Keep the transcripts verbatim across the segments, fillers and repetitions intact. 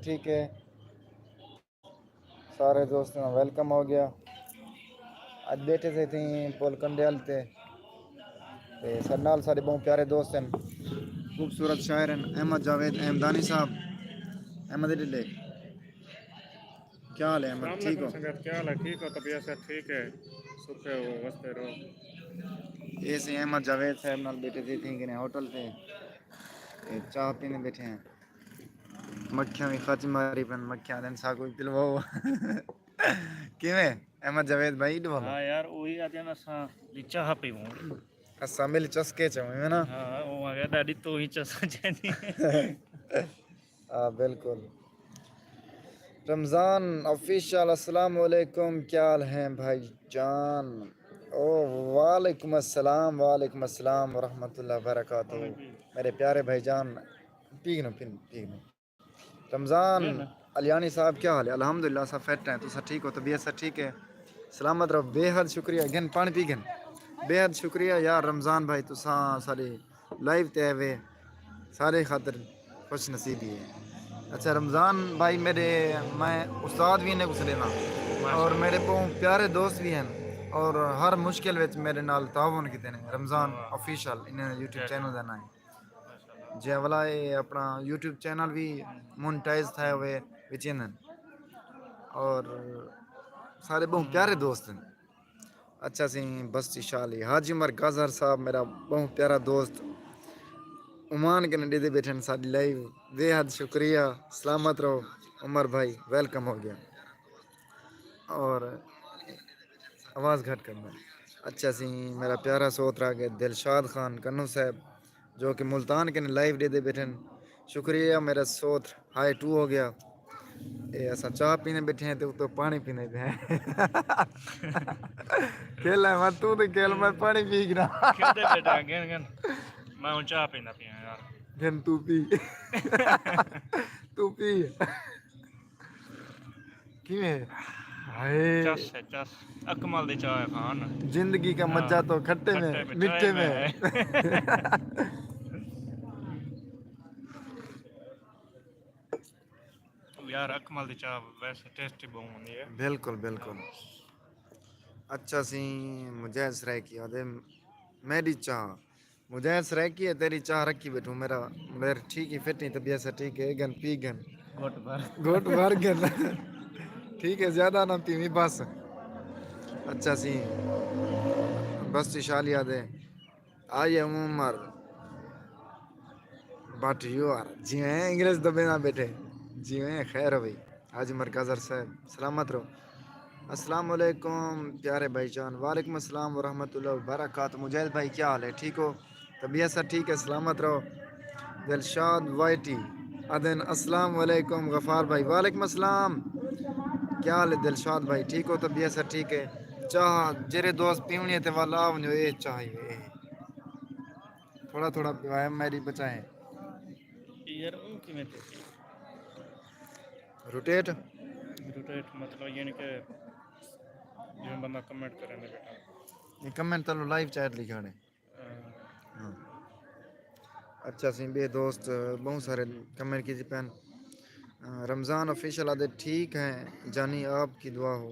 ٹھیک ہے۔ سارے دوستاں دا ویلکم ہو گیا۔ اڄ ٻیٹھے سے تھیں پل کنڈیل تے، تے ساݙے نال ساݙے ٻہوں پیارے دوست ہن، خوبصورت شاعر ہن احمد جاوید احمدانی صاحب۔ احمد ڈڈے، کیا حال ہے احمد؟ السلام ٹھیک علیکم ہو؟ سنگت، کیا حال ہے؟ ٹھیک ہو؟ طبیعت صحت ٹھیک ہے؟ سکھے ہو، وسدے رہو۔ اے سی احمد جاوید صاحب نال ٻیٹھے تھے تھیں کنے ہوٹل تے، تے چاہ پینے ٻیٹھے ہیں۔ مکھیاں وی خچ ماری پن، مکھیاں آہدن ساکوں وی پلواؤ۔ کیویں احمد جاوید بھائی؟ ݙو والا۔ ہاں یار، اوہی آہدن اساں دی چاہ پیووں۔ اساں مل چسکے چ ہوئیں نا۔ ہاں، او آ گیا ݙاݙی تو ہی چسا چیندی۔ ہاں، بالکل۔ رمضان آفیشل، السلام علیکم، کیا حال ہیں بھائی جان؟ او، وعلیکم السلام، وعلیکم السلام ورحمۃ اللہ وبرکاتہ۔ میرے پیارے بھائی جان، پیگنو، پن، پیگنو۔ رمضان علیانی صاحب، کیا حال ہے؟ الحمدللہ، سب فٹ ہیں۔ تساں ٹھیک ہو؟ طبیعت سب ٹھیک ہے؟ سلامت رہو۔ بے حد شکریہ۔ گھن پاݨی پی گھن۔ بے حد شکریہ یار رمضان بھائی، تساں ساݙے لائیو تے آئے وے، سارے خاطر خوش نصیبی ہے۔ اچھا رمضان بھائی، میرے، میں استاد بھی انہیں کو سݙینا اور میرے بہت پیارے دوست بھی ہیں اور ہر مشکل وچ میرے نال تعاون کیتے نے۔ رمضان آفیشل انہیں یوٹیوب چینل دا نام ہے۔ جے والا اے اپݨا یوٹیوب چینل وی مونیٹائز تھئے ہوئے وچیندن۔ اور سارے ٻہوں پیارے دوست ہن۔ اچھا سی بستی شالی، حاجی عمر گازر صاحب میرا ٻہوں پیارا دوست، عمان کنے ݙیہدے ٻیٹھن ساݙی لائیو۔ بے حد شکریہ، سلامت رہو عمر بھائی، ویلکم ہو گیا۔ اور آواز گھٹ کرنا۔ اچھا سی میرا پیارا سوت رہ گئے دلشاد خان کنو صاحب، جو کہ ملتان کنے لائیو ݙیہدے ٻیٹھن۔ شکریہ، میرا سوت ہائی ٹو ہو گیا۔ اے اساں چاہ پینے ٻیٹھے ہیں تے اتوں پاݨی پینے پئے ہیں۔ کھیل ہے، میں تو تے کھیل، میں پاݨی پی گرا۔ کھیلدے ٻیٹھے ہیں، گھن گھن۔ میں ہݨ چاہ پیندا پیا یار۔ گھن تو پی۔ تو پی۔ کیویں؟ ہائے۔ چس ہے، چس۔ اکمل دی چاہ ہے خان۔ زندگی کا ہاں۔ مزہ تو کھٹے میں، کھٹے میں، میٹھے چائے میں میں۔ ہے۔ یار، اکمل دی چاہ ویسے ٹیسٹی ٻہوں ہوندی ہے۔ بالکل، بالکل۔ اچھا سی مجاہد سرائیکی آہدے، میݙی چاہ۔ مجاہد سرائیکی ہے، تیݙی چاہ رکھی ٻیٹھوں، میرا، میرے ٹھیک ہی فٹ نہیں، طبیعت سے ٹھیک ہے، گھن پی گھن۔ گھٹ بھر۔ گھٹ بھر گھن۔ ٹھیک ہے، زیادہ نہ پیویں بس۔ اچھا سی بستی شالی آہدے، I am Umar, but you are, جیویں انگریز دبے نہ ٻیٹھے، جیویں خیر ہوئی۔ حاجی عمر گازر صاحب، سلامت رہو۔ السلام علیکم پیارے بھائی جان۔ وعلیکم السلام ورحمۃ اللہ وبرکاتہ۔ مجاہد بھائی، کیا حال ہے؟ ٹھیک ہو؟ طبیعت سب ٹھیک ہے؟ سلامت رہو۔ دلشاد وائی ٹی آہدن، السلام علیکم غفار بھائی۔ وعلیکم السلام۔ کیا حال ہے دلشاد بھائی؟ ٹھیک ہو؟ طبیعت سب ٹھیک ہے؟ چاہ جیرھے دوست پیوݨی ہے تے ول آ ونڄو، اے چاہ ہی ہے۔ تھوڑا تھوڑا پیوائے، میݙی بچائیں۔ یار، اوں کیویں تھیسی؟ روٹیٹ؟ روٹیٹ مطلب یعنی کہ جیویں بندہ کمنٹ کرے نے ٻیٹھا۔ یہ کمنٹ تلو لائیو چیٹ لکھانے۔ ہاں۔ ہاں۔ اچھا سی ٻئے دوست ٻہوں سارے کمنٹ کیتے پئن۔ رمضان آفیشل آہدے، ٹھیک ہیں جانی، آپ کی دعا ہو۔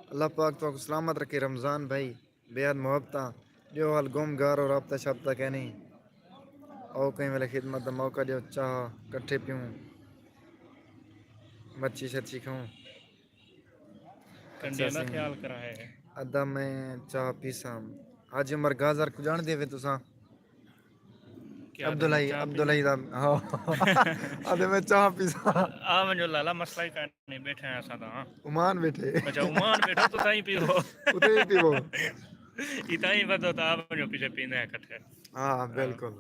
اللہ پاک تہاکوں سلامت رکھے رمضان بھائی۔ بے حد محبتاں ݙیو، حال گم گار ہو، رابطہ شابطہ کینی؟ او کہیں ویلے خدمت دا موقع ݙیو، چاہ کٹھے پیوں، مچھی شچھی کھاؤں۔ کنڈیاں دا اچھا سی۔ خیال کرا ہے۔ ادا میں چاہ پیساں۔ حاجی عمر گازر کوں ڄاݨدے وے تساں؟ کیا عبدالحی، عبدالحی دا، ہاں۔ ادا میں چاہ پیساں۔ آ ونڄو لالا، مسئلہ ہی کائنی، ٻیٹھے ہیں اساں تاں۔ عمان ٻیٹھے۔ اچھا، عمان ٻیٹھو، تساں ہی پیو۔ اتھے ہی پیو۔ اتھاں ہی ودھو تاں آ ونڄو، پیچھے پیندے ہیں کٹھے۔ ہاں، بالکل۔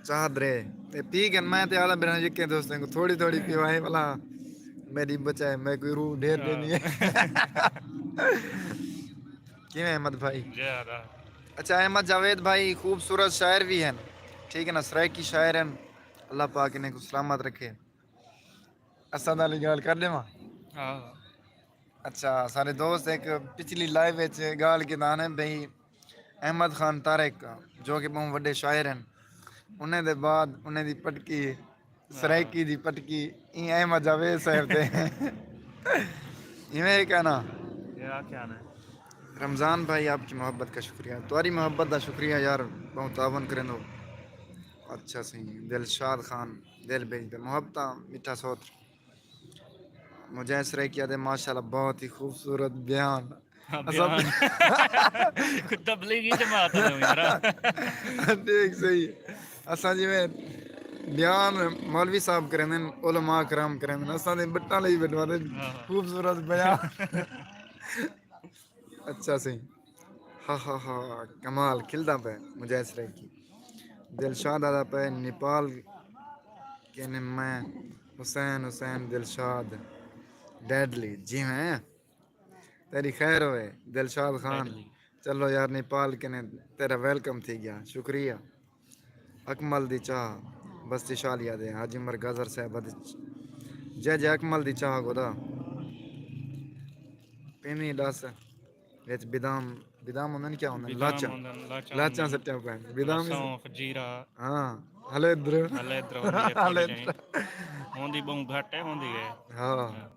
چاہ درے۔ اے پی گن، میں تے آلا بنا یکے دوستیں کوں تھوڑی تھوڑی پیوائیں، بھلا میݙی بچائے، میں کوئی روح ڈھیر ݙینی ہے۔ کیویں احمد بھائی؟ جے آدا۔ اچھا، احمد جاوید بھائی خوبصورت شاعر بھی ہیں، ٹھیک ہے نا، سرائیکی شاعر ہیں۔ اللہ پاک انہیں کو سلامت رکھے۔ اسد والی ڳالھ کر ݙیواں؟ ہاں۔ اچھا، سارے دوست، ایک پچھلی لائیو وچ ڳالھ کیتا نے بھئی، احمد خان طارق جو کہ ٻہوں وݙے شاعر ہیں، انہیں دے بعد انہیں دی پٹکی سرائیکی دی پٹکی، ایں احمد جاوید صاحب دے۔ ایویں ہک ہے نا؟ رمضان بھائی، آپ کی محبت کا شکریہ، تہاݙی محبت دا شکریہ یار، ٻہوں تعاون کریندو۔ اچھا سئیں، دلشاد خان، دل بھیڄ دے محبتاں، میٹھا سوتر۔ مجاہد سرائیکی آہدے ماشاءاللہ، بہت ہی خوبصورت بیان۔ ہاں، اساں بیان۔ کوئی تبلیغی جماعت ہے یار۔ ٹھیک، صحیح ہے۔ اساں جیویں بیان مولوی صاحب کریندن، علماء کرام کریندن، اساں دے بٹاں لئی بٹواندے۔ ہاں، ہاں۔ خوبصورت بیان۔ اچھا سئیں۔ ہا ہا ہا، کمال کھلدا پئے مجاہد سرائیکی۔ دلشاد آہدا پئے نیپال کنے میں، حسین حسین دلشاد ڈیڈلی، جی میں۔ تیݙی خیر ہووے دلشاد خان۔ ڈیڈلی۔ چلو یار، نیپال کنے تیݙا ویلکم تھی ڳیا، شکریہ۔ اکمل دی چاہ، بستی شالیا دے حاجی عمر گازر صاحب آہدے، جے جے اکمل دی چاہ گھدا۔ پیندی ݙس وچ بادام، بادام ہوندن، کیا ہوندن؟ بادام لاچاں۔ ہوندن، لاچاں لاچاں ہوندن۔ سٹیاں پئن۔ بادام وچ سونف، جیرا۔ ہاں، ہلیندر۔ ہلیندر ہوندی ہے تھوڑی ہلیندر۔ جہی۔ ہوندی ٻہوں گھٹ ہے، ہوندی ہے۔ ہاں۔ ہاں۔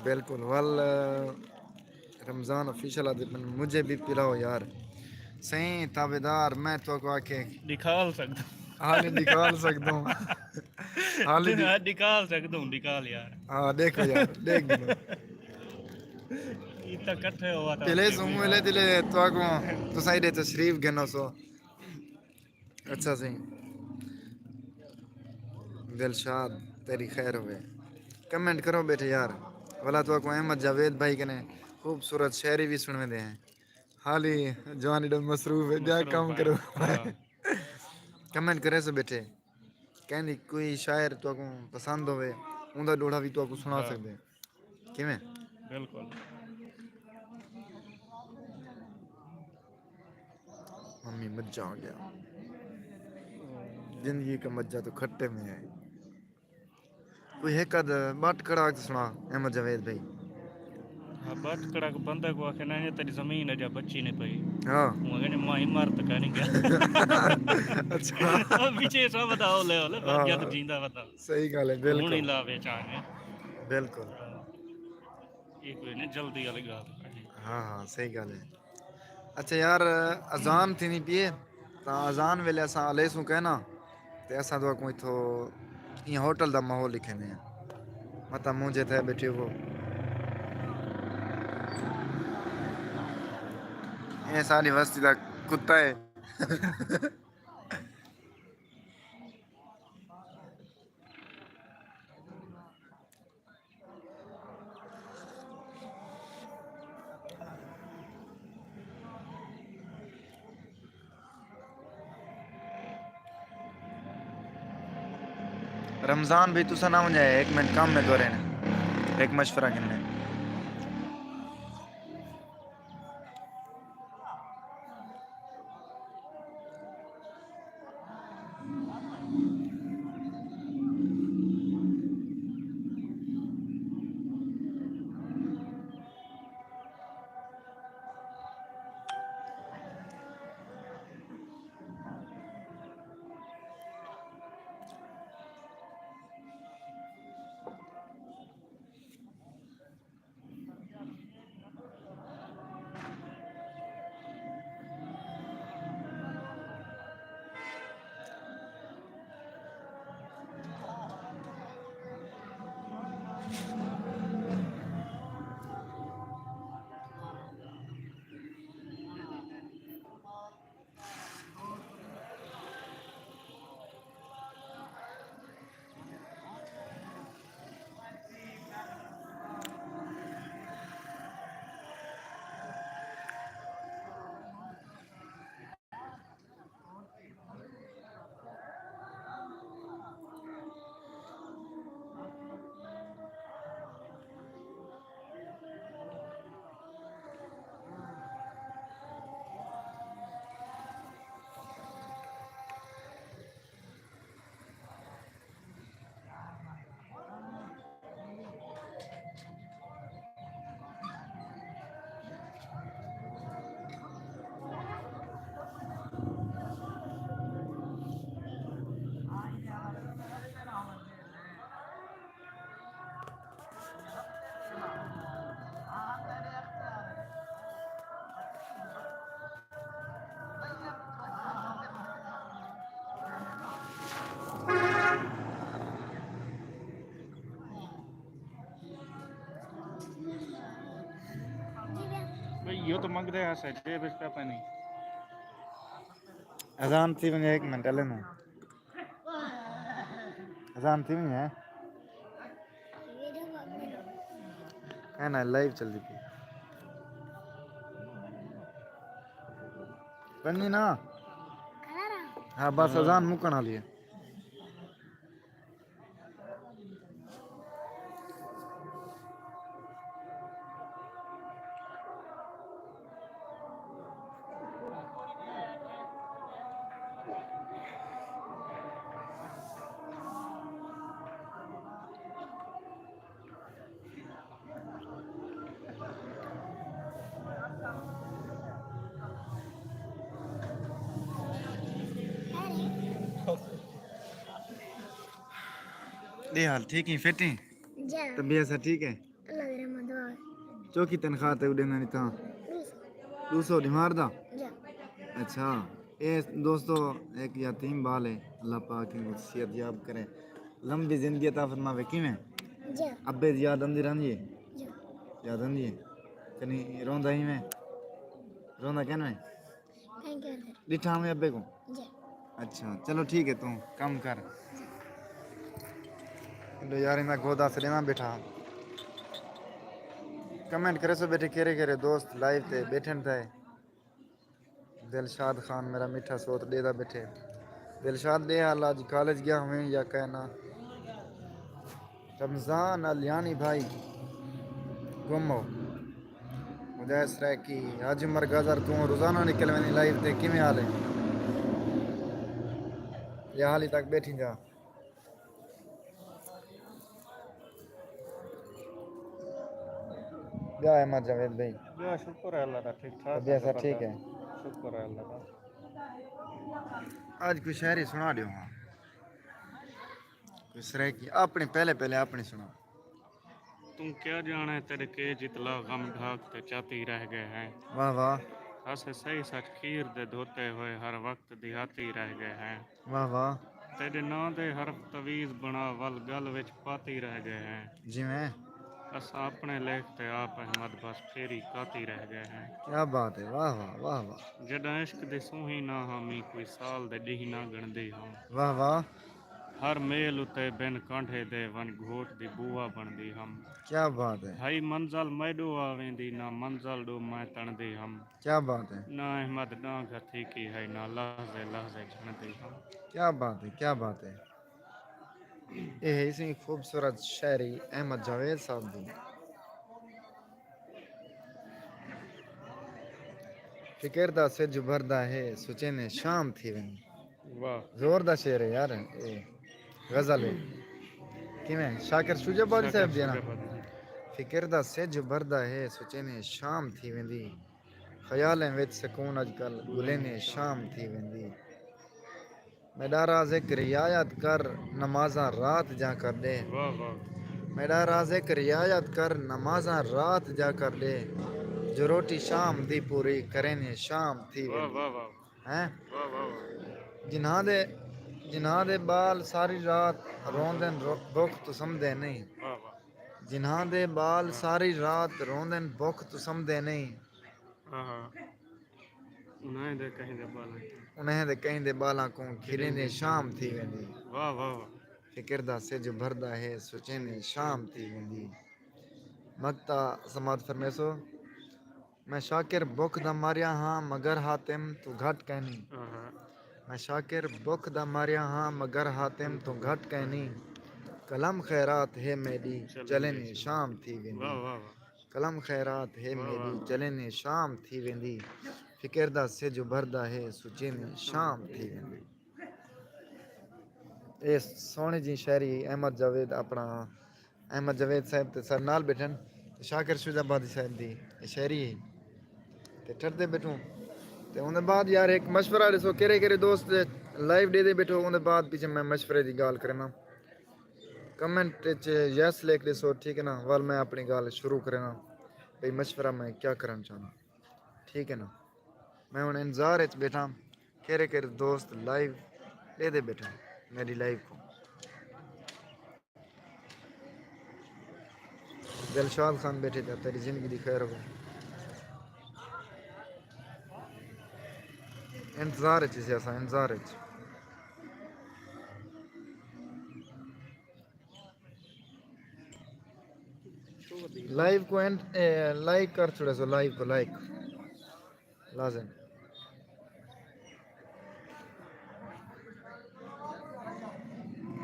بالکل۔ ول رمضان آفیشل آہدے پن، مجھے بھی پلاؤ یار۔ سئیں تابعدار، میں تہاکوں آکھے ݙکھال سڳدوں۔ ہاں، نہیں ݙکھال سڳدوں۔ ہاں، نہیں۔ ہاں، ݙکھال سڳدوں، ݙکھال یار۔ ہاں، ݙیکھو یار، ݙیکھ ݙیکھو۔ اتنا کٹھے ہوا تھا پہلے سو ملے دلے تہاکوں، تساں ایݙے تشریف گھنو سو۔ اچھا سئیں۔ دلشاد، تیݙی خیر ہووے۔ کمنٹ کرو ٻیٹھے یار۔ ولا تہاکوں احمد جاوید بھائی کنے خوبصورت شاعری وی سݨویندے ہیں۔ حالی جوانی ݙو مصروف ہے، ٻیا مصروف کم ہے۔ کرو۔ ہاں۔ کمنٹ کریسو ٻیٹھے۔ کہیں دی کوئی شاعر تہاکوں پسند ہووے، اوندا ݙوہڑا وی تہاکوں سݨا ہاں۔ سڳدے۔ کیویں؟ بالکل۔ ممی مجھا آ گیا۔ زندگی کا مزہ تو کھٹے میں ہے۔ کوئی ہک ادھ ٻٹ کڑاک تے سݨا، احمد جاوید بھائی۔ ہاں، ٻٹ کڑاک بندہ کوں آکھے نا، اے تیݙی زمین ہے جا بچی نہیں پئی۔ ہاں۔ اوں آکھے، ماں عمر تک نہیں ڳیا۔ اچھا۔ پچھے سب دا ہولے ہولے، ہاں۔ جد جیندا ودا۔ صحیح ڳالھ ہے، بالکل۔ ہݨ ہی لا وچ آ ڳئے۔ بالکل۔ اے کوئی نہیں، جلدی والی ڳالھ ہے۔ ہاں، ہاں، صحیح ڳالھ ہے۔ اچھا یار، اذان تھیندی پئی ہے، تاں اذان ویلے اساں الیسوں کہنا، تے اساں تہاکوں اتھوں ایں ہوٹل دا ماحول ݙکھیندے ہیں۔ متاں مونجھے تھئے ٻیٹھے ہو۔ اے ساݙی وستی دا کتا ہے۔ رمضان بھئی، تساں نہ ونڄائے، ہک منٹ کم ہے تہاݙے نال، ہک مشورہ گھنݨے۔ یو تو منگدے ہا سا جے بس پہ پانی۔ اذان تھی ونجے، ہک منٹ ہلے نو۔ اذان تھی ونجے۔ ہے نا، لائیو چلدی پئی۔ پڑھنی نا؟ ہاں، بس اذان مکن والی ہے۔ ݙے حال ٹھیک ہیں، فٹ ہیں؟ جی۔ طبیعت سا ٹھیک ہے؟ اللہ دی رحمت دعا۔ چوکی تنخواہ تے اݙے نہ ݙتا؟ ݙو سو۔ ݙو سو ݙیوار دا؟ جی۔ اچھا، اے دوستو، ایک یتیم بال ہے، اللہ پاک ان کو صحت یاب کرے، لمبی زندگی عطا فرماوے۔ کیویں؟ جی۔ ابے دی یاد آندی رہندی ہے؟ جی۔ یاد آندی ہے؟ کنی روندا ہی میں؟ روندا کین میں؟ Think you sir. ݙٹھا میں ابے کو؟ جی۔ اچھا، چلو ٹھیک ہے، توں کم کر۔ لو یار، میں گودا سلیما بیٹھا۔ کمنٹ کرے سو بیٹھے، کیرے کیرے دوست لائیو تے بیٹھن تے۔ دلشاد خان میرا میٹھا سوت ݙے دا بیٹھے۔ دلشاد ݙے حال، اڄ کالج ڳیا ہوئیں یا کائنا؟ رمضان الیانی بھائی، گم ہو۔ مجاہد سرائیکی، حاجی عمر گازر، توں روزانہ نکل ویندیں لائیو تے، کیویں حال ہے؟ یا حالی تک ٻیٹھیں جا؟ ٻیا احمد جاوید بھائی؟ ٻیا شکر ہے اللہ دا، ٹھیک ٹھاک طبیعت ہے، سب ٹھیک ہے؟ شکر ہے اللہ دا۔ اڄ کوئی شاعری سݨا ݙیو ہاں۔ کوئی سرائیکی اپݨی، پہلے پہلے اپݨی سݨا۔ توں کیا ڄاݨے تیݙے کیچ اتلا غم ڈھاک تے چاتی رہ ڳئے ہیں۔ واہ واہ۔ اسے صحیح سچ کھیر دے دھوتے ہوئے ہر وقت دیہاتی رہ ڳئے ہیں۔ واہ واہ۔ تیݙے ناں دے حرف تعویذ بݨا ول ڳل وچ پاتی رہ ڳئے ہیں۔ جیویں۔ اساں اپݨے لیکھ تے آپ احمد بس پھیری کاتی رہ ڳئے ہیں۔ کیا بات ہے، واہ واہ، واہ واہ۔ جݙاں عشق دی سوہیں نہ ہامی کوئی سال دے ݙینہہ نہ ڳݨدی ہم۔ واہ واہ۔ ہر میل اتے بن کانڈھے دے ونڄ گھوٹ دی بوا بݨدی ہم۔ کیا بات ہے۔ ہئی منزل میݙو آ ویندی، نہ منزل ݙو میں تݨدی ہم۔ کیا بات ہے۔ نہ احمد ݙانگھ ہتھیکی ہئی، نہ لحظے لحظے جھݨدی ہم۔ کیا بات ہے، کیا بات ہے۔ اے ہے اسی خوبصورت شاعری احمد جاوید صاحب دی۔ فکر دا سجھ ابھردا ہے، سوچیندے شام تھی ویندی۔ واہ۔ زور دا شعر ہے یار، اے غزل ہے۔ کیویں؟ شاکر شجاع آبادی صاحب دی نا؟ شجاع آبادی۔ فکر دا سجھ ابھردا ہے، سوچیندے شام تھی ویندی۔ خیالیں وچ سکون اڄ کل ڳولیندے شام تھی ویندی۔ میݙا رازق رعایت کر، نمازاں رات جا کر ݙے۔ واہ واہ۔ میݙا رازق رعایت کر، نمازاں رات جا کر ݙے۔ جو روٹی شام دی پوری کریندے شام تھی ویندی۔ واہ واہ۔ ہیں؟ واہ واہ واہ۔ جنہاں دے، جنہاں دے ٻال ساری رات روندن، رو-، بکھ توں سمدے نہیں۔ واہ واہ۔ جنہاں دے ٻال ساری رات روندن، بکھ توں سمدے نہیں۔ ہاں ہاں۔ انہیں دے کہیں دے ٻالاں کوں۔ انہیں دے کہیں دے ٻالاں کوں کھلیندے شام تھی ویندی۔ واہ واہ واہ۔ فکر دا سجھ ابھردا ہے، سوچیندے شام تھی ویندی۔ مقطع سماعت فرمیسو۔ میں شاکر بکھ دا ماریا ہاں، مگر حاتم توں گھٹ کائنی۔ آہا۔ میں شاکر بکھ دا ماریا ہاں، مگر حاتم توں گھٹ کائنی۔ قلم خیرات ہے میݙی، چلے چلے نی نی شام تھی ویندی۔ واہ، واہ، واہ۔ قلم خیرات ہے واہ، میݙی، واہ۔ چلے نی شام تھی ویندی۔ فکر دا سجھ ابھردا ہے، سوچیندے شام تھی ویندی۔ اے سوہݨی جی شاعری احمد جاوید اپݨا احمد جاوید صاحب تے ساݙے نال ٻیٹھن، تے شاکر شجاع آبادی صاحب دی اے شاعری ہے۔ تے ٹھردے ٻیٹھوں۔ تے اوندے بعد یار ہک مشورہ ݙیسو، کیڑھے کیڑھے دوست لائیو ݙیہدے ٻیٹھو، اوندے بعد پچھے میں مشورے دی ڳالھ کرینداں۔ کمنٹ اچ یس لکھ ݙیسو، ٹھیک ہے نا؟ ول میں اپݨی ڳالھ شروع کرینداں، بھئی مشورہ میں کیا کرݨ چاہنداں، ٹھیک ہے نا؟ میں ہݨ انتظار اچ ٻیٹھاں، کیڑھے کیڑھے دوست لائیو ݙیہدے ٻیٹھن میݙی لائیو کوں۔ دلشاد خان ٻیٹھے تے تیݙی زندگی دی خیر ہووے۔ انتظار اچ سے اساں، انتظار اچ۔ لائیو کو اینڈ، اے، لائک کر چھوڑے سو، لائیو کو لائک لازم۔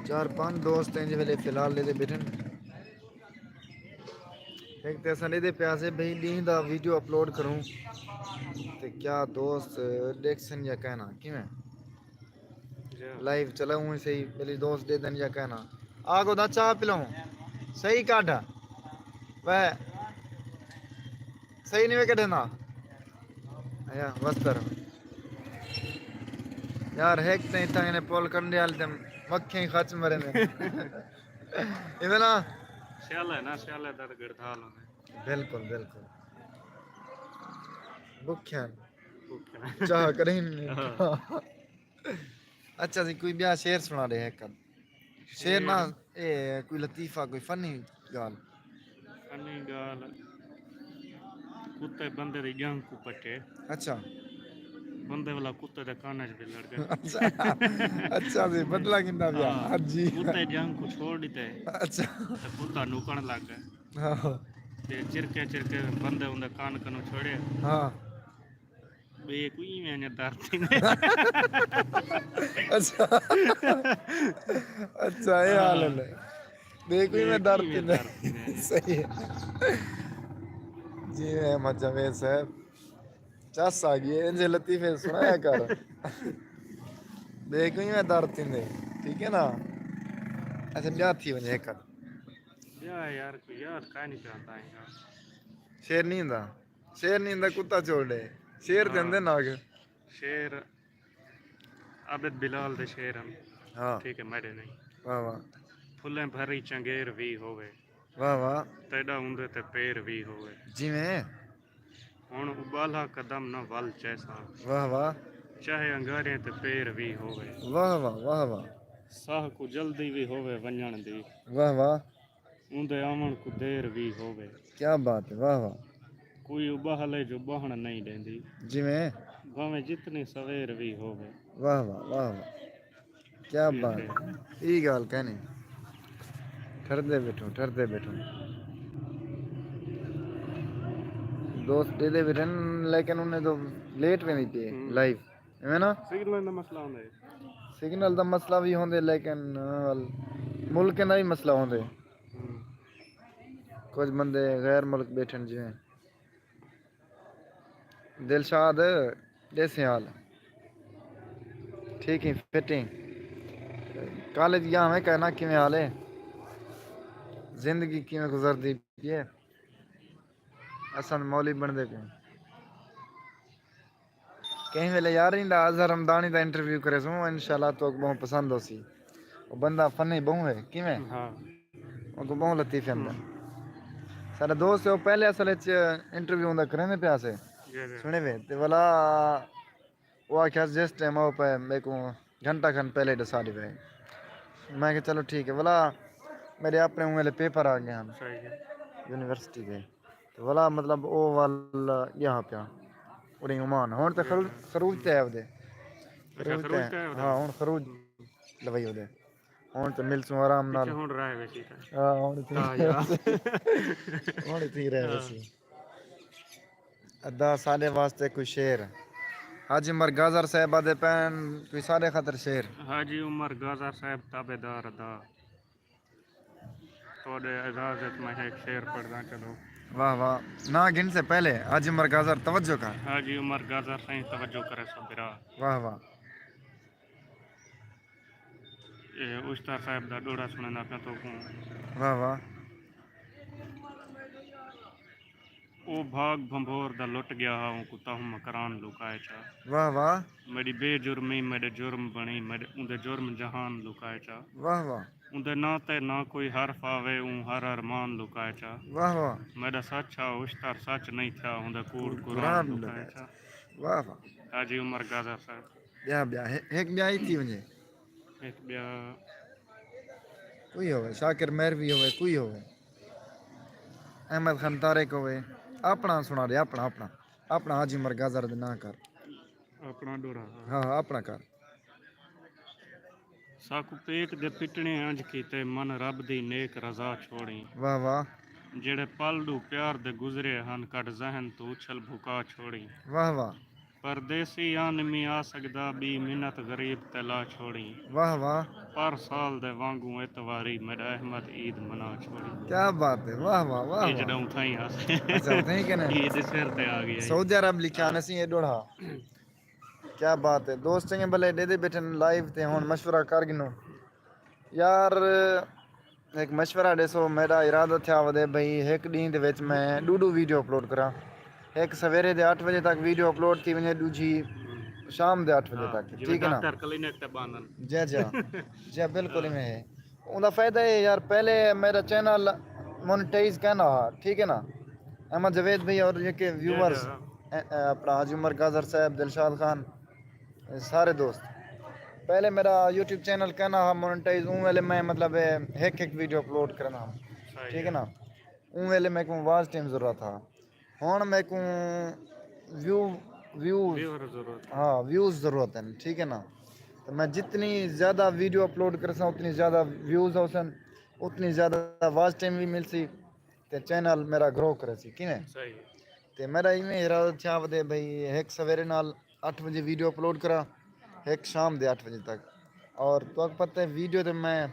چار پنج دوست ہیں جی ویلے فی الحال لے دے بیٹھن۔ ہک تے اساں ݙیہدے پئے ہاسے بھئی ݙینہہ دا ویڈیو اپلوڈ کروں تے کیا دوست ݙیکھسن یا کائنا، کیویں؟ جی۔ لائیو چلاؤں ہی صحیح، بھلی دوست ݙیہدن یا کائنا۔ آ کو دا چاہ پلاؤں۔ صحیح کاڈھا۔ وے۔ صحیح نہیں وے کڈھے نا۔ یا، وستر۔ یار، ہک تے اتھاں نے پول کنڈے والے تے مکھیں خچ مرے نے۔ ایویں نا؟ سیال ہے نا، سیال ہے، درد گڑتھال ہوندے۔ بالکل، بالکل۔ بکھیا۔ بکھیا۔ چاہ کریں۔ ہاں۔ اچھا سی، کوئی ٻیا شعر سݨا ݙے ہک اݙ۔ شعر نہ، شعر۔ اے کوئی لطیفہ، کوئی فنی ڳالھ۔ فنی ڳالھ۔ کتے بندے دی ڄنگ کوں پٹے۔ اچھا۔ بندے والا کتے دے کان اچ ولڑ ڳئے۔ اچھا۔ اچھا سی، بدلہ گھندا پیا۔ ہاں۔ ہاں جی۔ کتے ڄنگ کوں چھوڑ ݙتے۔ اچھا۔ تے کتا نوکݨ لڳ ڳئے۔ ہاں۔ تے چرکے چرکے بندے اوندے کان کنوں چھوڑے۔ ہاں۔ ٻئے کوں ایویں انڄاں درد تھیندے۔ اچھا۔ اچھا، اے حال ہے۔ ٻئے کوں ایویں درد تھیندے۔ صحیح ہے۔ جی احمد جاوید صاحب، چس آ ڳئی ہے، انجھے لطیفے سݨایا کر۔ ٻئے کوں ایویں درد تھیندے، ٹھیک ہے نا؟ اچھا، ٻیا تھی ونڄے ہک اݙ۔ ٻیا یار، کوئی یاد کائنی پیا آندا ہے یار۔ شعر نہیں ہوندا؟ شعر نہیں ہوندا، کتا چھوڑ ݙے۔ شعر تے ہاں۔ ہوندے نا کہ۔ شعر عابد بلال دے شعر ہن۔ ہاں۔ ٹھیک ہے، میݙے نہیں۔ واہ واہ۔ پھلیں بھری چنگیر وی ہووے۔ واہ واہ۔ تیݙا اوندے تے پیر وی ہووے۔ جیویں۔ ہݨ اٻالھا قدم نہ ول چیساں۔ واہ واہ۔ چاہے انگاریاں تے پیر وی ہووے۔ واہ واہ، واہ واہ۔ ساہ کوں جلدی وی ہووے ونڄݨ دی۔ واہ واہ۔ اوندے آوݨ کوں دیر وی ہووے۔ کیا بات ہے، واہ واہ۔ کوئی اٻاہلے جو ٻہݨ نئیں ݙیندی۔ جیویں۔ بھانویں جتنی سویر وی ہووے۔ واہ واہ، واہ واہ۔ کیا بات ہے۔ ٹھیک ہے۔ ای ڳالھ کائنی۔ ٹھردے ٻیٹھوں، ٹھردے ٻیٹھوں۔ دوست ݙیہدے ٻیٹھن، لیکن انہیں تو لیٹ ویندی پئی ہے، ہوں۔ لائیو۔ ایویں نا؟ سگنل دا مسئلہ ہوندا ہے۔ سگنل دا مسئلہ وی ہوندے، لیکن، آ، ملک دا وی مسئلہ ہوندے۔ ہوں۔ کجھ بندے غیر ملک ٻیٹھن جیویں۔ دلشاد، ݙیسیں حال؟ ٹھیک ہیں، فٹ ہیں؟ کالج ڳیا ہوئیں کائنا، کیویں حال ہے؟ زندگی کیویں گزردی پئی ہے؟ اساں مولوی بݨدے پئے ہیں۔ کہیں ویلے یار ایندا اظہر رمضانی دا انٹرویو کریسوں، انشاءاللہ توک ٻہوں پسند ہوسی۔ او بندہ فنی ٻہوں ہے، کیویں؟ ہاں۔ اونکوں ٻہوں لطیفے آندن۔ ہوں۔ ساݙا دوست ہے، او پہلے اصل اچ انٹرویو اوندا کریندے پیا سے۔ جی، جی۔ سݨے وے، تے ولا او آکھیا جس ٹائم او پئے میکوں گھنٹہ کھن پہلے ݙسا ݙیوے۔ میں کہا چلو ٹھیک ہے۔ ولا میݙے اپݨے اوں ویلے پیپر آ ڳئے ہن۔ صحیح ہے۔ یونیورسٹی دے۔ تے ولا مطلب او ول ڳیا پیا۔ اڑیں عمان۔ ہݨ تے خرو-، خروج تے آئے ودے۔ اچھا، خروج تے آئے ودے۔ ہاں، ہݨ خروج لوائی ودے۔ ہݨ تے ملسوں آرام نال۔ اچھا، ہݨ رہ ویسی تاں۔ ہاں، ہݨ اتھیں، ہاں۔ ہݨ اتھیں رہ ویسی۔ ادا ساݙے واسطے کوئی شعر۔ حاجی عمر گازر صاحب آہدے پئن کوئی ساݙے خاطر شعر۔ حاجی عمر گازر صاحب تابعدار ادا۔ تہاݙے اعزاز اچ میں ہک شعر پڑھداں، چلو۔ واہ واہ۔ ناں گھن سے پہلے حاجی عمر گازر توجہ کر۔ حاجی عمر گازر سائیں توجہ کرے سو بھرا۔ واہ واہ۔ اے اشتر صاحب دا ݙوہڑا سݨیندا پیاں تہاکوں۔ واہ واہ۔ او بھاڳ بھنبھور دا لٹ ڳیا ہا، اونکوں تاہوں مکران لکائے چا۔ واہ واہ۔ میݙی بے جرمی میݙے جرم بݨی، میݙے اوندے جرم جہان لکائے چا۔ واہ واہ۔ اوندے ناں تے نہ کوئی حرف آوے، اوں ہر ارمان لکائے چا۔ واہ واہ۔ میݙا سچ ہا اشتر سچ نئیں تھیا، اوندے کوڑ قرآن قرآن لکائے لکائے چا۔ چا۔ واہ واہ۔ حاجی عمر گازر صاحب۔ ٻیا، ٻیا، ہک، ہک ٻیا ہی تھی ونڄے۔ ہک ٻیا۔ کوئی ہووے، شاکر مہروی ہووے، کوئی ہووے۔ احمد خان طارق ہووے۔ اپݨا سݨا ݙے، اپݨا، اپݨا۔ اپݨا حاجی عمر گازر دے ناں کر۔ اپݨا ݙوہڑا۔ ہاں، اپݨا کر۔ ساکوں پیٹ دے پٹݨے انج کیتے، من رب دی نیک رضا چھوڑیں۔ واہ واہ۔ جیڑھے پل ݙو پیار دے گزرے ہن، کڈھ ذہن توں اچھل بھکا چھوڑیں۔ واہ واہ۔ پردیسی آ نمی آ سڳدا، ٻی منت غریب تے لا چھوڑیں۔ واہ واہ۔ پر سال دے وانگوں اتواری، میݙا احمد عید منا چھوڑیں۔ کیا بات ہے، واہ واہ، واہ اے واہ۔ جݙاں اتھائیں ہس۔ اچھا، اتھائیں کنے؟ عید دے سر تے آ ڳئی۔ سعودی عرب لکھیا نہ سی اے ݙوہڑا۔ کیا بات ہے دوست، چنڳے بھلے ݙیہدے ٻیٹھن لائیو تے ہݨ مشورہ کر گھنوں۔ یار، ہک مشورہ ݙیسو، میݙا ارادہ تھیا ودے بھئی ہک ݙینہہ دے وچ میں ݙو ݙو ویڈیو اپلوڈ کراں۔ ہک سویرے دے اٹھ وجے تک ویڈیو اپلوڈ تھی ونڄے، ݙوجھی شام دے اٹھ وجے ہاں، تک، جیویں ٹھیک ہے نا؟ ڈاکٹر کلینک تے ٻاندن۔ جی، جی۔ جی، بالکل ایویں ہے۔ اوندا فائدہ ہے یار، پہلے میݙا چینل مونیٹائز کائنا ہا، ٹھیک ہے نا؟ احمد جاوید بھائی اور جیکے ویورز، جی۔ اے، اے، اپݨا حاجی عمر گاجر صاحب، دلشاد خان، اے سارے دوست۔ پہلے میݙا یوٹیوب چینل کائنا ہا مونیٹائز، اوں ویلے میں مطلب، اے، ہک ہک ویڈیو اپلوڈ کرنا ہا، صحیح ٹھیک ہے ہے۔ نا؟ اوں ویلے میکوں واچ ٹائم ضرورت ہا۔ ہݨ میکوں ویو، ویوز، ویور ضرورت ہے۔ ہاں، ویوز ضرورت ہن، ٹھیک ہے نا؟ تو میں جتنی زیادہ ویڈیو اپلوڈ کرساں، اتنی زیادہ ویوز ہوسن، اتنی زیادہ واچ ٹائم بھی ملسی، تے چینل میرا گرو کریسی، کیویں؟ صحیح۔ تے میرا ایویں ارادہ تھیا ودے بھئی ہک سویرے نال اٹھ وجے ویڈیو اپلوڈ کراں، ہک شام دے اٹھ وجے تک۔ اور تہاکوں پتہ ہے ویڈیو تے میں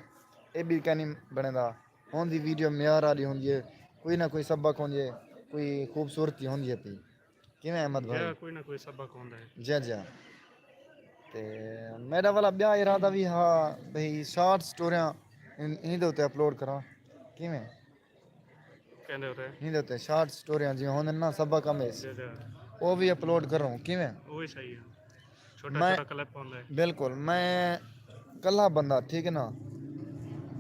اے بھی کائنی بݨیندا، ہوندی ویڈیو معیار والی ہوندی ہے، کوئی نہ کوئی سبق ہوندی ہے، کوئی خوبصورتی ہوندی ہے پئی۔ کیویں احمد بھائی؟ جی، کوئی نہ کوئی سبق ہوندا ہے۔ جی، جی۔ تے میݙا والا ٻیا ارادہ بھی ہا بھئی شارٹ سٹوریاں ان، ایندے اتے اپلوڈ کراں۔ کیویں؟ کیندے اتے؟ ایندے اتے شارٹ سٹوریاں جیویں ہوندن نا، سبق آمیز۔ جی، جی۔ او بھی اپلوڈ کروں، کیویں؟ او بھی صحیح ہے۔ چھوٹا میں چھوٹا کلپ ہوندا ہے۔ بالکل، میں کلھا بندہ، ٹھیک ہے نا،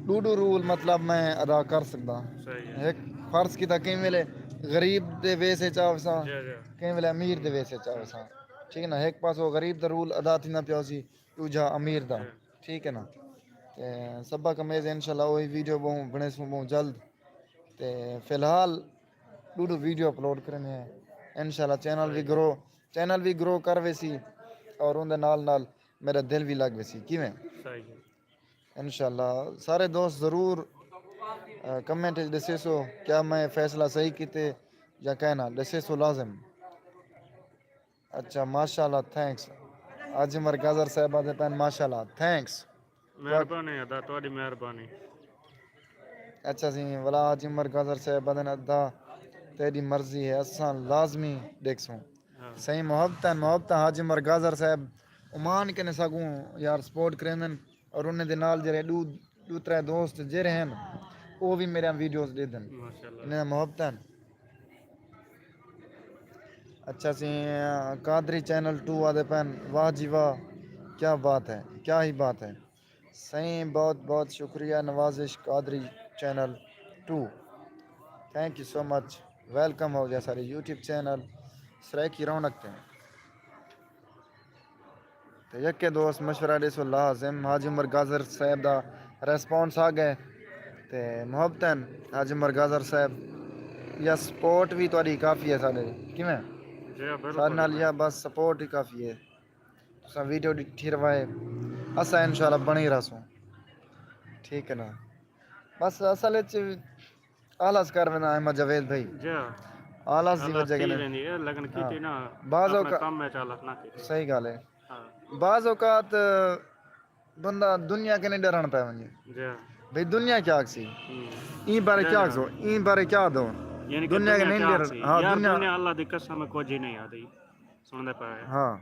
ݙو ݙو رول مطلب میں ادا کر سڳدا۔ صحیح ہے۔ ہک فرض کیتا کہیں ویلے غریب دے ویس وچ آوساں، جی، جی۔ کہیں ویلے امیر دے ویس وچ آوساں، ٹھیک ہے نا، ہک پاسوں غریب دا رول ادا تھیندا پیا ہوسی، ݙوجھا امیر دا، جی۔ ٹھیک ہے نا۔ تے سبق آمیز انشاءاللہ اوہی ویڈیو ٻہوں بݨیسوں ٻہوں جلد۔ تے فی الحال ݙو ݙو ویڈیو اپلوڈ کریندے ہیں۔ انشاءاللہ چینل بھی صحیح۔ گرو، چینل بھی گرو کر ویسی اور اوندے نال نال میرا دل بھی لگ ویسی۔ کیویں؟ صحیح ہے۔ انشاءاللہ سارے دوست ضرور، آ، کمنٹ وچ ݙسیسو کیا میں فیصلہ صحیح کیتے یا کائنا، ݙسیسو لازم۔ اچھا، ماشاءاللہ، تھینکس۔ حاجی عمر گاجر صاحب آہدے پئن، ماشاءاللہ، تھینکس۔ مہربانی ادا، تہاݙی مہربانی۔ اچھا سئیں، ولا حاجی عمر گاجر صاحب آہدن ادا تیݙی مرضی ہے، اساں لازمی ݙیکھسوں۔ ہاں۔ سئیں محبتاں، محبتاں حاجی عمر گاجر صاحب عمان کنے ساکوں یار سپورٹ کریندن۔ اور انہیں دے نال جیڑھے ݙو، ݙو ترے دوست جیڑھے ہن، او وی میریاں ویڈیوز ݙیدھن۔ ماشاءاللہ۔ انہیں دا محبت ہن۔ اچھا سئیں، قادری چینل ٹو آہدے پئن، واہ جی واہ، کیا بات ہے، کیا ہی بات ہے۔ سئیں بہت بہت شکریہ، نوازش Qadri channel two. Thank you so much. Welcome ہو ڳیا ساݙے یوٹیوب چینل سرائیکی رونق تے۔ تے یکے دوست مشورہ ݙیسو لازم۔ حاجی عمر گاجر صاحب دا ریسپانس آ ڳئے۔ تے محبتاں حاجی عمر گاجر صاحب، یا سپورٹ وی تہاݙی کافی ہے ساݙے، کیویں؟ جی ہاں، بالکل۔ ساݙے نال یا بس سپورٹ ہی کافی ہے۔ تساں ویڈیو ݙٹھی روائے، اساں انشاءاللہ بݨی رہسوں۔ ٹھیک ہے نا؟ بس اصل وچ آلس کر ویندا احمد جاوید بھائی۔ جی ہاں۔ آلس دی آلس وجہ تھی کنے۔ ویندی ہے، لیکن ہاں۔ کیتی نہ، بعض اپݨے اوقات کم وچ آلس نہ کیتی۔ صحیح ڳالھ ہے۔ ہاں۔ بعض اوقات بندہ دنیا کنے ݙرݨ پئے ونڄے۔ جی ہاں۔ بھئی دنیا کیا آکھسی؟ ہوں۔ ایں بارے جی کیا ہاں۔ آکھسو؟ ایں بارے کیا ݙو؟ یعنی کہ دنیا کے دنیا نہیں کیا ݙر-، آکھسی؟ ہاں، یار، دنیا دنیا اللہ دی قسم ہے، کچھ ہی نہیں آہدی۔ سݨدے پئے۔ ہاں۔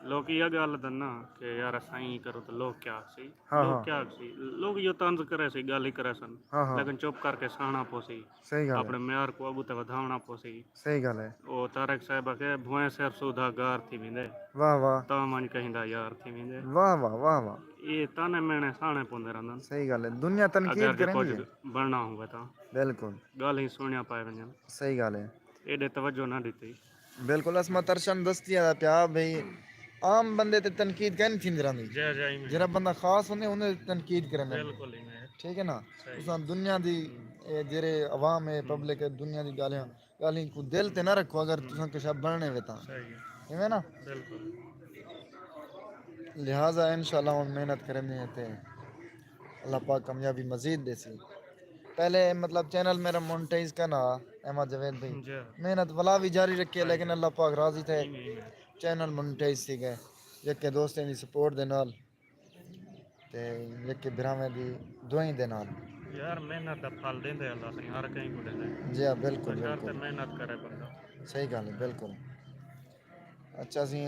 لوک ایہا ڳالھ ݙن نا کہ یار اساں ایں کروں تاں لوک کیا آکھسی؟ ہاں، لوک ہاں۔ کیا آکھسی؟ لوک ایہو طنز کریسی، ڳالھ ہی کریسن۔ ہاں، ہاں۔ لیکن چپ کر کے سہݨا پوسی۔ صحیح ڳالھ ہے۔ اپݨے معیار کوں اڳوں تے ودھاوݨا پوسی۔ صحیح ڳالھ ہے۔ او طارق صاحب آکھے، بھوئیں سر سودھا گار تھی ویندے۔ واہ واہ۔ تاں ونڄ کہیں دا یار تھی ویندے۔ واہ واہ، واہ واہ۔ اے طعنے مہݨے سہݨے پوندے رہندن۔ صحیح ڳالھ ہے۔ دنیا تنقید اگر جے کریندی کجھ ہے۔ بݨݨا ہووے تاں۔ بالکل۔ ڳالھیں سݨیاں پئے ونڄن۔ صحیح ڳالھ ہے۔ ایݙے توجہ نہ ݙتی۔ بالکل، اسماں ترشن دستی آہدا پیا بھئی عام بندے تے تنقید کائنی تھیندی رہندی۔ جی، جی، ایویں۔ جیڑھا بندہ خاص ہوندے، اوندے تے تنقید کریندے۔ بالکل ایویں۔ ٹھیک ہے نا؟ صحیح۔ تساں دنیا دی، ہوں۔ اے جیڑھے عوام ہے، ہوں۔ پبلک ہے، دنیا دی ڳالھیں، ڳالھیں کوں دل تے نہ رکھو اگر ہوں۔ تساں کجھ بݨݨے وے تاں۔ صحیح ہے۔ ایویں نا؟ بالکل۔ لہٰذا انشاءاللہ ہݨ محنت کریندے ہیں تے اللہ پاک کامیابی مزید ݙیسی۔ پہلے مطلب چینل میرا مونیٹائز کائنا، احمد جاوید بھائی۔ جی۔ محنت ولا بھی جاری رکھے، لیکن اللہ پاک راضی تھے۔ چینل مونیٹائز تھی ڳئے، یکے دوستیں دی سپورٹ دے نال تے یکے بھراویں دی دعائیں دے نال۔ یار، محنت دا پھل ݙیندے اللہ سائیں، ہر کہیں کوں ݙیندے۔ جی ہاں، بالکل، بشرط بالکل۔ محنت کرے بندہ۔ صحیح ڳالھ ہے، بالکل۔ اچھا سی،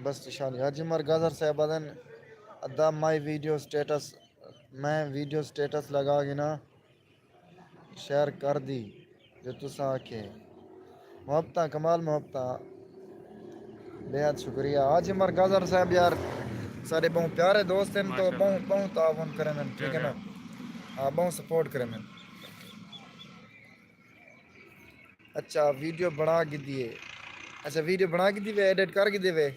بس شاہ حاجی عمر گازر صاحب آدن، ادا مائی ویڈیو سٹیٹس، میں ویڈیو سٹیٹس لڳا گھناں، شیئر کر دی جو تساں آکھے۔ محبتاں، کمال محبتاں، بے حد شکریہ حاجی عمر گازر صاحب یار، سارے بہوں پیارے دوست ہیں تو بہوں بہوں تعاون کرن، ٹھیک ہے نا؟ ہاں، بہوں سپورٹ کرن۔ اچھا، ویڈیو بݨا گھدی ہے۔ اچھا، ویڈیو بݨا گھدی وے، ایڈٹ کر گھدے وے۔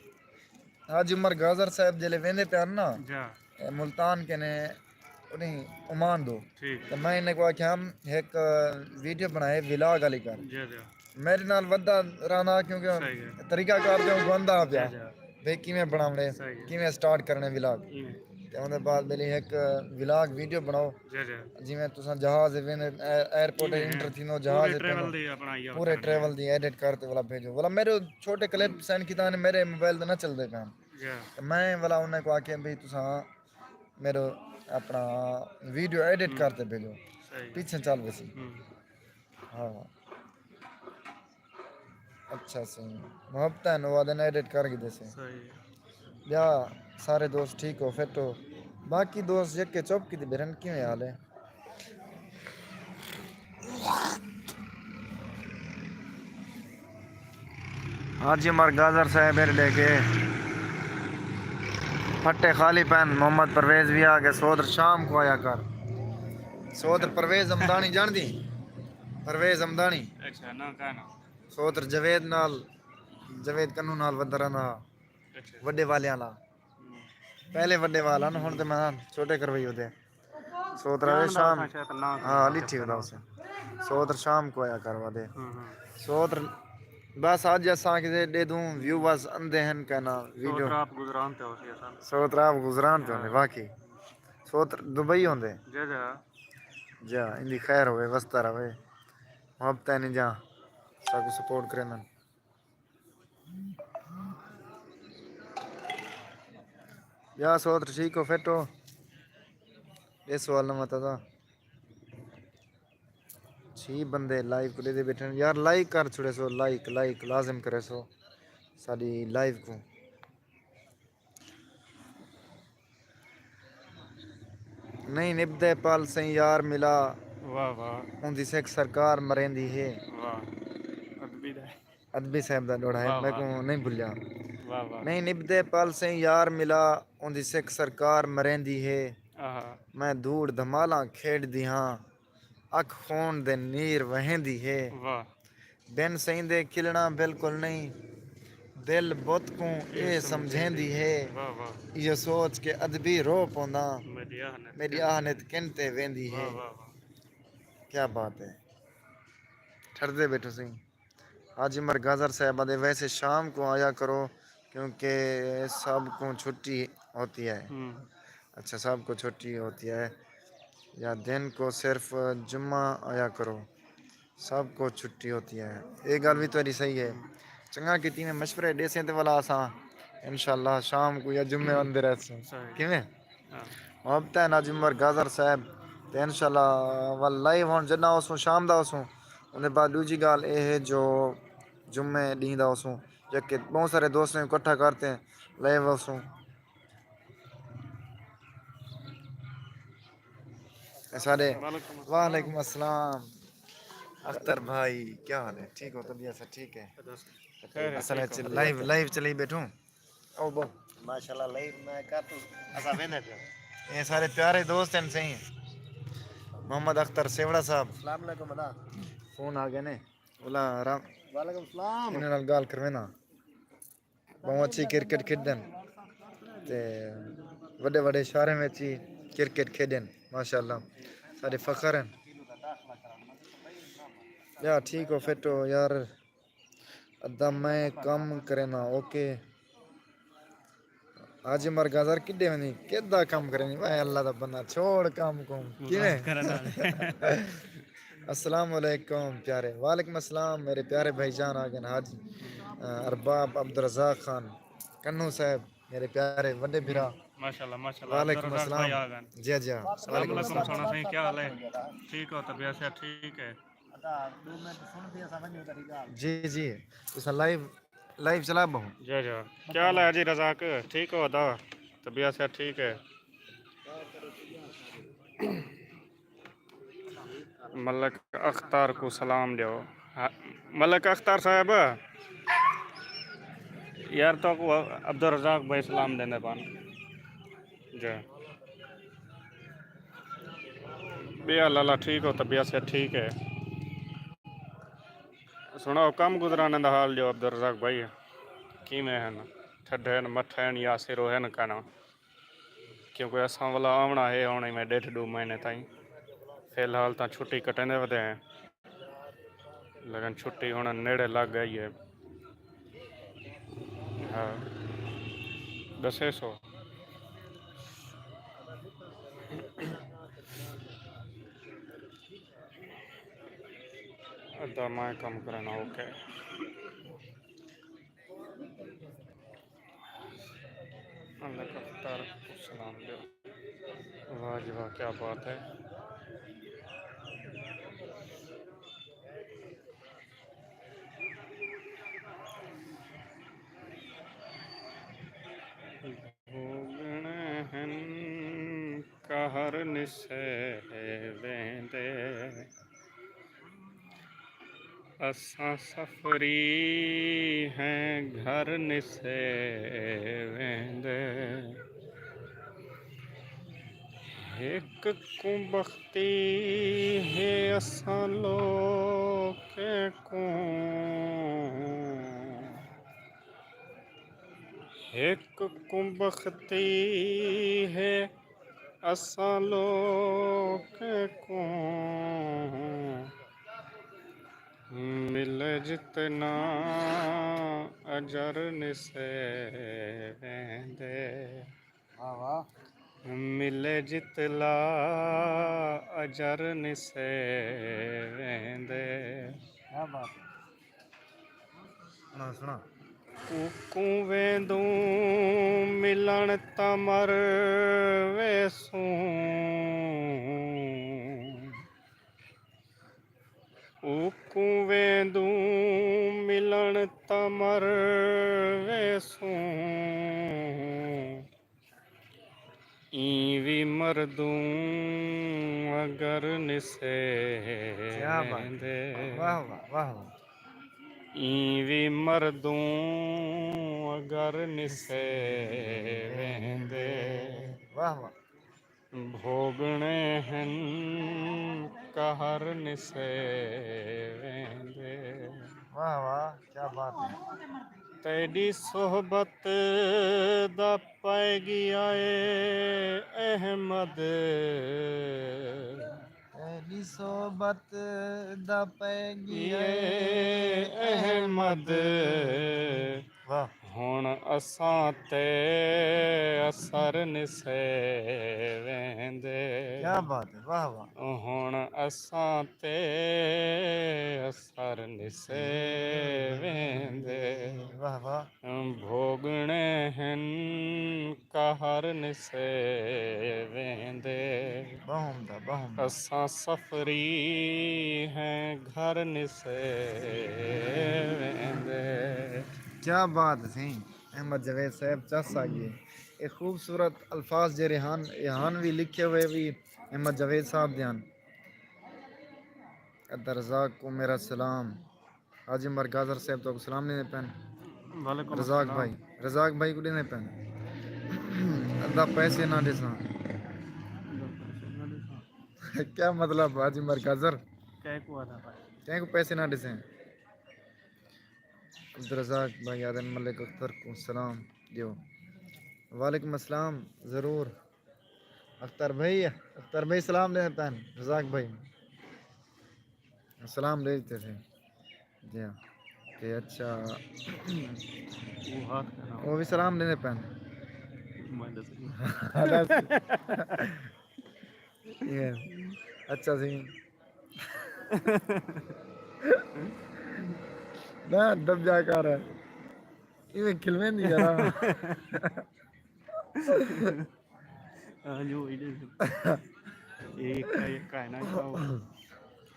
حاجی عمر گازر صاحب جلے ویندے پئے ہن نا، جا۔ اے ملتان کنے، نہیں، عمان دو۔ ٹھیک۔ تے میں انہیں کو آکھیا ہم ہک ویڈیو بݨائے ولاگ والی کر۔ جی، جی۔ میرے نال ودھا رہنا کیونکہ صحیح ہے۔ طریقہ کار تے گوندا پیا۔ جی، جی۔ بھئی کیویں بݨاوݨے، صحیح ہے۔ کیویں سٹارٹ کرݨے ولاگ۔ ایویں۔ تے اوندے بعد میری ہک ولاگ ویڈیو بݨاؤ۔ جی، جی۔ جیویں تساں جہاز ویندے، اے-، ایئرپورٹ جی، انٹر تھیندو، جہاز پورے ٹریول دی اپنا ایہو پورے کرݨے۔ ٹریول دی ایڈٹ کر تے والا بھیجو۔ والا میرے چھوٹے کلپ سین کیتا نے میرے موبائل تے نہ چلدے پئے ہن۔ جی۔ تے میں والا انہیں کو آکھیا بھئی تساں میرے اپنا ویڈیو ایڈٹ ہوں۔ کر تے بھیجو۔ صحیح۔ پیچھے چل ویسی۔ ہوں۔ ہاں۔ اچھا سئیں۔ محبتاں ہن، او آہدن ایڈٹ کر گھدے سے۔ صحیح۔ ٻیا سارے دوست ٹھیک ہو، فٹ ہو؟ باقی دوست یکے چپ کیتے بیٹھن، کیویں حال ہے؟ حاجی عمر گازر صاحب ارے ݙے کے پھٹے خالی پئن، محمد پرویز وی آ ڳئے، سودر شام کو آیا کر۔ سودر پرویز ہمدانی ڄاݨدی؟ پرویز ہمدانی۔ اچھا، نہ کائنا۔ سودر جاوید نال، جاوید کنوں نال ودھا رہندا ہا۔ اچھا۔ وݙے والے والا۔ ہوں۔ پہلے وݙے والا نا، ہݨ تے میں چھوٹے کروئی ہوندے۔ سودر آوے شام۔ ہاں، ݙٹھی ہوندے اسے۔ سودر شام کو آیا کروا دے۔ ہوں، ہوں۔ سودر بس اڄ اساں کیتے ݙیدھوں ویوز اندے ہن کائنا ویڈیو۔ سودر آپ گزران تے ہوسی اساں۔ سودر آپ گزران تے ہوندے، ہاں۔ واقعی۔ سودر دبئی ہوندے۔ جی، جی۔ جا، ایندی خیر ہووے، وسدا رہوے۔ محبتاں نے جا، ساکوں سپورٹ کریندن۔ یا سودر ٹھیک ہو، فٹ ہو؟ اے سوال نواں تازہ۔ چھی بندے لائیو کوں ݙیہدے بیٹھن۔ یار لائک کر چھوڑے سو، لائک، لائک لازم کرے سو ساݙی لائیو کوں۔ نہیں نبھدے پل سئیں یار ملا۔ واہ واہ۔ اوندی سکھ سرکار مریندی ہے۔ واہ۔ ادبی دا۔ ادبی صاحب دا ݙوہڑا ہے، واہ واہ۔ میکوں نہیں بھلیا۔ واہ واہ۔ نہیں نبھدے پل سئیں یار ملا، اوندی سکھ سرکار مریندی ہے۔ آہا۔ میں دھوڑ دھمالاں کھیݙدی ہاں، اکھ خون دے نیر وہیندی ہے۔ واہ۔ بن سئیں دے کھلݨا بالکل نئیں، دل بت کوں اے اے سمجھیندی سمجھیندی ہے۔ واہ واہ۔ ایہو سوچ کے ادبی رو پوندا، میݙی آہ نت میݙی کن آہ نت کن تے ویندی واہ ہے۔ واہ واہ۔ کیا بات ہے۔ ٹھردے بیٹھو سئیں۔ حاجی عمر گازر صاحب آہدے ویسے شام کو آیا کرو کیونکہ سب کو چھٹی ہوتی ہے۔ ہوں۔ اچھا، سب کو چھٹی ہوتی ہے یا دن کو صرف جمعہ آیا کرو، سب کو چھٹی ہوتی ہے۔ اے ڳالھ وی تہاݙی صحیح ہے۔ چنڳا کیتی میں مشورے ݙیسیں تے ولا اساں انشاءاللہ شام کو یا جمعے آندے رہسوں۔ صحیح۔ کیویں؟ ہاں۔ محبتاں نال حاجی عمر گازر صاحب تے انشاءاللہ ول لائیو ہݨ جݙاں ہوسوں شام دا ہوسوں۔ اوندے بعد ݙوجھی ڳالھ اے ہے جو جمعے ݙینہہ دا ہوسوں، جیکے ٻہوں سارے دوستیں کوں اکٹھا کر تے لائیو ہوسوں۔ اے سارے وعلیکم السلام۔ اختر بھائی، کیا حال ہے؟ ٹھیک ہو؟ طبیعت سب ٹھیک ہے؟ خیر ہے، اصل ٹھیک وچ ہو۔ لائیو، لائیو چلی بیٹھوں۔ او بو۔ ماشاءاللہ، لائیو میں کر تو اسا ویندے پیا۔ اے سارے پیارے دوست ہیں سئیں۔ محمد اختر سیوڑا صاحب۔ السلام علیکم ادا۔ فون آ ڳئے نے۔ اولا رام۔ وعلیکم السلام۔ انہاں نال ڳالھ کروینداں۔ ٻہوں اچھی کرکٹ کھیݙدن تے وݙے وݙے شہریں وچ ہی کرکٹ کھیݙن، ماشاءاللہ ساݙے فخر ہن۔ ٻیا ٹھیک ہو، فٹ ہو یار؟ ادا میں کم کرینداں، اوکے۔ حاجی عمر گازر کݙے ویندی؟ کدا کم کرینی؟ واہ اللہ دا بندہ، چھوڑ کم کم۔ کیویں؟ السلام علیکم پیارے۔ وعلیکم السلام میرے پیارے بھائی جان، آ گئے حاجی، آ، ارباب عبدالرزاق خان کنو صاحب، میرے پیارے وݙے بھرا۔ ماشاءاللہ، ماشاءاللہ۔ وعلیکم السلام۔ جی، جی۔ السلام علیکم سونا سائیں، کیا حال ہے؟ ٹھیک ہو؟ طبیعت صحت ٹھیک ہے؟ جی، جی۔ تساں لائیو، لائیو چلا بہوں۔ جی، جی۔ کیا حال ہے حاجی رزاق؟ ٹھیک ہو ادا؟ طبیعت صحت ٹھیک ہے؟ ملک اختر کوں سلام ݙیو۔ ہا، ملک اختر صاحب، یار تہاکوں عبدالرزاق بھائی سلام ݙیندے پن۔ جی۔ ٻیا لالا ٹھیک ہو؟ طبیعت صحت ٹھیک ہے؟ سݨاؤ کم گزرانے دا حال ݙیو عبدالرزاق بھائی، کیویں ہن؟ ٹھڈے ہن، مٹھے ہن یا سرو ہن کنا؟ کیونکہ اساں ولا آوݨا ہے ہݨ ایویں ݙیڈھ ݙو مہینے تائیں۔ فی الحال تاں چھٹی کٹیندے ودے ہیں، لیکن چھٹی ہݨ نیڑے لڳ ڳئی ہے۔ ہاں، ݙسے سو۔ ادا میں کم کرنا، اوکے۔ اللہ کا اختر کو سلام دے۔ واہ جی واہ، کیا بات ہے۔ بھوڳݨے ہن قہر نسے ویندے، اساں سفری ہیں گھر نسے ویندے۔ ہک کوں بختی ہے اساں لوکیں کوں، ہک کوں بختی ہے اساں لوکیں کوں، ملے جتنا اجر نسے ویندے۔ واہ واہ۔ ملے جتلا اجر نسے ویندے۔ کیا بات ہے۔ سݨا، سݨا۔ اوکوں ویندوں ملݨ تاں مر ویسوں۔ اوکوں ویندوں ملݨ تاں مر ویسوں۔ ایں وی مردوں اگر نسے کیا بات۔ ویندے۔ واہ واہ، واہ واہ۔ ایں وی مردوں اگر نسے ویندے۔ واہ واہ۔ بھوڳݨے ہن قہر نسے ویندے۔ واہ واہ، کیا بات ہے۔ تیݙی صحبت دا پئے ڳیا اے احمد۔ تیݙی صحبت دا پئے ڳیا اے احمد۔ واہ۔ ہݨ اساں تے اثر نسے ویندے۔ کیا بات ہے، واہ واہ۔ ہݨ اساں تے اثر نسے ویندے۔ واہ واہ۔ بھوڳݨے ہن قہر نسے ویندے۔ ٻہوں عمدہ، ٻہوں عمدہ۔ اساں سفری ہیں گھر نسے ویندے۔ کیا بات ہے سئیں، احمد جاوید صاحب چس آ ڳئے۔ اے خوبصورت الفاظ جیڑھے ہن، اے ہن وی لکھے ہوئے وی احمد جاوید صاحب دے ہن۔ عبدالرزاق کوں میرا سلام۔ حاجی عمر گازر صاحب تہاکوں سلام ݙیندے پئن۔ وعلیکم رزاق السلام۔ بھائی، رزاق بھائی کوں ݙیندے پئن۔ ادا پیسے نہ ݙیساں۔ کیا مطلب حاجی عمر گازر؟ کہیں کوں ادا پیسے۔ کہیں کوں پیسے نہ ݙیسیں۔ عبدالرزاق بھائی آہدن ملک اختر کوں سلام ݙیو۔ وعلیکم السلام، ضرور۔ اختر بھائی، اختر بھائی سلام ݙیندے پئن، رزاق بھائی۔ سلام ݙے ݙتے سے۔ جی ہاں۔ تے اچھا۔ او ہاتھ کنا۔ او وی سلام ݙیندے پئن۔ اچھا سین۔ نہ، دب جا کر ایویں کھلویں دی یار۔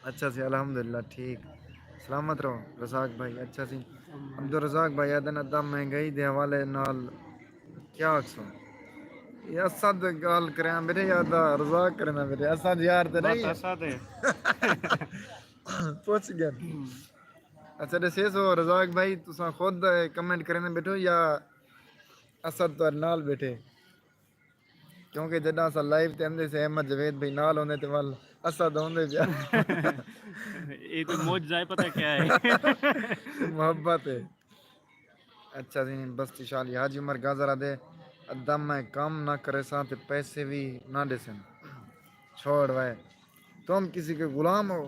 اچھا سی، الحمدللہ، ٹھیک۔ سلامت رہو رزاق بھائی۔ اچھا سی، عبدالرزاق بھائی آدن ادا مہنگائی دے حوالے نال کیا آکھسو؟ یہ اسد گال کریاں میرے یاد، رزاق کرنا میرے، اسد یار تے نہیں۔ اسد ہے۔ پوچھ گئے۔ اچھا، ڈسے سو رزاق بھائی، تساں خود کمنٹ کرنے بیٹھو یا اسد تہاڈے نال بیٹھے؟ کیونکہ جڈاں اساں لائیو تے آندے سے، احمد جاوید بھائی نال ہوندے تے ول اسد ہوندے پیا۔ یہ تو معجزہ ہے، پتہ کیا ہے؟ محبت ہے۔ اچھا سی، بستی شالی حاجی عمر گازر آدے، ادا میں کم نہ کریساں تے پیسے وی نہ ڈیسن۔ چھوڑ وے، تم کسی کے غلام ہو۔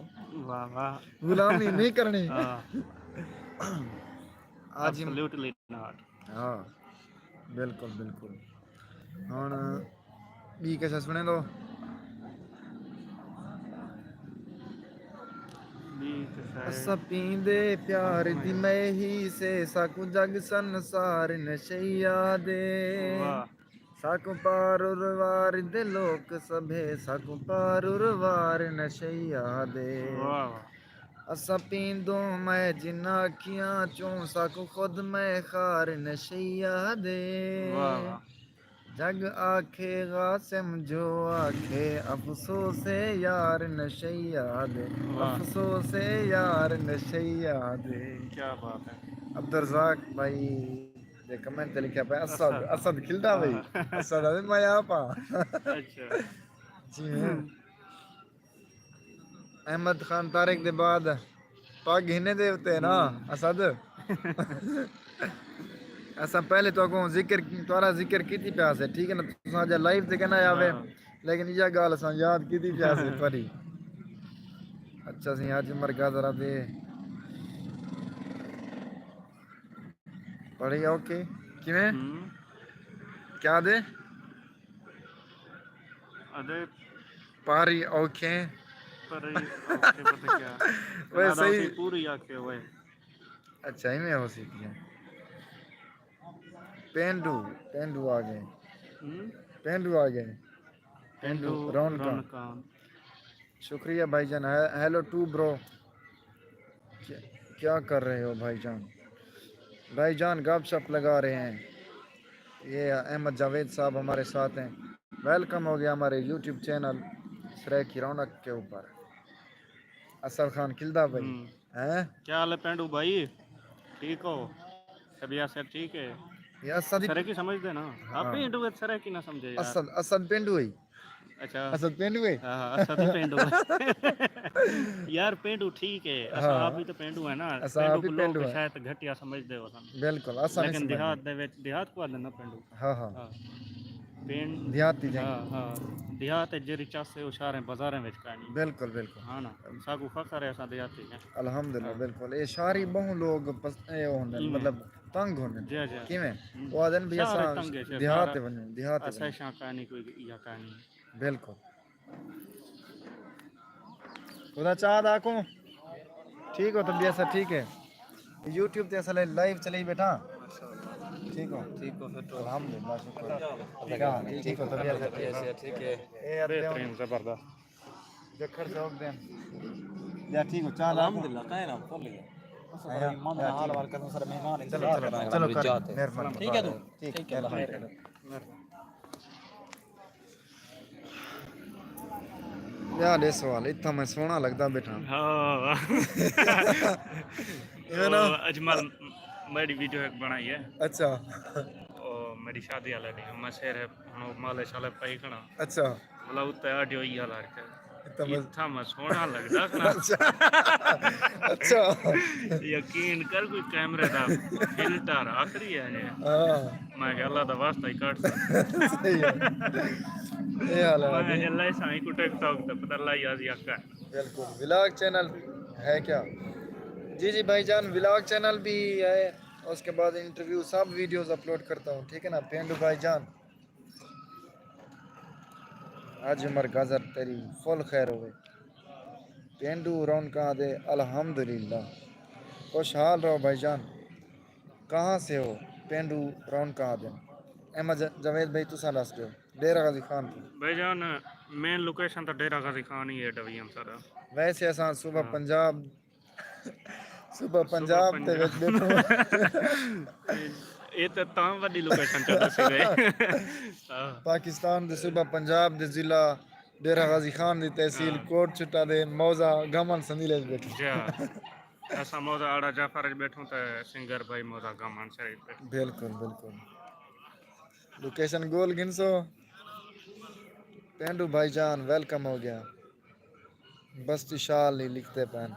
واہ واہ۔ غلامی نہیں کرنی۔ ہاں۔ حاجی، absolutely not۔ ہاں، بالکل بالکل۔ ہن بی کسا سنے دو۔ اساں پیندے پیار دی مئی ہی سے، ساکوں جگ سنسار نشئی آدے۔ واہ۔ ساکوں پار اروار دے لوک سبھے، ساکوں پار اروار نشئی آدے۔ واہ واہ۔ اساں پیندوں مئی جنہاں اکھیاں چوں، ساکوں خود مئی خار نشئی آدے۔ واہ واہ۔ جگ آکھے قاسم جو آکھے، افسوس ہے یار نشئی آدے۔ واہ۔ افسوس ہے یار نشئی آدے۔ کیا بات ہے۔ عبدالرزاق بھائی دے کمنٹ تے لکھیا پیا، اسد، اسد۔ اسد کھلدا بھائی۔ ہاں۔ اسد آدے میں آپ ہاں۔ اچھا۔ جی ہاں۔ احمد خان طارق دے بعد پگ ہنے دے اتے نا، ہوں۔ اسد۔ اساں پہلے تو کو ذکر، تہاڈا ذکر کیتی پیا سے، ٹھیک ہے نا؟ تساں جا لائیو تے کنا آوے، ہاں۔ لیکن یہ گال اساں یاد کیتی پیا سے تہاڈی۔ اچھا سی، حاجی عمر گازر آدے۔ پڑھی اوکے۔ کیویں؟ ہوں۔ کیا دے؟ ادے۔ پاری اوکھیں۔ پاری اوکھیں پتہ کیا؟ اوئے کنا دا صحیح۔ اسی پوری آکھے ہوئے۔ اچھا، ایویں ہو سکتی ہے۔ پینڈو، پینڈو آ گئے۔ ہوں؟ پینڈو آ گئے۔ پینڈو پینڈو رونقاں۔ رونقاں۔ شکریہ بھائی جان۔ ہیلو ٹو برو، کیا، کیا کر رہے ہو بھائی جان؟ بھائی جان گپ شپ لگا رہے ہیں۔ یہ احمد جاوید صاحب ہمارے ساتھ ہیں۔ ویلکم ہو گیا ہمارے یوٹیوب چینل سرائیکی رونق کے اوپر۔ اسد خان کلدا بھائی۔ ہوں۔ ہیں؟ کیا حال ہے پینڈو بھائی؟ ٹھیک ہو؟ طبیعت سب ٹھیک ہے؟ یہ اسد ہی سرائیکی سمجھدے نا؟ آپ ہاں۔ پینڈو ہے، سرائیکی نہ سمجھے یار۔ اسد، اسد پینڈو ہے۔ اچھا۔ اسد پینڈو ہے؟ ہاں، ہاں، اسد ہی پینڈو ہے۔ یار پینڈو ٹھیک ہے، اساں ہاں۔ آپ بھی تو پینڈو ہے نا۔ اساں پینڈو آپ ہی کو لوگ پینڈو ہیں۔ شاید گھٹیا سمجھدے ہو سن۔ بالکل، اساں نہیں لیکن سمجھدے۔ دیہات دے وچ، دیہات کو آدھے نا پینڈو۔ ہاں، ہاں۔ ہاں۔ پینڈ دیہاتی جائیں۔ ہاں، ہاں۔ دیہات ہے جیری چس ہے، وہ شہریں بازاریں وچ کائنی۔ بالکل، بالکل۔ ہاں نا، ساکو فخر ہے، اساں دیہاتی ہیں۔ الحمدللہ، ہاں۔ بالکل۔ اے شہری ہاں۔ بہوں لوگ پس-، اے ہوندے، ہوں۔ مطلب تنگ ہوندے۔ جی، جی۔ کیویں؟ ہوں۔ وہ آدھے بھی شہر اساں تنگ ہے، شہر دیہات سارا ونجوں، دیہات اساں ونجوں۔ شاہ کائنی کوئی یا کائنی۔ بالکل۔ خدا چاہ دا کو۔ ٹھیک ہو، طبیعت سب ٹھیک ہے؟ یوٹیوب تے اصل لائیو چلی بیٹھا۔ ٹھیک ہو؟ ٹھیک ہو، فٹ ہو؟ الحمدللہ، شکر۔ کیا حال ہے؟ ٹھیک ہو، طبیعت سب ٹھیک ہے؟ ٹھیک ہے۔ اے اب بہترین، زبردست۔ جکھڑ چوک دے۔ یا ٹھیک ہو، چاہ لا۔ الحمدللہ، کائے نام کھول لیا۔ اچھا، بھائی، ماما نال حال وال کروں، سارے مہمان چلو، انتظار چلو، کرنا ہے۔ چلو، کر، مہربانی۔ ٹھیک ہے تو؟ ٹھیک ہے، الحمدللہ۔ مہربانی۔ یار، اے سوال اتھاں میں سوہݨا لڳدا ٻیٹھاں۔ ہاں۔ ایویں نا؟ او، اجمل میݙی ویڈیو ہک بݨائی ہے۔ اچھا۔ او، میݙی شادی والا ݙینہہ، میں سر ہݨ او مالے شالے پائی کھڑا۔ اچھا۔ مطلب، اتھاں آڈیو ای حال ہر کے۔ اتھاں میں سوہݨا لڳدا کھڑا۔ اچھا۔ اچھا۔ یقین کر، کوئی کیمرے دا فلٹر آخری ہے جی۔ ہاں۔ میں کہ اللہ دا واسطہ ہی کٹ۔ صحیح ہے۔ اے حال ہے۔ میں کہ اللہ سائیں کو ٹک ٹاک دا پتہ لائی آزی آکا۔ بالکل، ولاگ چینل ہے کیا؟ جی، جی بھائی جان، ولاگ چینل بھی ہے، اس کے بعد انٹرویو، سب ویڈیوز اپلوڈ کرتا ہوں، ٹھیک ہے نا؟ پینڈو بھائی جان، حاجی عمر گازر تیری فل خیر ہوئے۔ پینڈو رونقاں دے الحمدللہ۔ خوشحال رہو بھائی جان۔ کہاں سے ہو؟ پینڈو رونقاں دے۔ احمد ج- جاوید بھائی تساں ݙس ݙیو۔ ڈیرہ غازی خان توں۔ بھائی جان، مین لوکیشن تاں ڈیرہ غازی خان ہی ہے، ڈوی ہم سارا۔ ویسے اساں صوبہ ہاں۔ پنجاب صوبہ صوبہ پنجاب دے پنجاب۔ وچ ٻیٹھے ہوں۔ اے تے تاں وݙی لوکیشن چا ݙسی ڳئے۔ ہاں۔ پاکستان دے صوبہ پنجاب دے ضلع ڈیرہ غازی خان دی تحصیل ہاں۔ کوٹ چٹا دے موضع گامن سندیلے وچ ٻیٹھے۔ جی ہاں۔ اساں موضع آڑا جعفر وچ ٻیٹھوں تے سنگر بھائی موضع گامن شریف ٻیٹھے۔ بالکل، بالکل۔ لوکیشن گول گھنسو۔ پینڈو بھائی جان ویلکم ہو گیا۔ بستی شال ہی لکھدے پئن۔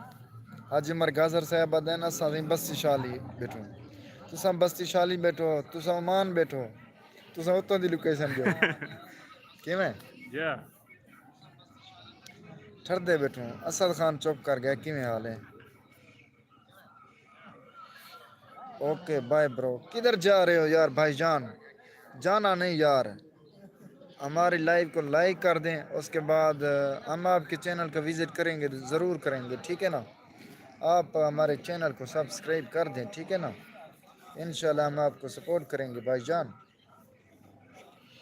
حاجی عمر گازر صاحب آہدن اساں سئیں بستی شال ہی ٻیٹھوں۔ تساں بستی شال ہی ٻیٹھو، تساں عمان ٻیٹھو، تساں اتوں دی لوکیشن ݙیو۔ کیویں؟ جی۔ ٹھردے ٻیٹھوں۔ اسد خان چپ کر ڳئے، کیویں حال ہے؟ اوکے بائے برو۔ کدھر جا رہے ہو یار بھائی جان؟ جانا نہیں یار، ہماری لائیو کو لائک کر دیں، اس کے بعد ہم آپ کے چینل کا وزٹ کریں گے، ضرور کریں گے، ٹھیک ہے نا؟ آپ ہمارے چینل کو سبسکرائب کر دیں، ٹھیک ہے نا؟ انشاءاللہ ہم آپ کو سپورٹ کریں گے بھائی جان۔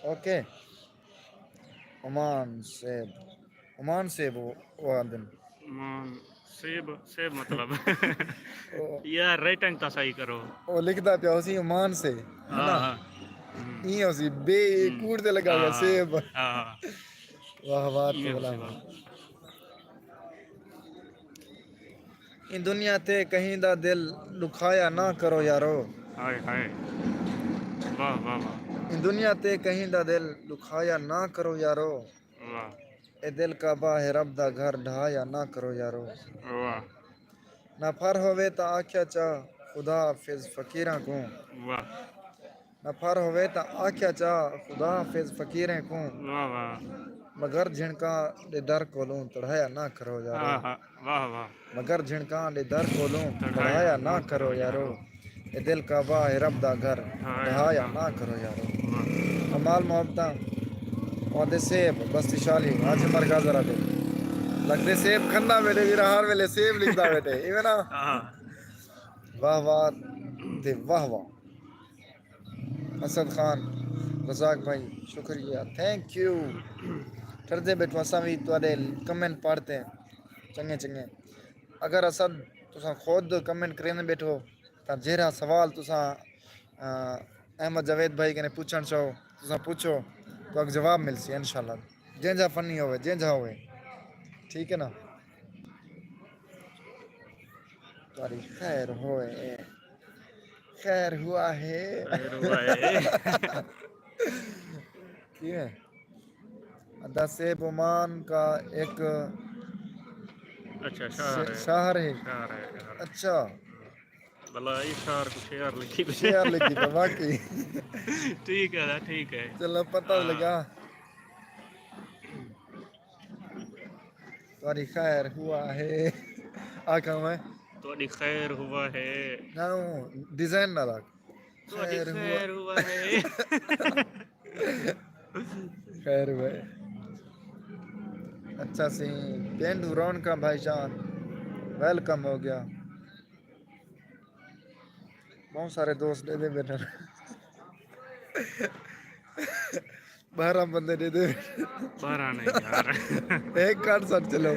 اوکے۔ عمان سیب۔ عمان سیب او آہدن۔ عمان سیب، سیب مطلب۔ او یار، رائٹنگ تاں صحیح کرو۔ او لکھدا پیا ہوسی عمان سے، ہے نا؟ ہاں، ہاں۔ ہم۔ ایں ہوسی، بے ہم۔ کوڑ تے لڳا ہویا ہاں، سیب۔ ہاں۔ واہ واہ، ایویں ہوسی، واہ۔ ایں دنیا تے کہیں دا دل ݙکھایا نہ کرو یارو۔ ہائے ہائے۔ واہ، واہ، واہ۔ ایں دنیا تے کہیں دا دل ݙکھایا نہ کرو یارو۔ واہ۔ اے دل کعبہ ہے رب دا گھر، ڈھایا نہ کرو یارو۔ واہ۔ نہ پھر ہووے تاں آکھیا چا خدا حافظ فقیراں کوں۔ واہ۔ نہ پھر ہووے تاں آکھیا چا خدا حافظ فقیریں کوں۔ واہ واہ۔ مگر جھنکاں دے در کولوں تڑایا نہ کرو یارو۔ آہا، واہ واہ۔ مگر جھنکاں دے در کولوں تڑایا تڑایا نہ نہ کرو کرو یارو۔ یارو۔ اے دل کعبہ ہے رب دا گھر، ڈھایا ڈھایا نہ نہ کرو یارو۔ واہ۔ کمال محبتاں۔ آہدے سیب بستی شالی، حاج عمر گازر آہدے۔ لڳدے سیب کھندا ویلے وی ہر ویلے سیب لکھدا ویٹے، ایویں نا؟ ہاں۔ واہ واہ تے واہ واہ۔ اسد خان، رزاق بھائی، شکریہ، تھینک یو۔ ٹھردے ٻیٹھو، اساں وی تہاݙے کمنٹ پڑھ تے چنڳے چنڳے۔ اگر اسد تساں خود کمنٹ کریندے ٻیٹھو تاں جیڑھا سوال تساں، آ، احمد جاوید بھائی کنے پچھݨ چاہو، تساں پچھو، تہاکوں جواب ملسی انشاءاللہ۔ جینجھا فنی ہووے، جینجھا ہووے۔ ٹھیک ہے نا؟ تہاݙی خیر ہوئے۔ خیر ہوا ہے۔ خیر ہوا ہے۔ کیویں؟ ادا سیب عمان کا ایک اچھا، شہر ش-، ہے۔ شہر ہے۔ شہر ہے، شہر۔ اچھا۔ بھلا اے شہر کوں شہر لکھی پئے۔ شہر لکھی پئے، واقعی۔ ٹھیک ہے، ٹھیک ہے۔ چلو، پتہ ہاں۔ لڳا۔ تہاݙی خیر ہوا ہے۔ آکھاں میں۔ تہاݙی خیر ہوا ہے۔ نہ، ڈیزائن نہ رکھ۔ تہاݙی خیر ہوا۔ خیر ہوا ہے۔ خیر ہوا ہے۔ اچھا سی، پینڈو رونقاں بھائی جان، ویلکم ہو گیا۔ بہت سارے دوست ݙیہدے ٻیٹھن۔ ٻارہاں بندے ݙیہدے۔ ٻارہاں نہیں یار۔ ہک گھٹ سٹ چلو۔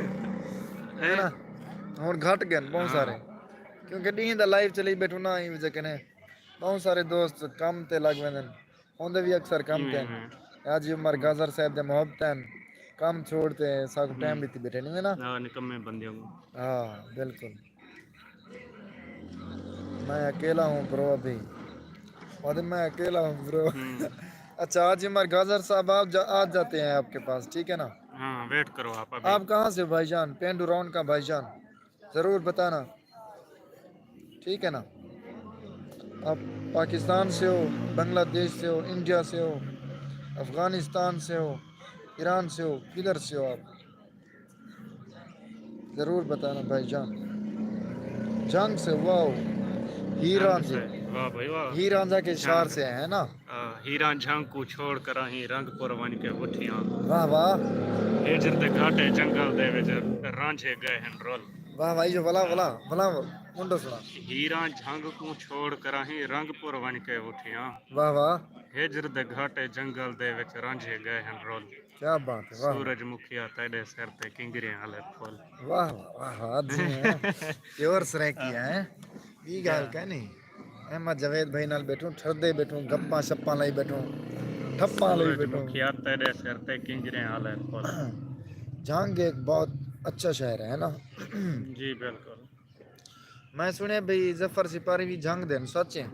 ہے نا؟ ہݨ گھٹ ڳئن بہت ہاں۔ سارے۔ کیونکہ ݙینہہ دا لائیو چلی ٻیٹھوں نا، ایں وجہ کنے بہت سارے دوست کم تے لڳ ویندن۔ ہوندے وی اکثر کم ایویں تے ہن۔ ایویں۔ حاجی عمر گازر صاحب دے محبت ہن۔ کم چھوڑ تے ساکوں ٹائم ہوں۔ ݙتی ٻیٹھے، نہیں ہے نا؟ ہاں، نکمے بندے ہوں۔ ہاں، بالکل۔ میں اکیلا ہوں برو ابھی۔ اور میں اکیلا ہوں برو۔ ہوں۔ اچھا، حاجی عمر گازر صاحب، آپ جا-، آ جاتے ہیں آپ کے پاس، ٹھیک ہے نا؟ ہاں، ویٹ کرو آپ ابھی۔ آپ کہاں سے ہو بھائی جان؟ پینڈو رونقاں بھائی جان، ضرور بتانا۔ ٹھیک ہے نا؟ آپ پاکستان سے ہو، بنگلہ دیش سے ہو، انڈیا سے ہو، افغانستان سے ہو، ایران سے ہو، کدھر سے ہو آپ؟ ضرور بتانا بھائی جان۔ جھنگ سے، واو۔ ہیر جھنگ رانجھا۔ سے، واہ بھائی واہ۔ ہیر رانجھا کے شہر جھنگ۔ سے ہیں نا؟ ہاں، ہیراں جھنگ کوں چھوڑ کراہیں رنگ پور ونڄ کے وٹھیاں۔ واہ واہ۔ ہجر دے گھاٹے جنگل دے وچ رانجھے ڳئے ہن رل۔ واہ واہ، ایہو ولا ولا ولا منڈو سنا۔ ہیراں جھنگ کوں چھوڑ کراہیں رنگ پور ونڄ کے وٹھیاں۔ واہ واہ۔ ہجر دے گھاٹے جنگل دے وچ رانجھے ڳئے ہن رل۔ کیا بات ہے، واہ۔ سورج مکھیا تیݙے سر تے کنگریں آلے پھل۔ واہ واہ واہ واہ، جی ہیں۔ پیور سرائیکی ہے۔ ٻی ڳالھ کائنی۔ احمد جاوید بھائی نال ٻیٹھوں، ٹھردے ٻیٹھوں، گپاں شپاں لائی ٻیٹھوں، ٹھپاں لائی سورج ٻیٹھوں۔ مکھیا تیݙے سر تے کنجریں آلے پھل۔ جھنگ ایک بہت اچھا شہر ہے نا؟ جی بالکل۔ میں سُݨیا بھئی ظفر سپاری وی جھنگ دے ہن، سچ ہے؟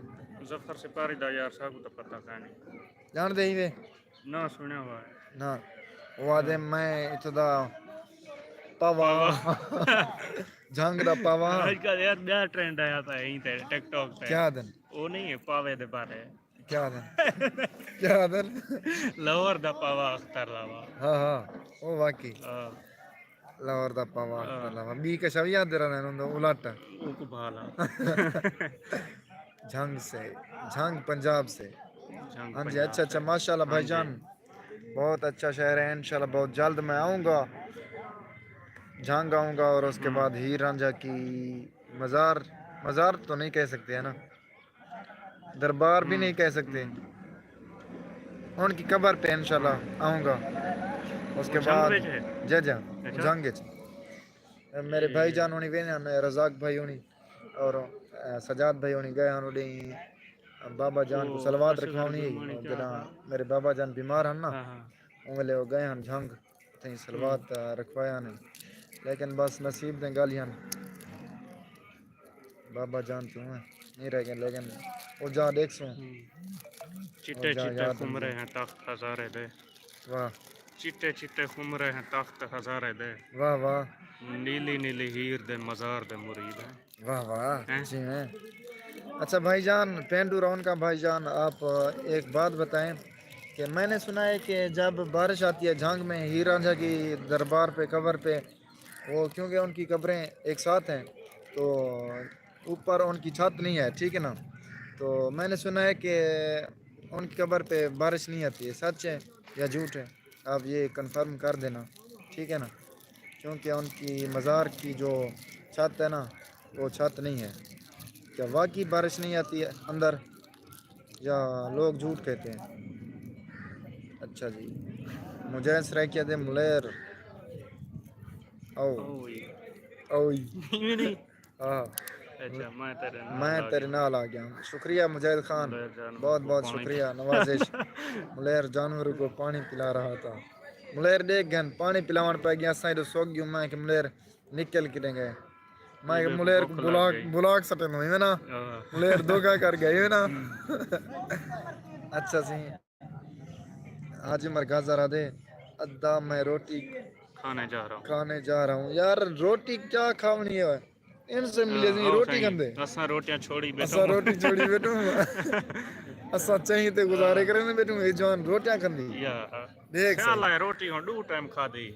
ظفر سپاری دا یار ساکوں تاں پتہ کائنی۔ ڄاݨدے ہیوے؟ نہ سُݨیا ہوا ہے۔ نہ۔ او آہدے میں اتھوں دا پاوا۔ پاوا۔ جھنگ دا پاوا۔ اڄ کل یار ٻیا ٹرینڈ آیا پیا ایں تے ٹک ٹاک تے۔ کیا آہدن؟ او نہیں ہے پاوے دے بارے۔ کیا آہدن؟ کیا آہدن؟ لاہور دا پاوا اختر لاوا۔ ہاں ہاں، او واقعی۔ ہاں۔ لاہور دا پاوا اختر لاوا۔ ٻی کشا وی آہدے رہندے ہن، الٹ۔ او کو بھالا۔ جھنگ سے، جھنگ پنجاب سے۔ جھنگ ہاں جی، پنجاب اچھا اچھا، سے۔ ماشاءاللہ ہاں بھائی جی۔ جان، بہت اچھا شہر ہے، انشاءاللہ بہت جلد میں آؤں گا، جھنگ آؤں گا اور اس کے بعد ہیر رانجھا کی مزار، مزار تو نہیں کہہ سکتے ہیں نا، دربار بھی نہیں کہہ سکتے، ان کی قبر پہ انشاءاللہ آؤں گا۔ اس کے بعد جی جی، جھنگ وچ۔ میرے بھائی جان ہونی ویندے ہن، رزاق بھائی ہونی اور، اے، سجاد بھائی ہونی ڳئے ہن اݙیں بابا جان کوں صلوات رکھواوݨی۔ جݙاں میرے بابا جان بیمار ہن نا، اوں ویلے او ڳئے ہن جھنگ، اتھیں صلوات رکھوایا نے۔ لیکن بس نصیب دیاں ڳالھیں ہن۔ بابا جان توں نہیں رہ ڳئے، لیکن او جا ݙیکھسوں۔ چٹے چٹے خمرے ہیں تخت ہزارے دے۔ واہ۔ چٹے چٹے خمرے ہیں تخت ہزارے دے۔ واہ واہ۔ نیلی نیلی ہیر دے مزار دے مرید ہیں۔ واہ واہ، جی ہیں۔ اچھا بھائی جان، پینڈو رونقاں بھائی جان، آپ ایک بات بتائیں کہ میں نے سنا ہے کہ جب بارش آتی ہے جھنگ میں، ہیر رانجھا کی دربار پہ، قبر پہ، وہ کیونکہ ان کی قبریں ایک ساتھ ہیں تو اوپر ان کی چھت نہیں ہے، ٹھیک ہے نا؟ تو میں نے سنا ہے کہ ان کی قبر پہ بارش نہیں آتی ہے، سچ ہے یا جھوٹ ہے؟ آپ یہ کنفرم کر دینا، ٹھیک ہے نا؟ کیونکہ ان کی مزار کی جو چھت ہے نا، وہ چھت نہیں ہے۔ کیا واقعی بارش نہیں آتی ہے اندر یا لوگ جھوٹ کہتے ہیں؟ اچھا جی، مجاہد سرائیکیہ دے ملیر۔ او۔ اوئی۔ اوئی۔ ہاں۔ اچھا، میں تیرے نال میں آ تیرے گیا۔ نال آ گیا۔ شکریہ مجاہد خان، بہت بہت شکریہ، نوازش۔ ملیر جانور کو پانی پلا رہا تھا۔ ملیر ݙیکھ ڳئن، پانی پلاوݨ پئے ڳیا، اساں ایݙو سُک ڳیوں، میں کہ ملیر نکل کݙیں ڳئے۔ میں کہ ملیر کو بھلا، بھلا سٹے نو، ایویں نا؟ ہاں۔ ملیر دھوکا کر ڳئے، ایویں نا؟ اچھا سی۔ حاجی مرغازہ رہدے، ادا میں روٹی کھانے جا رہا ہوں۔ کھانے جا رہا ہوں۔ یار، روٹی کیا کھاوݨی ہے؟ ان سے ملے ہاں، نہیں، ہاں، روٹی صحیح۔ کھاندے۔ اساں روٹیاں چھوڑی بیٹھوں۔ اساں روٹی چھوڑی بیٹھوں۔ اساں چہیں تے گزارے کریں بیٹھوں، اے جوان روٹیاں کھاندی۔ یار، ݙیکھ سیال صحیح۔ ہے، روٹی ہݨ ݙو ٹائم کھادی۔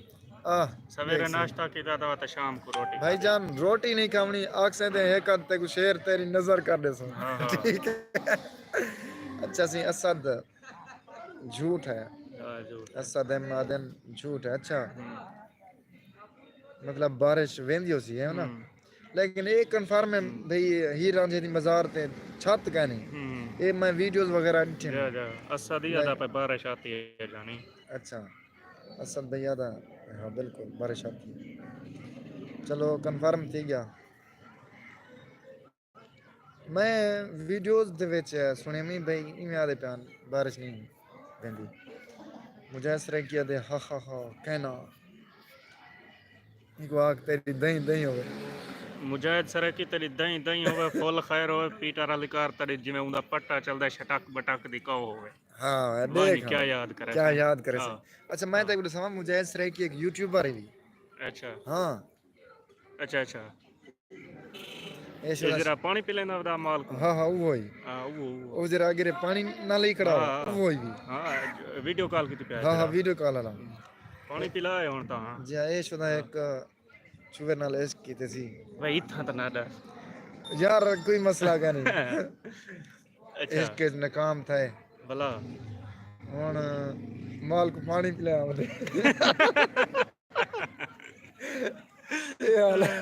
آہ، سویرے ݙیکھ صحیح۔ ناشتہ کیتا تاں تے شام کو روٹی بھائی کھادی۔ جان، روٹی نہیں کھاوݨی، آکھسیں تے ہک ہتھ تے کو شیر تیری نظر کر ݙیسوں۔ ہاں، ہاں۔ ٹھیک ہے۔ اچھا سی اسد۔ جھوٹ ہے۔ ہاں، جھوٹ ہے۔ اسد احمد آہدن جھوٹ ہے۔ اچھا۔ ہوں۔ مطلب بارش ویندی ہوسی، ہے نا؟ ہوں۔ لیکن اے کنفرم ہے، ہوں، بھئی ہیر رانجھے دی مزار تے چھت کائنی۔ ہوں۔ اے میں ویڈیوز وغیرہ ݙٹھے جا، نے۔ جا۔ اسد ہی آہدا پئے بارش آتی ہے جانی۔ اچھا۔ اسد بھائی آہدا، ہاں بالکل بارش آتی ہے۔ چلو کنفرم تھی ڳیا۔ میں ویڈیوز دے وچ سُݨیمی بھئی ایویں آہدے پیان بارش نہیں ویندی۔ مجاہد سرائیکی آہدے ہا ہا ہا کہنا۔ ایکو آکھ تیݙی دئیں دئیں ہووے۔ مجاہد سرائیکی تیݙی دئیں دئیں ہووے، فل خیر ہووے، پیٹر علی کار تیݙی جیویں اوندا پٹا چلدا ہے، شٹک بٹک دی کاؤ ہووے۔ ہاں، ونڄ ݙیکھ کیا یاد کرے کیا سئیں۔ یاد کرے سئیں۔ ہاں۔ اچھا، میں تیکوں ݙساواں، مجاہد سرائیکی ایک یوٹیوبر ہے وی۔ اچھا۔ ہاں۔ اچھا، اچھا۔ اے شودا جیڑھا پاݨی پلیندا ودا مال کوں۔ ہاں، ہاں، اوہو ہی۔ ہاں، اوہو، اوہو۔ او جیڑھا اگے پاݨی نہ لئی کھڑا، ہاں۔ اوہو ہی۔ ہاں، ویڈیو کال کیتی پیا ہاں، ہاں، جیڑھا۔ ویڈیو کال والا۔ پاݨی پلا ہے ہݨ تاں، ہاں۔ جی، اے شودا ہک چھوہر نال عشق کیتے سی۔ بھائی، اتھاں تاں نہ ݙس۔ یار، کوئی مسئلہ کائنی۔ اچھا۔ عشق وچ ناکام تھئے۔ بھلا۔ ہن مال کوں پاݨی پلیا ودے۔ اے حال ہے۔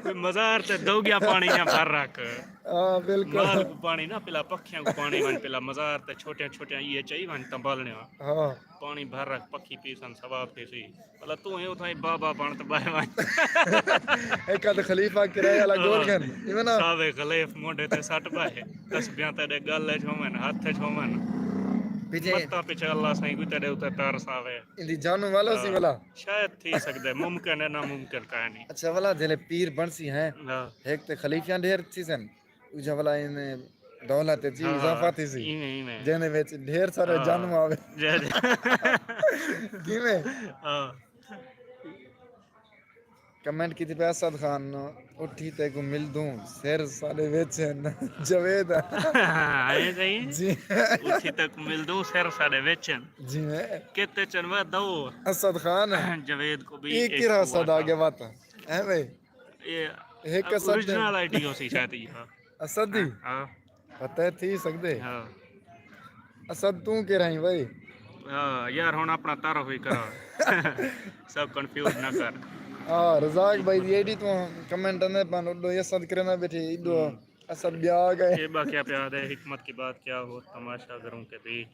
کوئی مزار تے دوگیا پاݨی یا بھر رکھ۔ ہاں بالکل۔ مال کو پاݨی نہ پلا، پکھیاں کو پاݨی ونڄ پلا، مزار تے چھوٹیاں چھوٹیاں ایہ چائی ونڄ تاں بالݨیاں۔ ہاں۔ پاݨی بھر رکھ، پکھی پیسن، ثواب تھیسی۔ بھلا توں ہے اتھاں بابا بݨ تے ٻاہر ونڄ۔ ہک ادھ خلیفہ کرائے والا گول گھن، ایویں نا؟ ساوے خلیف مونڈھے تے سٹ پائے، تسبیحاں تیݙے ڳل اچ ہوون، ہتھ اچ ہوون۔ پچھے متاں پچھے اللہ سائیں کوئی تیݙے اتے ترس آوے۔ ایندی جانوں والا سی ولا۔ شاید تھی سڳدے، ممکن ہے، ناممکن کائے نی۔ اچھا ولا، جیلے پیر بݨسی ہیں، ہاں۔ ہک تے خلیفیاں ڈھیر تھیسن، ݙوجھا ولا ایویں دولت اچ ہاں، اضافہ تھیسی، ایویں، ایویں۔ جیندے وچ ڈھیر سارے ہاں۔ جانوں آوے۔ جی، جی۔ کیویں؟ ہاں۔ کمنٹ کیتی پئے اسد خان، اٹھی تیکوں ملدوں، سر ساݙے وچ ہن۔ جاوید۔ آئے صحیح؟ جی۔ اٹھی تیکوں ملدوں، سر ساݙے وچ ہن۔ جی میں۔ کتے چن وا دو۔ اسد خان۔ جاوید کو بھی یہ عشق کیرا ہوا اسد آ تھا۔ گیا بات؟ ایویں۔ یہ ہک اسد اوریجنل آئی ڈی ہو سی شاید یہ۔ ہاں۔ اسد دی؟ ہاں۔ پتہ ہے تھی سڳدے۔ ہاں۔ اسد توں کیرا ہیں بھائی؟ ہاں، یار ہݨ اپݨا تعارف ہی کرا۔ سب کنفیوز نہ کر۔ ہاں، رزاق بھائی دی آئی ڈی توں کمنٹ آندے پن، اݙو اسد کریندا ٻیٹھے، اݙو ہوں۔ اسد ٻیا آ ڳئے۔ یہ با کیا پیار ہے، حکمت کی بات کیا ہو، تماشاگروں کے بیچ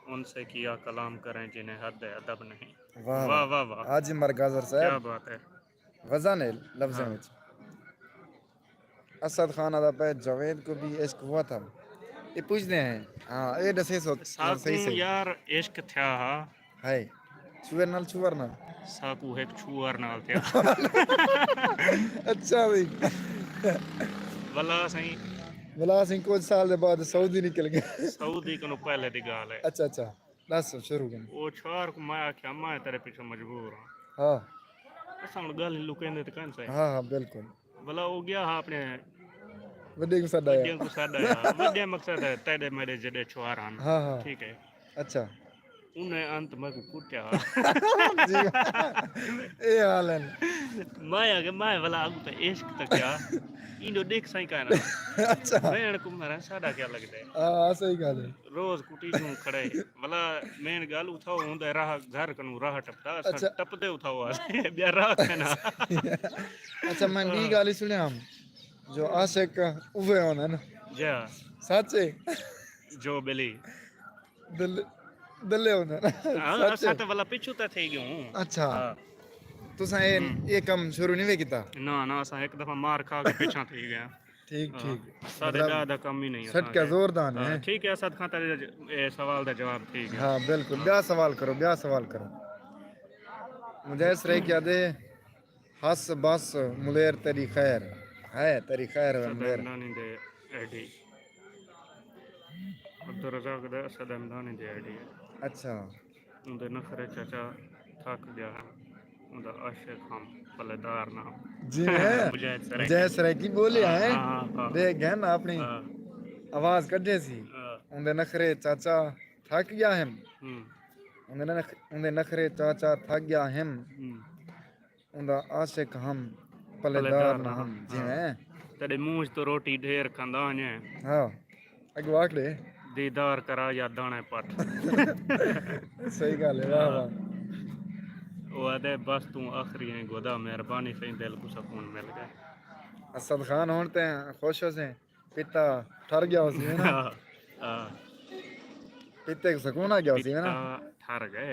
ان سے کیا کلام کریں جنہیں حد ادب نہیں۔ واہ واہ، واہ، واہ۔ حاجی مرگازر کیا صاحب، بات ہے۔ وزن ہے لفظاں ہاں۔ وچ۔ اسد خان آہدا پئے جاوید کو بھی عشق ہوا تھا۔ یہ پوچھتے ہیں۔ ہاں، یہ ݙسے سو۔ صحیح، ساکوں صحیح۔ یار عشق تھیا ہا۔ ہائے۔ چھوئر نال، چھوئر نال۔ ساکوں ہک چھوئر نال تھیا۔ اچھا بھائی۔ ولا سائیں۔ ولا سائیں کچھ سال دے بعد سعودی نکل ڳئے۔ سعودی کنوں پہلے دی ڳالھ ہے۔ اچھا اچھا۔ ݙس شروع کر۔ او چھوئر کو میں آکھیا میں تیݙے پچھوں مجبور ہاں۔ ہاں۔ اساں ہݨ ڳالھ لکیندے تے کائنی سائیں۔ ہاں ہاں بالکل۔ ولا او ڳیا ہا اپݨے وݙے کوں سݙ آیا۔ وݙیاں کوں سݙ آیا۔ وݙے مقصد ہے تیݙے میݙے جیݙے چھوئر ہن۔ ہاں ہاں۔ ٹھیک ہے۔ اچھا۔ انہیں انت میکوں کٹیا۔ جی۔ اے حال ہے۔ میں آکھیا میں ولا اڳوں تے عشق تکیا۔ اینو ݙیکھ سائیں کائنا۔ اچھا۔ بھیݨ کوں مارا ساݙا کیا لڳدا ہے۔ ہاں صحیح ڳالھ ہے۔ روز کٹی کیوں کھڑے۔ ولا مین ڳالھ اتھاؤ ہوندے راہ گھر کنوں راہ ٹپدا، اساں اچھا۔ ٹپدے اتھاؤ ہاسے، ٻیا راہ کائنا۔ اچھا میں ٻی ڳالھ ہی سݨیا ہم جو عاشق اوہے ہوندن۔ جا۔ سچ ہے؟ جو بلی۔ دل دلے ہوندن۔ ہاں، سچ اساں ہے؟ تے ولا پچھوں تے تھی ڳیوں۔ اچھا۔ ہاں۔ تساں اے اے کم شروع نہیں وے کیتا؟ نہ نہ، اساں ہک دفعہ مار کھا کے پچھاں تھی ڳئے۔ ٹھیک ہاں۔ ٹھیک۔ ساݙے مطلب ݙاہ دا کم ہی نہیں اساں سٹکا دے۔ زوردار ہاں، ہے۔ ٹھیک ہے، اسد خان تیݙے ج-، اے سوال دا جواب ٹھیک ہے۔ ہاں بالکل۔ ٻیا سوال کرو، ٻیا سوال کرو۔ مجاہد سرائیکی آہدے، ہس بس ملیر تیݙی خیر ہے، تیݙی خیر ہوئے ملیر۔ صدمدانی دے آئی ڈی۔ عبدالرزاق دے صدمدانی دے آئی ڈی ہے۔ اچھا۔ اوندے نخرے چاچا تھک ڳیا ہم، اوندا عاشق ہم پلے دار نہ ہم۔ جی ہیں۔ مجاہد سرائیکی۔ مجاہد سرائیکی ٻولیا ہے۔ ہاں، ہاں، ہاں۔ ݙیکھ ڳئے نا اپݨی ہاں۔ آواز کڈھے سی۔ ہاں۔ اوندے نخرے چاچا تھک ڳیا ہم۔ ہوں۔ اوندے نخ-، اوندے نخرے چاچا تھک ڳیا ہم۔ ہوں۔ اوندا عاشق ہم پلے پلے دار دار نہ نہ ہم۔ ہم۔ جی ہاں۔ ہیں۔ تیݙے منہ تو روٹی ڈھیر کھاندا ونڄے۔ ہاں۔ اڳوں آکھ ݙے۔ دیدار کرا یا داݨے پٹ۔ صحیح ڳالھ ہے، واہ واہ۔ او آہدے بس توں آخری ہیں گدا، مہربانی سئیں دل کوں سکون مل ڳئے۔ اسد خان ہݨ تے خوش ہوسیں، پتا ٹھر ڳیا ہوسی نا۔ ہاں، ہاں۔ پتے کوں سکون آ ڳیا ہوسی نا۔ پتا ٹھر ڳئے۔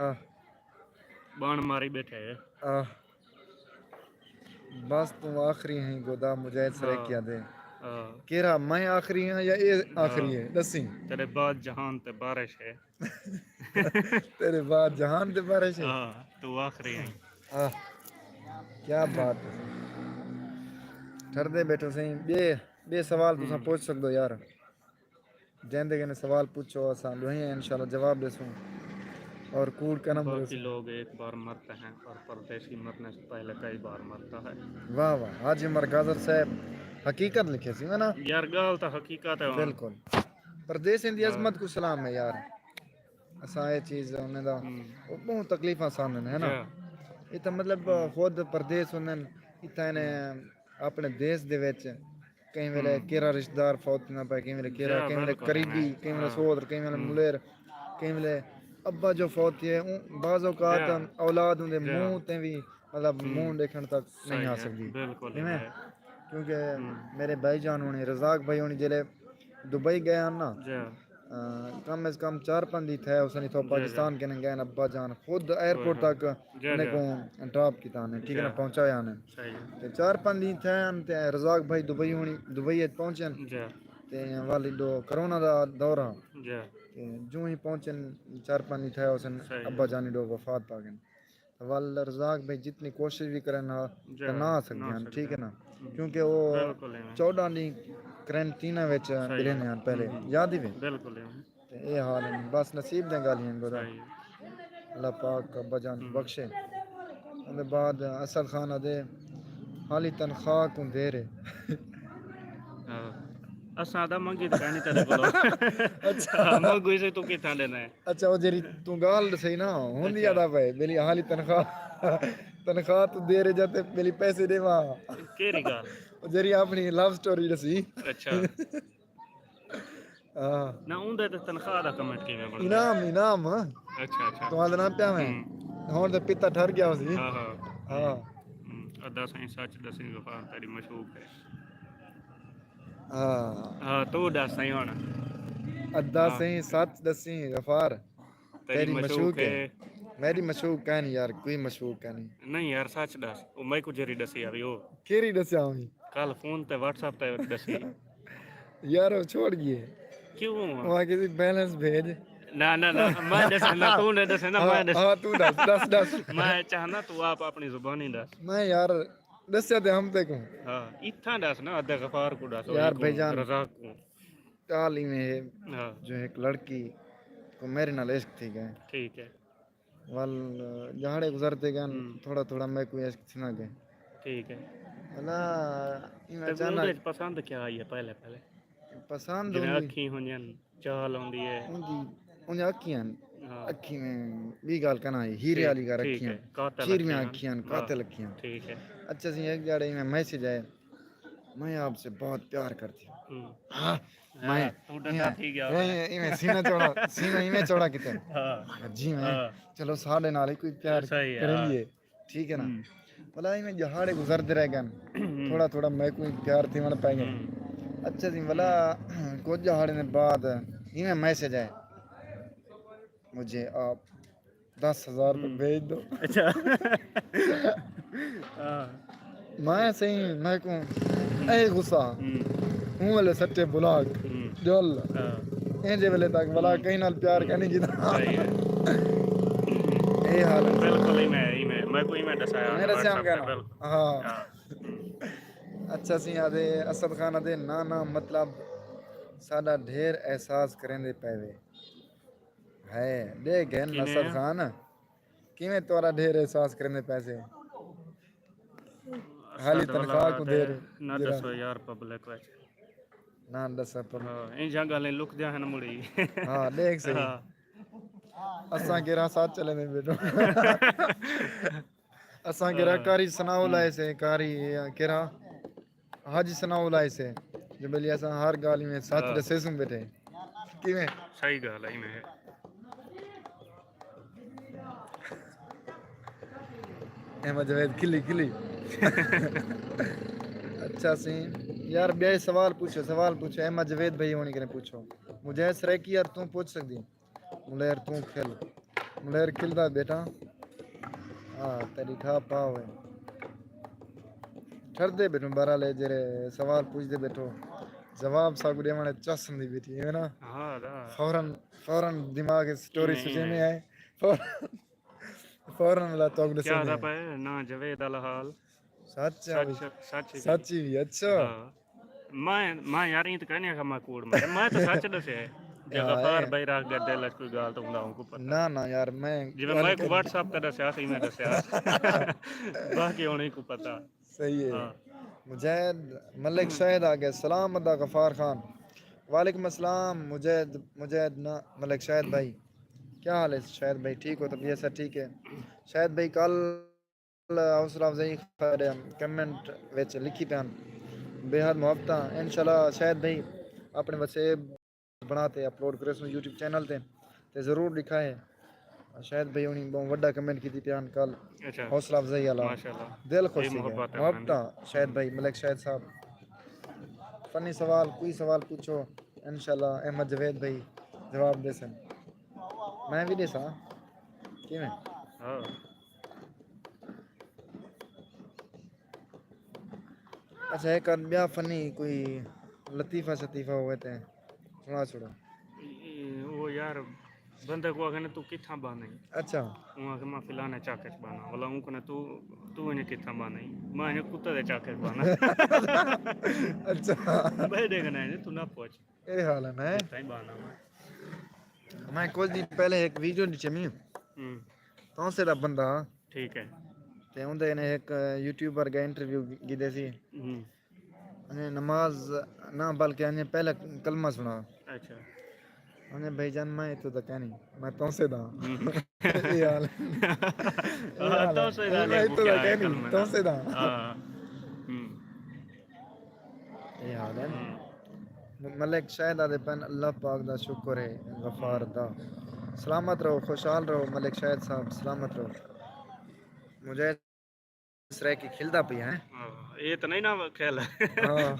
آہ۔ ٻݨ ماری ٻیٹھے۔ آہ۔ بس توں آخری ہیں گدا مجاہد سرائیکی آہدے۔ ہاں۔ کیرھا میں آخری ہاں یا اے آخری ہے؟ ݙسیں۔ تیݙے بعد جہان تے بارش ہے۔ تیݙے بعد جہان تے بارش ہے؟ ہاں، توں آخری ہیں۔ آہ۔ کیا بات ہے۔ ٹھردے ٻیٹھو سئیں۔ ٻئے، ٻئے سوال تساں پوچھ سڳدو یار۔ جیندے کنے سوال پچھو، اساں ݙوہیں انشاءاللہ جواب ݙیسوں۔ اور کوڑ کنم باقی ݙیسوں۔ لوگ ایک بار مرتے ہیں اور پردیسی مرنے سے پہلے کئی بار مرتا ہے۔ واہ واہ، حاجی عمر گاجر صاحب حقیقت لکھے سی نا؟ یار ڳالھ تاں حقیقت ہے۔ بالکل۔ پردیسیں دی عظمت کوں سلام ہے یار۔ اساں اے چیز انہیں دا، ہوں۔ او ٻہوں تکلیفاں سہندن ہے نا۔ جا۔ اے تاں مطلب خود پردیس ہوندن، اتھاں انہیں اپݨے دیس دے وچ کہیں ویلے کیرا رشتہ دار فوت تھیندا پئے، کہیں ویلے کیرا، کہیں ویلے قریبی، کہیں ویلے سوہر، کہیں ویلے ملیر، کہیں ویلے ابا جو فوت تھئے، اوں بعض اوقات اولاد اوندے منہ تے وی، مطلب، منہ ݙیکھݨ تک نہیں آ سڳدی۔ کیونکہ میرے بھائی جان ہوݨی، رزاق بھائی ہوݨی جیلے دبئی ڳئے ہن نا، کم از کم چار پنج ݙینہہ تھئے، اس نے اتھوں پاکستان کنے ڳئے ہن، ابا جان خود ایئرپورٹ تک انہیں کوں ڈراپ کیتا نے، ٹھیک ہے نا، پہنچایا نے۔ تے چار پنج ݙینہہ تھئے ہن تے رزاق بھائی دبئی ہوݨی، دبئی اچ پہنچن تے والی ݙو کرونا دا دور ہا۔ تے جوں ہی پہنچن، چار پنج ݙینہہ تھئے، اس نے ابا جانی ݙو وفات پا ڳئے۔ ول رزاق بھائی جتنی کوشش وی کرن ہا، تے نہ آ سڳدے ہن، ٹھیک ہے نا؟ کیونکہ او چوݙاں ݙینہہ کرنٹینا وچ رہندے ہن پہلے، یاد ہی وے۔ تے اے حال ہن، بس نصیب دیاں ڳالھیں ہن، گودا۔ اللہ پاک ابا جان بخشے۔ اوندے بعد اسد خان آہدے، حالی تنخواہ کوں دیر ہے۔ اساں آہدا منگی تے کائنی تیݙے کولوں۔ اچھا، منگو اسے توں کتھاں ݙینا ہے؟ اچھا، او جیڑھی توں ڳالھ ݙسئی نا، ہوندی آہدا پئے، میری حالی تنخواہ، تنخواہ توں دیر ہے جاتے میری پیسے ݙیوا۔ کیڑھی ڳالھ؟ او جیڑھی اپݨی لو سٹوری ݙسی۔ اچھا۔ ہاں۔ نہ، اوندے تے تنخواہ دا کمنٹ کیویں بݨدا؟ انعام، انعام۔ اچھا، اچھا۔ تہاݙا نام پیا میں؟ ہوں۔ ہݨ تے پتا ٹھر ڳیا ہوسی۔ ہاں، ہاں۔ ہاں۔ ہوں۔ ادا سائیں سچ ݙسیں غفار تیݙی مشوق ہے۔ ہاں۔ ہاں، توں ݙس سائیں ہݨ۔ ادا سائیں سچ ݙسیں غفار۔ تیݙی مشوق ہے۔ میݙی مشوق کائنی یار، کوئی مشوق کائنی۔ نہیں یار، سچ ݙس۔ او میکوں جیڑھی ݙسی آوی او۔ کیڑھی ݙسیا ہوئی؟ کل فون تے واٹس ایپ تے ݙسی۔ یار، او چھوڑ ڳئے۔ کیوں؟ او آکھے سی بیلنس بھیج۔ نہ، نہ، نہ، میں ݙساں، نہ، توں نہ ݙسیں، نہ، میں ݙساں۔ ہاں، توں ݙس، ݙس، ݙس۔ میں چاہنا توں آپ اپݨی زبانی ݙس۔ میں یار، ݙسیا تے ہم تے کوں۔ ہاں، اتھاں ݙس نا، ادے غفار کوں ݙس، یار، بھائی جان۔ رزاق کوں۔ ڳالھ ایویں ہے جو ہک لڑکی کوں میݙے نال عشق تھی ڳئے۔ ٹھیک ہے۔ ول ݙیہاڑے گزردے ڳئن، تھوڑا تھوڑا میکوں عشق تھیندا ڳئے۔ ٹھیک ہے۔ ولا ایویں اچانک۔ پسند کیا آئی ہے پہلے پہلے؟ پسند جیویں اکھیں ہوندین، چال ہوندی ہے۔ اوندی، اوندی اکھیں ہن۔ ہاں۔ اکھیں میں ٻی ڳالھ کنا آئی، ہیرے والی ڳالھ اکھیں ہن۔ چیرویں اکھیں ہن، قاتل اکھیں ہن۔ ٹھیک ہے۔ اچھا سی، ہک ݙیہاڑے ایویں میسج آئے، میں آپ سے بہت پیار کرتی ہوں۔ ہاں۔ میں ایویں سینہ چوڑا، سینہ ایویں چوڑا کیتے۔ جی میں، چلو ساݙے نال ہی کوئی پیار کریں گے۔ ٹھیک ہے نا؟ بھلا ایویں ݙیہاڑے گزردے رہ ڳئن۔ تھوڑا تھوڑا میکوں پیار تھیوݨ پئے ڳئے۔ اچھا جی، بھلا کجھ ݙیہاڑے دے بعد ایویں میسج آئے، مجھے آپ دس ہزار روپے بھیج دو۔ اچھا۔ ہاں۔ میں سئیں، میکوں اے غصہ، ہوں۔ ہوں ویلے سچے بلاک، ہوں۔ جل۔ ہاں۔ اینجے ویلے تک بلا، ہوں۔ کہیں نال پیار کائنی کیتا۔ صحیح ہے۔ اے حال ہے۔ بالکل ہی میں، ہی میں، میکوں ہی میں ݙسایا میرے سیام کہنا۔ بالکل۔ ہاں۔ ہاں۔ ہوں۔ اچھا سی آہدے، اسد خان آہدے، نہ نہ، مطلب ساݙا ڈھیر احساس کریندے پئے وے۔ ہے، ݙیکھ گھن کیویں نصر ہے؟ خان، کیویں تہاݙا ڈھیر احساس کریندے پئے سے۔ حالی اسد تنخواہ والا کوں تے دیر نہ ݙسو یار پبلک وچ۔ نہ ݙسو پبلک۔ ہاں، اینجھاں ڳالھیں لکدیاں ہن مڑی۔ ہاں، ݙیکھ صحیح۔ ہاں۔ اساں کیرھا سچ چلے میں بیٹھو۔ اساں کیرھا ہاں۔ قاری ثناء اللہ ہوں۔ سے، قاری کیرھا حاجی ثناء اللہ سے، جو بھلی اساں ہر ڳالھ میں سچ ہاں۔ ݙسے سوں بیٹھے۔ کیویں؟ صحیح ڳالھ ہے، ایویں ہے۔ احمد جاوید کھلی کھلی۔ اچھا سی یار، ٻیا سوال پچھو، سوال پچھو، احمد جاوید بھائی ہوݨی کنے پچھو۔ مجاہد سرائیکی یار، توں پچھ سڳدی۔ ملیر توں کھل۔ ملیر کھلدا بیٹا۔ ہاں، تیݙی ٹھا پا ہوئے۔ ٹھردے بیٹھو، بہرحال اے جیڑھے سوال پچھدے بیٹھو، جواب ساکوں ݙیوݨ چس ہوندی بیٹھی، ایویں نا؟ ہاں، ہاں۔ فوراً، فوراً دماغ اچ سٹوری ایویں، سوچ ایویں۔ ایویں آئے۔ فوراً، فوراً ملا توک ݙسیندے۔ کیا آہدا پئے؟ نہ جاوید والا حال۔ سچ ہے سچ، بھائی۔ سچ ہی سچ ہی بھی، اچھا۔ ہاں۔ میں، میں یار، ایں تے کائنی آکھا میں کوڑ ماریا۔ میں تے سچ ݙسیا ہے۔ جے ہاں، غفار اے۔ بھائی رکھ ڳئے دل اچ کوئی ڳالھ تاں ہوندا اونکوں پتہ۔ نہ، نہ یار، میں جیویں میکوں واٹس ایپ تے ݙسیا سی، میں ݙسیا سی۔ باقی ہݨ اینکوں پتہ۔ صحیح ہے۔ ہاں۔ مجاہد ملک شاہد آ ڳئے۔ سلام ادا غفار خان۔ وعلیکم السلام مجاہد، مجاہد نہ ملک شاہد بھائی۔ کیا حال ہے شاہد بھائی؟ ٹھیک ہو؟ طبیعت سب ٹھیک ہے؟ شاہد بھائی کل حوصلہ افزائی کر کمنٹ وچ لکھی پئے ہن۔ بے حد محبتاں۔ انشاءاللہ شاہد بھائی اپݨے وسیب بݨا تے اپلوڈ کریسوں یوٹیوب چینل تے، تے ضرور ݙکھائے۔ شاہد بھائی ہوݨی ٻہوں وݙا کمنٹ کیتی پیا ہن کل، اچھا، حوصلہ افزائی والا۔ ماشاءاللہ۔ دل خوش اے تھی ڳئے۔ محبت ہے محبتاں۔ شاہد بھائی، ملک شاہد صاحب، فنی سوال، کوئی سوال پچھو، انشاءاللہ احمد جاوید بھائی جواب ݙیسن۔ میں وی ݙیساں۔ کیویں؟ ہاں۔ اچھا، ہک ٻیا فنی کوئی لطیفہ شطیفہ ہووے تے سݨا چھوڑو۔ اے، او یار، بندے کوں آکھے نے، "توں کتھاں ٻاہنا ایں؟" اچھا۔ اوں آکھے، "میں فلانے چاکے اچ ٻاہنا۔" ولا اوں کوں نے، "توں، توں انڄے کتھاں ٻاہنا ایں؟" "میں انڄے کتے دے چاکے اچ ٻاہنا۔" اچھا۔ بھئی ݙیکھنا ہے، توں نہ پچھ۔ اے حال ہے نا۔ کتھاں ہی ٻاہنا میں۔ میں کجھ ݙینھ پہلے ہک ویڈیو ݙٹھی می۔ ہوں۔ تونسے دا بندہ۔ ٹھیک ہے۔ تے اوندے نے ہک یوٹیوبر دا انٹرویو گھدے سی۔ ہوں۔ انہیں نماز نہ، بلکہ انہیں پہلا کلمہ سݨا۔ اچھا۔ انہیں، "بھائی جان، میں اتھوں دا کائنی، میں تونسے دا ہاں۔" ہوں۔ اے حال۔ اے حال ہے۔ تونسے دا میں اتھوں دا کائنی، کلمہ دا۔ تونسے دا۔ ہاں۔ ہوں۔ اے حال ہے۔ ہوں۔ ملک شاہد آہدے پن، "اللہ پاک دا شکر ہے، غفار ہوں۔ دا۔" سلامت رہو، خوشحال رہو ملک شاہد صاحب، سلامت رہو۔ مجاہد سرائیکی کھلدا پیا ہے۔ ہاں، اے تاں نہیں نا کھیل۔ ہاں۔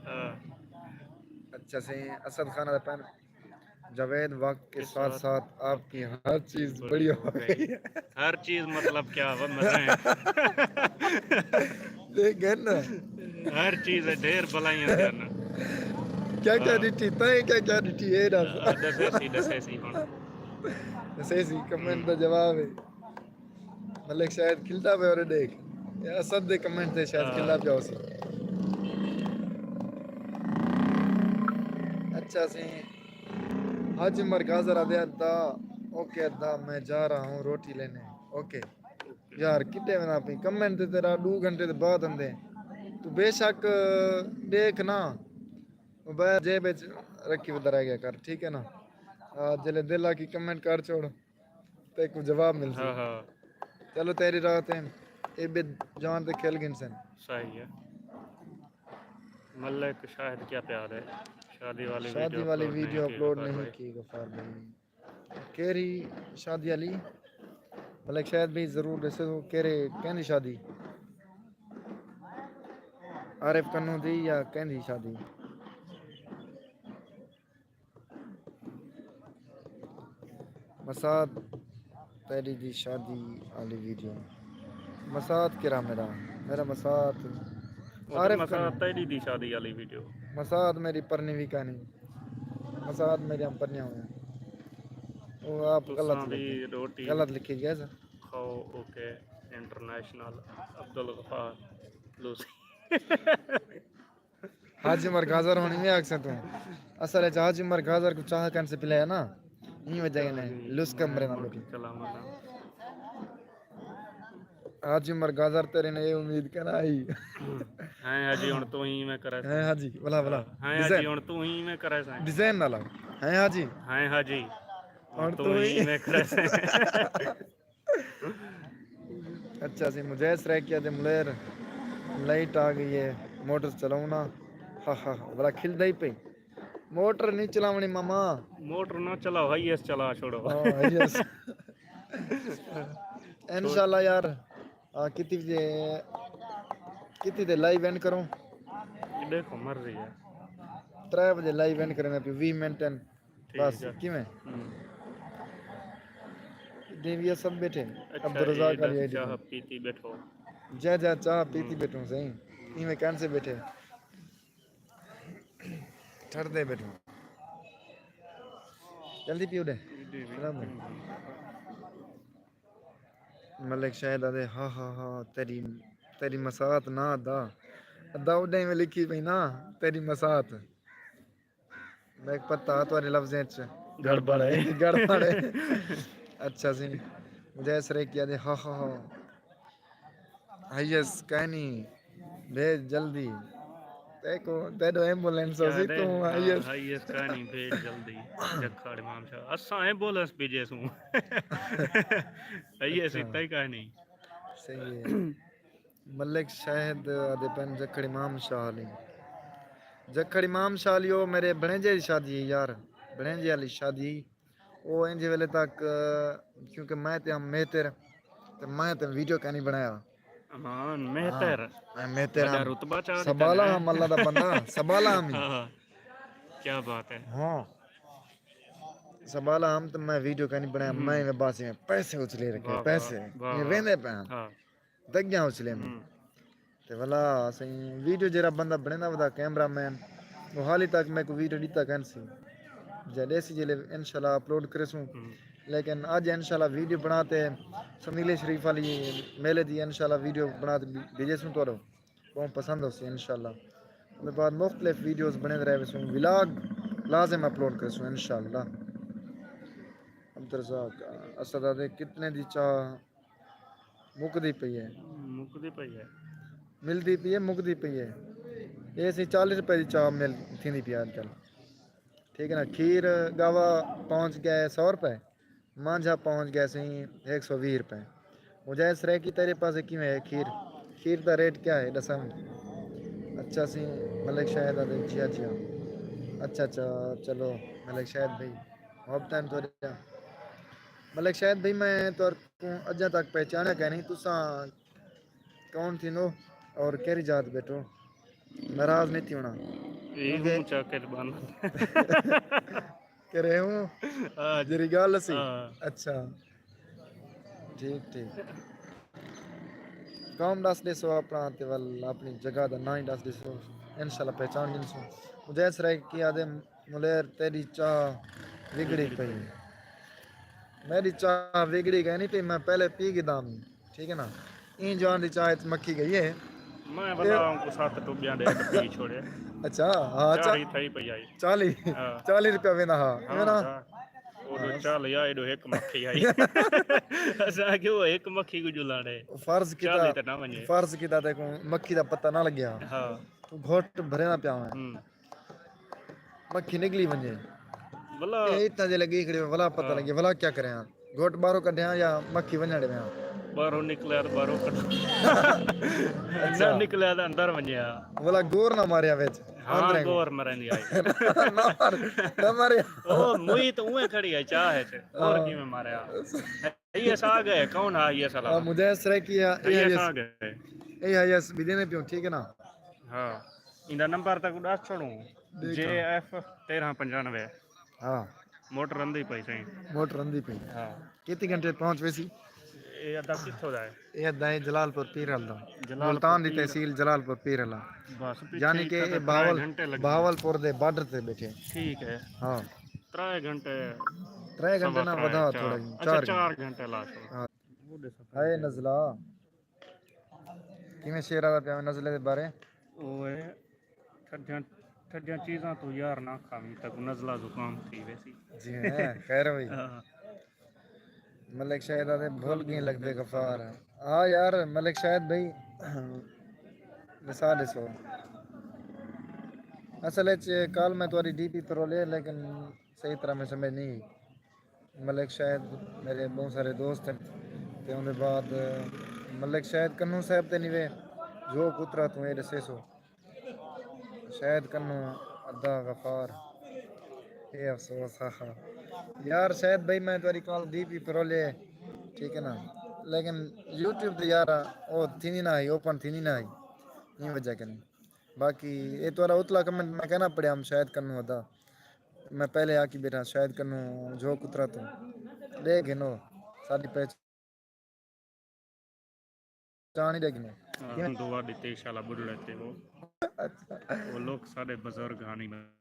ہاں۔ اچھا سئیں، اسد خان آہدے پن، "جاوید، وقت کے ساتھ ساتھ آپ کی ہر چیز بڑی ہو گئی ہے۔" ہر چیز مطلب کیا ہوا، مزے ہیں۔ دیکھ گئے نا۔ ہر چیز ہے، ڈھیر بلائیاں دے نا۔ کیا کیا ہاں۔ ݙٹھی؟ تائیں کیا کیا ݙٹھی؟ اے ݙس۔ ہاں، ݙسے سی، ݙسے سی ہݨ۔ ݙسے سی، کمنٹ دا ہوں۔ جواب ہے۔ ملک شاہد کھلدا پیا، اور ݙیکھ، اے اسد دے کمنٹ تے شاہد ہاں۔ کھلدا پیا ہوسی۔ اچھا سئیں، حاجی عمر گازر آہدے، "ادا، اوکے ادا، میں جا رہا ہوں روٹی لینے۔" اوکے۔ یار، کݙے وینداں پئیں؟ کمنٹ تے تیݙا ݙو گھنٹے دے بعد آندے۔ توں بے شک ݙیکھ نا، موبائل جیب وچ رکھی ودھا رہ ڳیا کر، ٹھیک ہے نا؟ آ، جلے دل آکھی کمنٹ کر چھوڑ۔ تیکوں جواب ملسی۔ ہاں، ہاں۔ چلو تیݙی راہ تے اے ٻئے جوان تے کھل گھنسن۔ صحیح ہے۔ ملک شاہد کیا پیار ہے۔ شادی والی شادی ویڈیو والی اپلوڈ ویڈیو نہیں کی اپلوڈ غفار نہیں بھائی۔ کی غفار بھائی۔ کیڑھی شادی والی؟ ملک شاہد بھائی ضرور ݙسو کیڑھے، کیندی شادی؟ عارف کنوں دی یا کیندی شادی؟ مسات تیݙی دی شادی آلی ویڈیو۔ مسات کیڑھا میݙا؟ میݙا مسات او تے عارف مسات کنوں۔ تیݙی دی شادی آلی ویڈیو۔ مسات میݙی پرنی وی کائنی۔ مسات میݙیاں پرنیاں ہویاں۔ او آپ غلط تساں دی لکھی، روٹی غلط لکھی ڳیا سا۔ کھاؤ، اوکے، انٹرنیشنل، عبدالغفار، لوسی۔ حاجی عمر گازر ہوݨی میں آکھساں توں۔ اصل اچ حاجی عمر گازر کوں چاہ کن سے پلایا نا، ایں وجہ کنے لس کمرے نہ ٻیٹھی۔ چلا منا۔ حاجی عمر گازر تیݙے نے اے امید کنا ہئی۔ ہیں حاجی، ہݨ توں ہی میں کرے ہیں حاجی، ولا، ولا۔ ہیں حاجی، ڈیزائن۔ ہݨ توں ہی میں کرے سائیں۔ ڈیزائن نال آ۔ ہیں حاجی۔ ہیں حاجی۔ ہݨ ہݨ توں توں ہی ہی۔ میں کرے سائیں۔ اچھا سی، مجاہد سرائیکیہ دے ملیر، لائٹ آ ڳئی ہے، موٹر چلاؤں نا۔ ہا ہا ہا، ولا کھلدا ہی پئی۔ موٹر نہیں چلاوݨی ماما۔ موٹر نہ چلاؤ، ہائی ایس چلا چھوڑو۔ ہاں، ہائی ایس۔ انشاءاللہ یار، آ، کتی وجے، کتی تے لائیو اینڈ کروں؟ ݙیکھو مرضی ہے۔ ترے وجے لائیو اینڈ کریں پئے، ویہہ منٹ ہن۔ ٹھیک بس، ہے۔ کیویں؟ ہوں۔ دیوی اسد ٻیٹھے، اچھا، عبدالرزاق اے علی ݙس آئی ڈی چاہ تے۔ پیتی ٻیٹھو۔ جا، جا، چاہ پیتی ہوں۔ ٻیٹھوں سئیں۔ ایویں کن سے ٻیٹھے۔ ٹھردے ٻیٹھوں۔ جلدی پیو ݙے۔ جی، جی۔ سلام۔ ملک شاہد آہدے، ہا ہا ہا، تیݙی، تیݙی مسات نہ ادا۔ ادا اݙے میں لکھی پئی نا، تیݙی مسات۔ میک پتہ تہاݙے لفظیں اچ گڑبڑ ہے۔ گڑبڑ ہے۔ اچھا سی۔ مجاہد سرائیکیہ آہدے، ہا ہا ہا۔ ہائی ایس کائنی، بھیج جلدی۔ تیکوں، تیݙو ایمبولینس ہوسی، تیݙے، توں ہاں، ہائی ایس۔ ہائی ایس کائنی، بھیج جلدی۔ جکھاڑ امام شاہ۔ اساں ایمبولینس بھیجے سوں۔ ہائی ایس اچھا۔ اتنا ہی کائنی۔ صحیح ہے۔ ملک شاہد آہدے پن جکھڑ امام شاہ علی۔ جکھڑ امام شاہ علی، او میرے بھڑینجے دی شادی ہے یار، بھڑینجے والی شادی۔ او انجے ویلے تک، کیونکہ میں تے ہم مہتر، تے میں تے ویڈیو کائنی بنایا۔ امان مہتر۔ ہاں، میں مہتر وݙا ہم۔ رتبہ چا ݙتا سبالا ہے۔ ہم اللہ دا بندہ، سبالا ہم ہی۔ ہاں، کیا بات ہے۔ ہاں۔ سبالا ہم تے میں ویڈیو کائنی بنایا، ہوں۔ میں بس پیسے اچھلے رکھے، واہ، واہ، پیسے۔ واہ، یہ واہ۔ ویندے پے ہم۔ ہاں۔ دگیاں اچھلے میں۔ ہوں۔ تے ولا سائیں ویڈیو جیڑھا بندہ بݨیندا ودا کیمرہ مین، او حالی تک میکوں ویڈیو ݙتا کائنی سی۔ جے ݙیسی جیلے انشاءاللہ اپلوڈ کریسوں۔ ہوں۔ لیکن اڄ انشاءاللہ ویڈیو بݨا تے سمیلے شریف والی میلے دی انشاءاللہ ویڈیو بݨا تے بھیجیسوں تہاݙو۔ ٻہوں پسند ہوسی انشاءاللہ۔ اوندے بعد مختلف ویڈیوز بݨیندے رہویسوں، ولاگ لازم اپلوڈ کریسوں انشاءاللہ۔ عبدالرزاق، اسد آہدے کتنے دی چاہ مکدی پئی ہے۔ مکدی پئی ہے۔ ملدی پئی ہے، مکدی پئی ہے۔ اے سی چالیہہ روپے دی چاہ مل تھیندی پئی ہے اڄ کل۔ ٹھیک ہے نا، کھیر ڳاوا پہنچ ڳئے سو روپے، مانجھا پہنچ ڳئے سئیں ہک سو ویہہ روپے۔ مجاہد سرائیکی، تیݙے پاسے کیویں ہے کھیر؟ کھیر دا ریٹ کیا ہے ݙساں؟ اچھا سئیں، ملک شاہد آہدے جیا جیا۔ اچھا اچھا، چلو ملک شاہد بھائی، محبتاں تہاݙیاں۔ ملک شاہد بھائی، میں تہاݙے کوں اڄاں تک پہچاݨیا کائنی، تساں کون تھیندو اور کیڑھی جات ٻیٹھو؟ ناراض نہیں تھیوݨا۔ اے کیونکہ ہوں چا کے بن۔ کرے ہوں؟ ہاں۔ جیڑھی ڳالھ سی؟ ہاں۔ اچھا۔ ٹھیک، ٹھیک۔ قوم ݙس ݙیسو اپݨا تے ول اپݨی جگہ دا ناں ہی ݙس ݙیسو۔ انشاءاللہ پہچان گھنسوں۔ مجاہد سرائیکی آہدے ملیر تیݙی چاہ وڳڑی پئی۔ میݙی چاہ وڳڑی کائنی پئی، میں پہلے پی گھدا ہم، ٹھیک ہے نا؟ ایں جوان دی چاہ اچ مکھی ڳئی ہے۔ میں تے ولا اونکوں ست ٹٻیاں ݙے تے پی چھوڑے۔ اچھا، ہاں، چا-، چالی تھئی پئی آئی۔ چالی، ہاں۔ چالی روپیہ ویندا ہا، ہاں، ایویں نا؟ ہاں۔ او ݙو ہاں۔ چالی آ، ایݙو ہک مکھی آئی۔ اساں آکھیا او ہک مکھی کوں ڄلاݨے۔ فرض کیتا، چالی تے نہ ونڄے۔ فرض کیتا تے کوں مکھی دا پتہ نہ لڳیا۔ ہاں۔ توں گھٹ بھریندا پیا ہوئیں۔ ہوں۔ مکھی نکلی ونڄے۔ ولا۔ اے اتنا جے لڳی کھڑی، ولا پتہ ہاں۔ لڳی، ولا کیا کریں؟ گھٹ ٻاہروں کڈھیاں یا مکھی ونڄݨ ݙیواں؟ ٻاہروں نکلیا تے ٻاہروں کڈھاں۔ اچھا۔ نہ نکلیا تے اندر ونڄیا۔ ولا گور نہ ماریا وچ؟ ہاں، اندریں گور مرن آئی۔ نہ مار-، نہ ماریا۔ او موئی تو اونویں کھڑی ہے چاہ ہے تے۔ اور ہاں۔ کیویں ماریا؟ آئی ایس آ ڳئے، کون ہا آئی ایس والا؟ ہاں، مجاہد سرائیکی ہے، اے آئی ایس۔ آئی ایس آ ڳئے۔ اے آئی ایس ٻدھیندے پیوں، ٹھیک ہے نا؟ ہاں۔ ایندا نمبر تاں کوں ݙس چھوڑوں۔ ݙیکھاں۔ جے ایف تیرہاں پنجانوے۔ ہاں۔ موٹر رندی پئی سئیں۔ موٹر رندی پئی۔ ہاں۔ کتنے گھنٹے پہنچ ویسی؟ اے ادا کتھوں دا ہے؟ اے ادا ہے جلال پور پیرل دا۔ جلال پور ملتان دی پیرل۔ تحصیل جلال پور پیرل آ۔ بس پچھے یعنی ہی کہ تاں اے ترائے بہاول-، گھنٹے لڳے۔ بہاول پور دے بارڈر تے ٻیٹھے۔ ٹھیک ہے۔ ہاں۔ ترائے گھنٹے۔ ترائے گھنٹے سوا نہ ترائے، ودھا چار۔ تھوڑا جی، اچھا، چار گھنٹے۔ چار گھنٹے لا چھوڑ۔ ہاں۔ ہائے نزلہ۔ کیویں شعر آہدا پیا میں نزلے دے بارے؟ اوئے، ٹھڈیاں، ٹھڈیاں چیزاں توں یار نہ کھاویں، تاکوں نزلہ زکام تھی ویسی۔ جی ہیں، خیر ہوئی۔ ہاں۔ ملک شاہد آہدے بھل ڳئیں لڳدے غفار۔ ہاں یار، ملک شاہد بھائی، وسا ݙیسو۔ اصل اچ کل میں تہاݙی ڈی پی پرولے، لیکن صحیح طرح میں سمجھ نہیں آئی۔ ملک شاہد میݙے ٻہوں سارے دوست ہن۔ تے اوندے بعد ملک شاہد کنوں صاحب تے نیوے جو کترا توں اے ݙسیسو۔ شاہد کنوں ادا غفار۔ اے افسوس، ہا ہا۔ یار شاہد بھائی، میں تہاݙی کال ڈی پی پرولے، ٹھیک ہے نا؟ لیکن یوٹیوب تے یار او تھیندی نہ ہئی، اوپن تھیندی نہ ہئی۔ ایں وجہ کنیں۔ باقی اے تہاݙا اتلا کمنٹ میں کائنا پڑھیا ہم، شاہد کنوں ادا۔ میں پہلے آکھی ٻیٹھا شاہد کنوں جو کترا توں ݙے گھنو، ساݙی پہچان ہی ݙے گھنو۔ ہاں، دعا ݙتے شالا ٻڈھڑے تے وہ۔ اچھا۔ وہ لوگ ساݙے بزرگ ہانی میݙی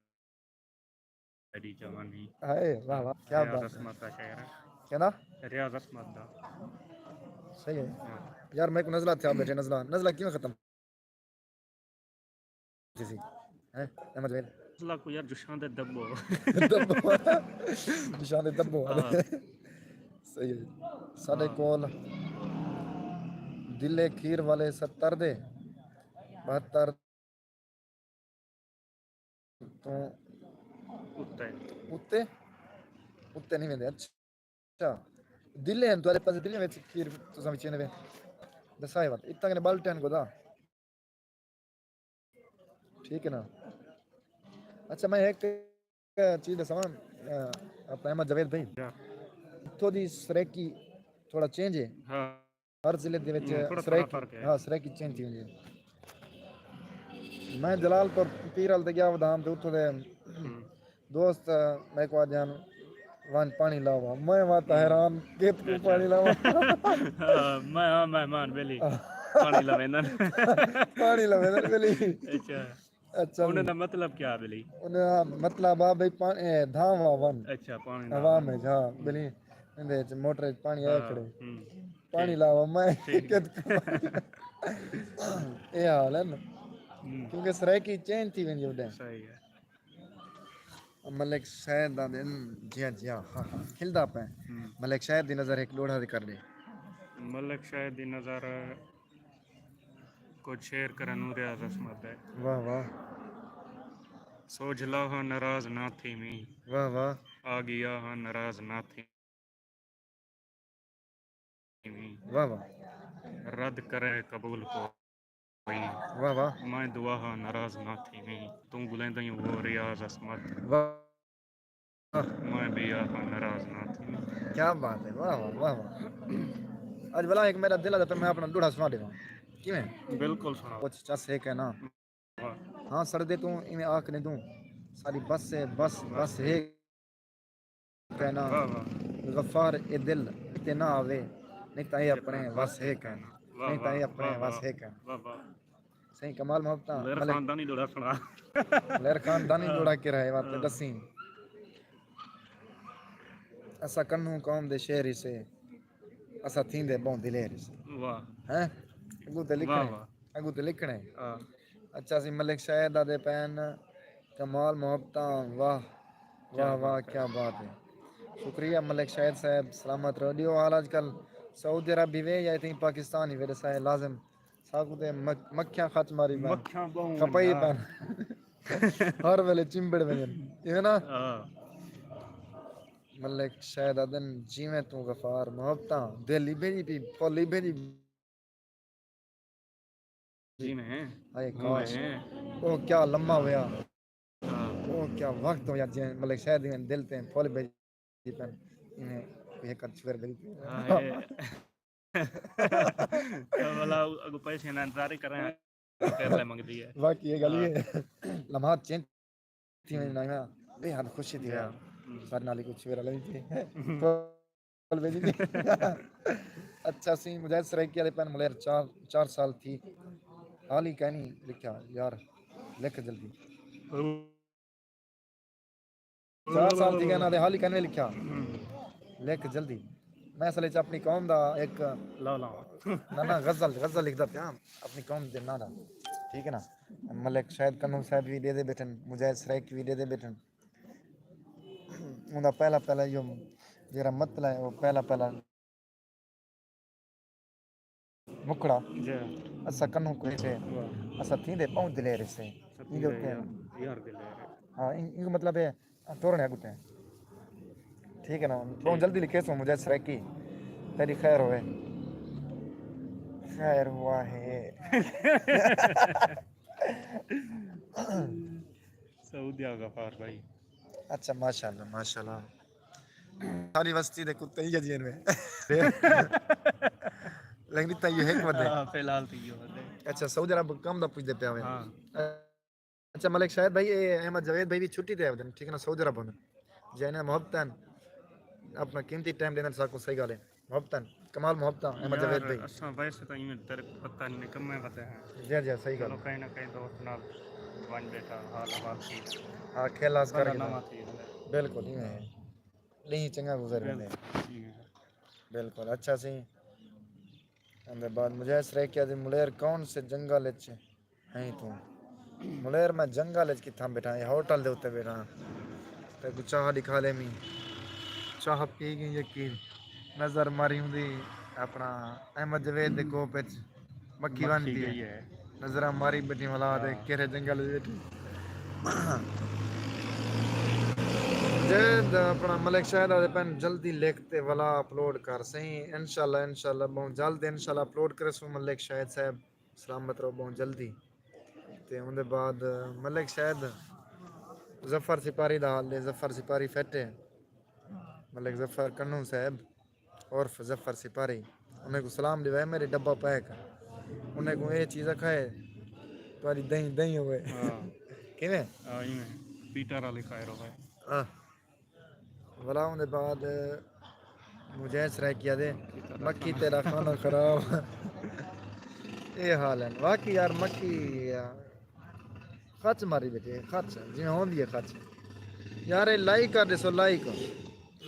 جوانی۔ ہائے، واہ واہ، کیا ریاض بات ہے۔ عصمت دا شعر ہے۔ کیا نا؟ ریاض عصمت دا۔ صحیح ہے۔ ہاں۔ یار میکوں نزلہ تھیا ٻیٹھے، نزلہ، نزلہ کیوں ختم؟ جی جی۔ ہیں؟ احمد زویل۔ نزلہ کو یار جشان دے دبو۔ دبو۔ جشان دے دبو۔ ہاں۔ صحیح ہے۔ ساݙے ہاں۔ کول دلے کھیر والے ستر دے بہتر توں اتے۔ اتے؟ اتے نہیں ویندے۔ اچھا۔ دلے ہن، تہاݙے پاسے دلے وچ کھیر تساں وچیندے وے؟ دسائے وت اتنا کنے بل ٹین کو دا۔ ٹھیک ہے نا؟ اچھا، میں ایک چیز دساں، اپنا احمد جاوید بھائی، اتھوں دی سرائیکی تھوڑا چینج ہے۔ ہر ضلع دے وچ سرائیکی، ہاں، سرائیکی چینج تھی ہوندی ہے۔ میں جلال پور پیر ال تے گیا ودھام تے اتھوں دے دوست میکوں آدھے ہن، ونج پانی لاوا۔ میں وت حیران، کت کوں پانی لاوا؟ میں ہاں مہمان بیلی، پانی لویندن۔ پانی لویندن بیلی۔ اچھا، اچھا انہاں جی۔ دا مطلب کیا بیلی؟ انہاں دا مطلب آ بھئی پانی، اے، دھاواں ون۔ اچھا، پانی عوام ہے، ہاں، بیلی۔ ایندے وچ موٹر وچ پانی آئے کھڑے۔ پانی لاوا میں، کت کوں؟ اے حال ہے نا؟ کیونکہ سرائیکی چینج تھی ویندی اڈے۔ صحیح ہے۔ ملک شاہد دا دن جیاں جیاں، ہاں ہاں، کھلدا پئے۔ ملک شاہد دی نظر ہک ݙوہڑا تے کر ݙے۔ ملک شاہد دی نظر کجھ شعر کرن نوں ریاض عصمت دے۔ واہ واہ۔ سوجھلا ہاں ناراض نہ تھیویں۔ واہ واہ۔ آ ڳیا ہاں ناراض نہ تھیویں۔ واہ واہ۔ رد کرے قبول کوئی۔ واہ واہ۔ میں دعا ہاں ناراض نہ تھیویں۔ توں ڳلیندیں او ریاض عصمت۔ واہ۔ میں بیا ہاں ناراض نہ تھیویں۔ کیا بات ہے، واہ واہ، واہ واہ۔ اڄ بھلا ہک میݙا دل آہدا پئے میں اپݨا ݙوہڑا سݨا ݙیواں۔ کیویں؟ بالکل سݨاؤ۔ کجھ چس ہک ہے نا۔ واہ۔ ہاں سڑدے توں ایویں آکھ ݙیندوں، ساݙی بس ہے، بس، بس ہک ہے نا۔ واہ واہ۔ غفار اے دل تے نہ آوے، نہیں تاں اے اپݨے وس ہک ہے۔ واہ نہیں تاں اے واہ، اپݨے واہ وس واہ، ہک ہے۔ واہ واہ۔ سائیں کمال محبتاں، ملیر ملک، خاندانی ݙوہڑا سݨا۔ ملیر خاندانی ݙوہڑا کیڑھا ہے، وت ݙسیں۔ اساں کنوں قوم دے شیر ہسے، اساں تھیندے ٻہوں دلیر ہسے۔ واہ۔ ہیں؟ اڳوں تے لکھݨے، واہ۔ اڳوں تے لکھݨے۔ ہاں۔ اچھا سی ملک شاہد آہدے پئن، کمال محبتاں، واہ، واہ، واہ، کیا بات ہے۔ شکریہ ملک شاہد صاحب، سلامت رہو۔ ݙیہو حال اڄ کل سعودی عرب ہیوے یا اتھیں پاکستان ہیوے، ݙسائے لازم۔ ساکوں تے مکھ-، مکھیاں خط ماری پئن۔ مکھیاں ٻہوں کھپائی ہن۔ پئن۔ ہر ویلے چمبڑ ونڄن۔ ایویں نا؟ ہاں۔ ملک شاہد آہدن جیویں توں غفار محبتاں، دل ہی بھیڄی پئی، پھل ہی بھیڄی جی میں۔ ہائے ہوں کاش۔ میں۔ او کیا لمحہ ہویا۔ ہاں۔ او کیا وقت ہویا جیں ملک شاہد دے دل تے پھل بھیڄی پئن۔ ایویں کوئی ہک اچ پھر بھیڄی پئی۔ ہاں، ہے۔ والا اڳوں پیسے نہ انتظار ہی کریں، کر لے منگدی ہے۔ واقعی یہ گل ہی ہے۔ لمحات چینج تھی ویندے نا، بے حد خوشی تھی۔ جی۔ ساݙے نال ہی کجھ ویرا لڳی تھی۔ بول بھیڄی تھی۔ اچھا سی مجاہد سرائیکی آہدے پئن ملیر چار، چار سال تھی، حال ہی کائنی لکھیا یار، لکھ جلدی۔ چار سال تھی ڳئے نا تے حال ہی کائنی لکھیا۔ لکھ جلدی۔ میں اصل وچ اپݨی قوم دا ہک، لا لا۔ نہ نہ، غزل، غزل لکھدا پیا اپݨی قوم دے ناں دا۔ ٹھیک ہے نا؟ ملک شاہد کنوں صاحب وی ݙیہدے ٻیٹھن، مجاہد سرائیکی وی ݙیہدے ٻیٹھن۔ اوندا پہلا پہلا ایہو جیڑھا مطلع ہے، او پہلا پہلا مکھڑا۔ جی۔ اساں کنوں کوئی سے، واہ۔ اساں تھیندے ٻہوں دلیر سے۔ سچی ایندے ہے اتے یار، یار دلیر ہے۔ ہاں، این، این مطلب ہے، ٹورنے اڳتے۔ ٹھیک ہے نا؟ ٻہوں جلدی لکھے سو مجاہد سرائیکی۔ تیری خیر ہوئے۔ خیر ہوا ہے۔ سعودیہ غفار بھائی۔ اچھا، ماشاءاللہ، ماشاءاللہ۔ ساری وستی دے کتے ہی ججین میں۔ لیکن اتنا یہ حکمت ہے۔ ہاں، فی الحال تو یہ ہوتے۔ اچھا، سعودی عرب کم دا پوچھدے پیا ہوئے۔ ہاں۔ اچھا، ملک شاہد بھائی، اے احمد جاوید بھائی بھی چھٹی تے آوے، ٹھیک ہے نا، سعودی عرب ہوندے۔ جی، انہیں محبت ہیں، اپنا قیمتی ٹائم ݙیندے ساکوں، صحیح ڳالھ ہے۔ محبت ہیں، کمال محبت ہیں احمد جاوید بھائی۔ اساں ویسے تو ایویں تیرے پتہ نہیں کمے پتہ ہیں۔ جی، جی، صحیح ڳالھ چلو ہے۔ کہیں نہ کہیں دوست نال ونڄ ٻیٹھا، حال احوال تھی۔ ہاں، کھیل آس کر بندہ کے۔ نواں تھی ویندے۔ بالکل، ایویں ہے۔ ݙینہہ چنڳا گزر ویندے۔ بالکل، جی۔ بالکل، اچھا سی۔ اندے بعد مجاہد سرائیکی آہدے، ملیر کون سے جنگل اچ ہیں توں؟ ملیر میں جنگل اچ کتھاں ٻیٹھاں، اے ہوٹل دے اتے ٻیٹھاں۔ تیکوں چاہ ݙکھا لیمی۔ چاہ پی ڳئی یقین۔ نظر ماری ہوندی اپݨا احمد جاوید دے کوپ اچ مکھی ونڄ مکھی دی ڳئی ہے۔ نظراں ماری ٻیٹھی ولا دے ہاں۔ کیڑھے جنگل وچ ٻیٹھی۔ شاہد اپݨا، ملک شاہد آہدے پئن جلدی لکھ تے ولا اپلوڈ کر سئیں، انشاءاللہ، انشاءاللہ ٻہوں جلد، انشاءاللہ اپلوڈ کریسوں ملک شاہد صاحب، سلامت رہو ٻہوں جلدی۔ تے اوندے بعد ملک شاہد، ظفر سپاری دا حال ݙے، ظفر سپاری فٹ ہے، ملک ظفر کنوں صاحب عرف ظفر سپاری، انہیں کوں سلام ݙیوائے میݙے ڈبہ پیک، انہیں کوں اے چیز اکھائے تہاݙی دئیں دئیں ہوئے۔ ہاں۔ کیویں؟ ہاں، ایویں۔ پیٹر علی خیر ہوئے۔ آہ۔ ولا اوندے بعد مجاہد سرائیکی آہدے، "مکھی تیرا کھانا خراب۔" اے حال ہے واقعی یار، مکھی خچ ماری بیٹھے، خچ جیویں ہوندی ہے خچ۔ یار اے لائک کر ݙیسو، لائک،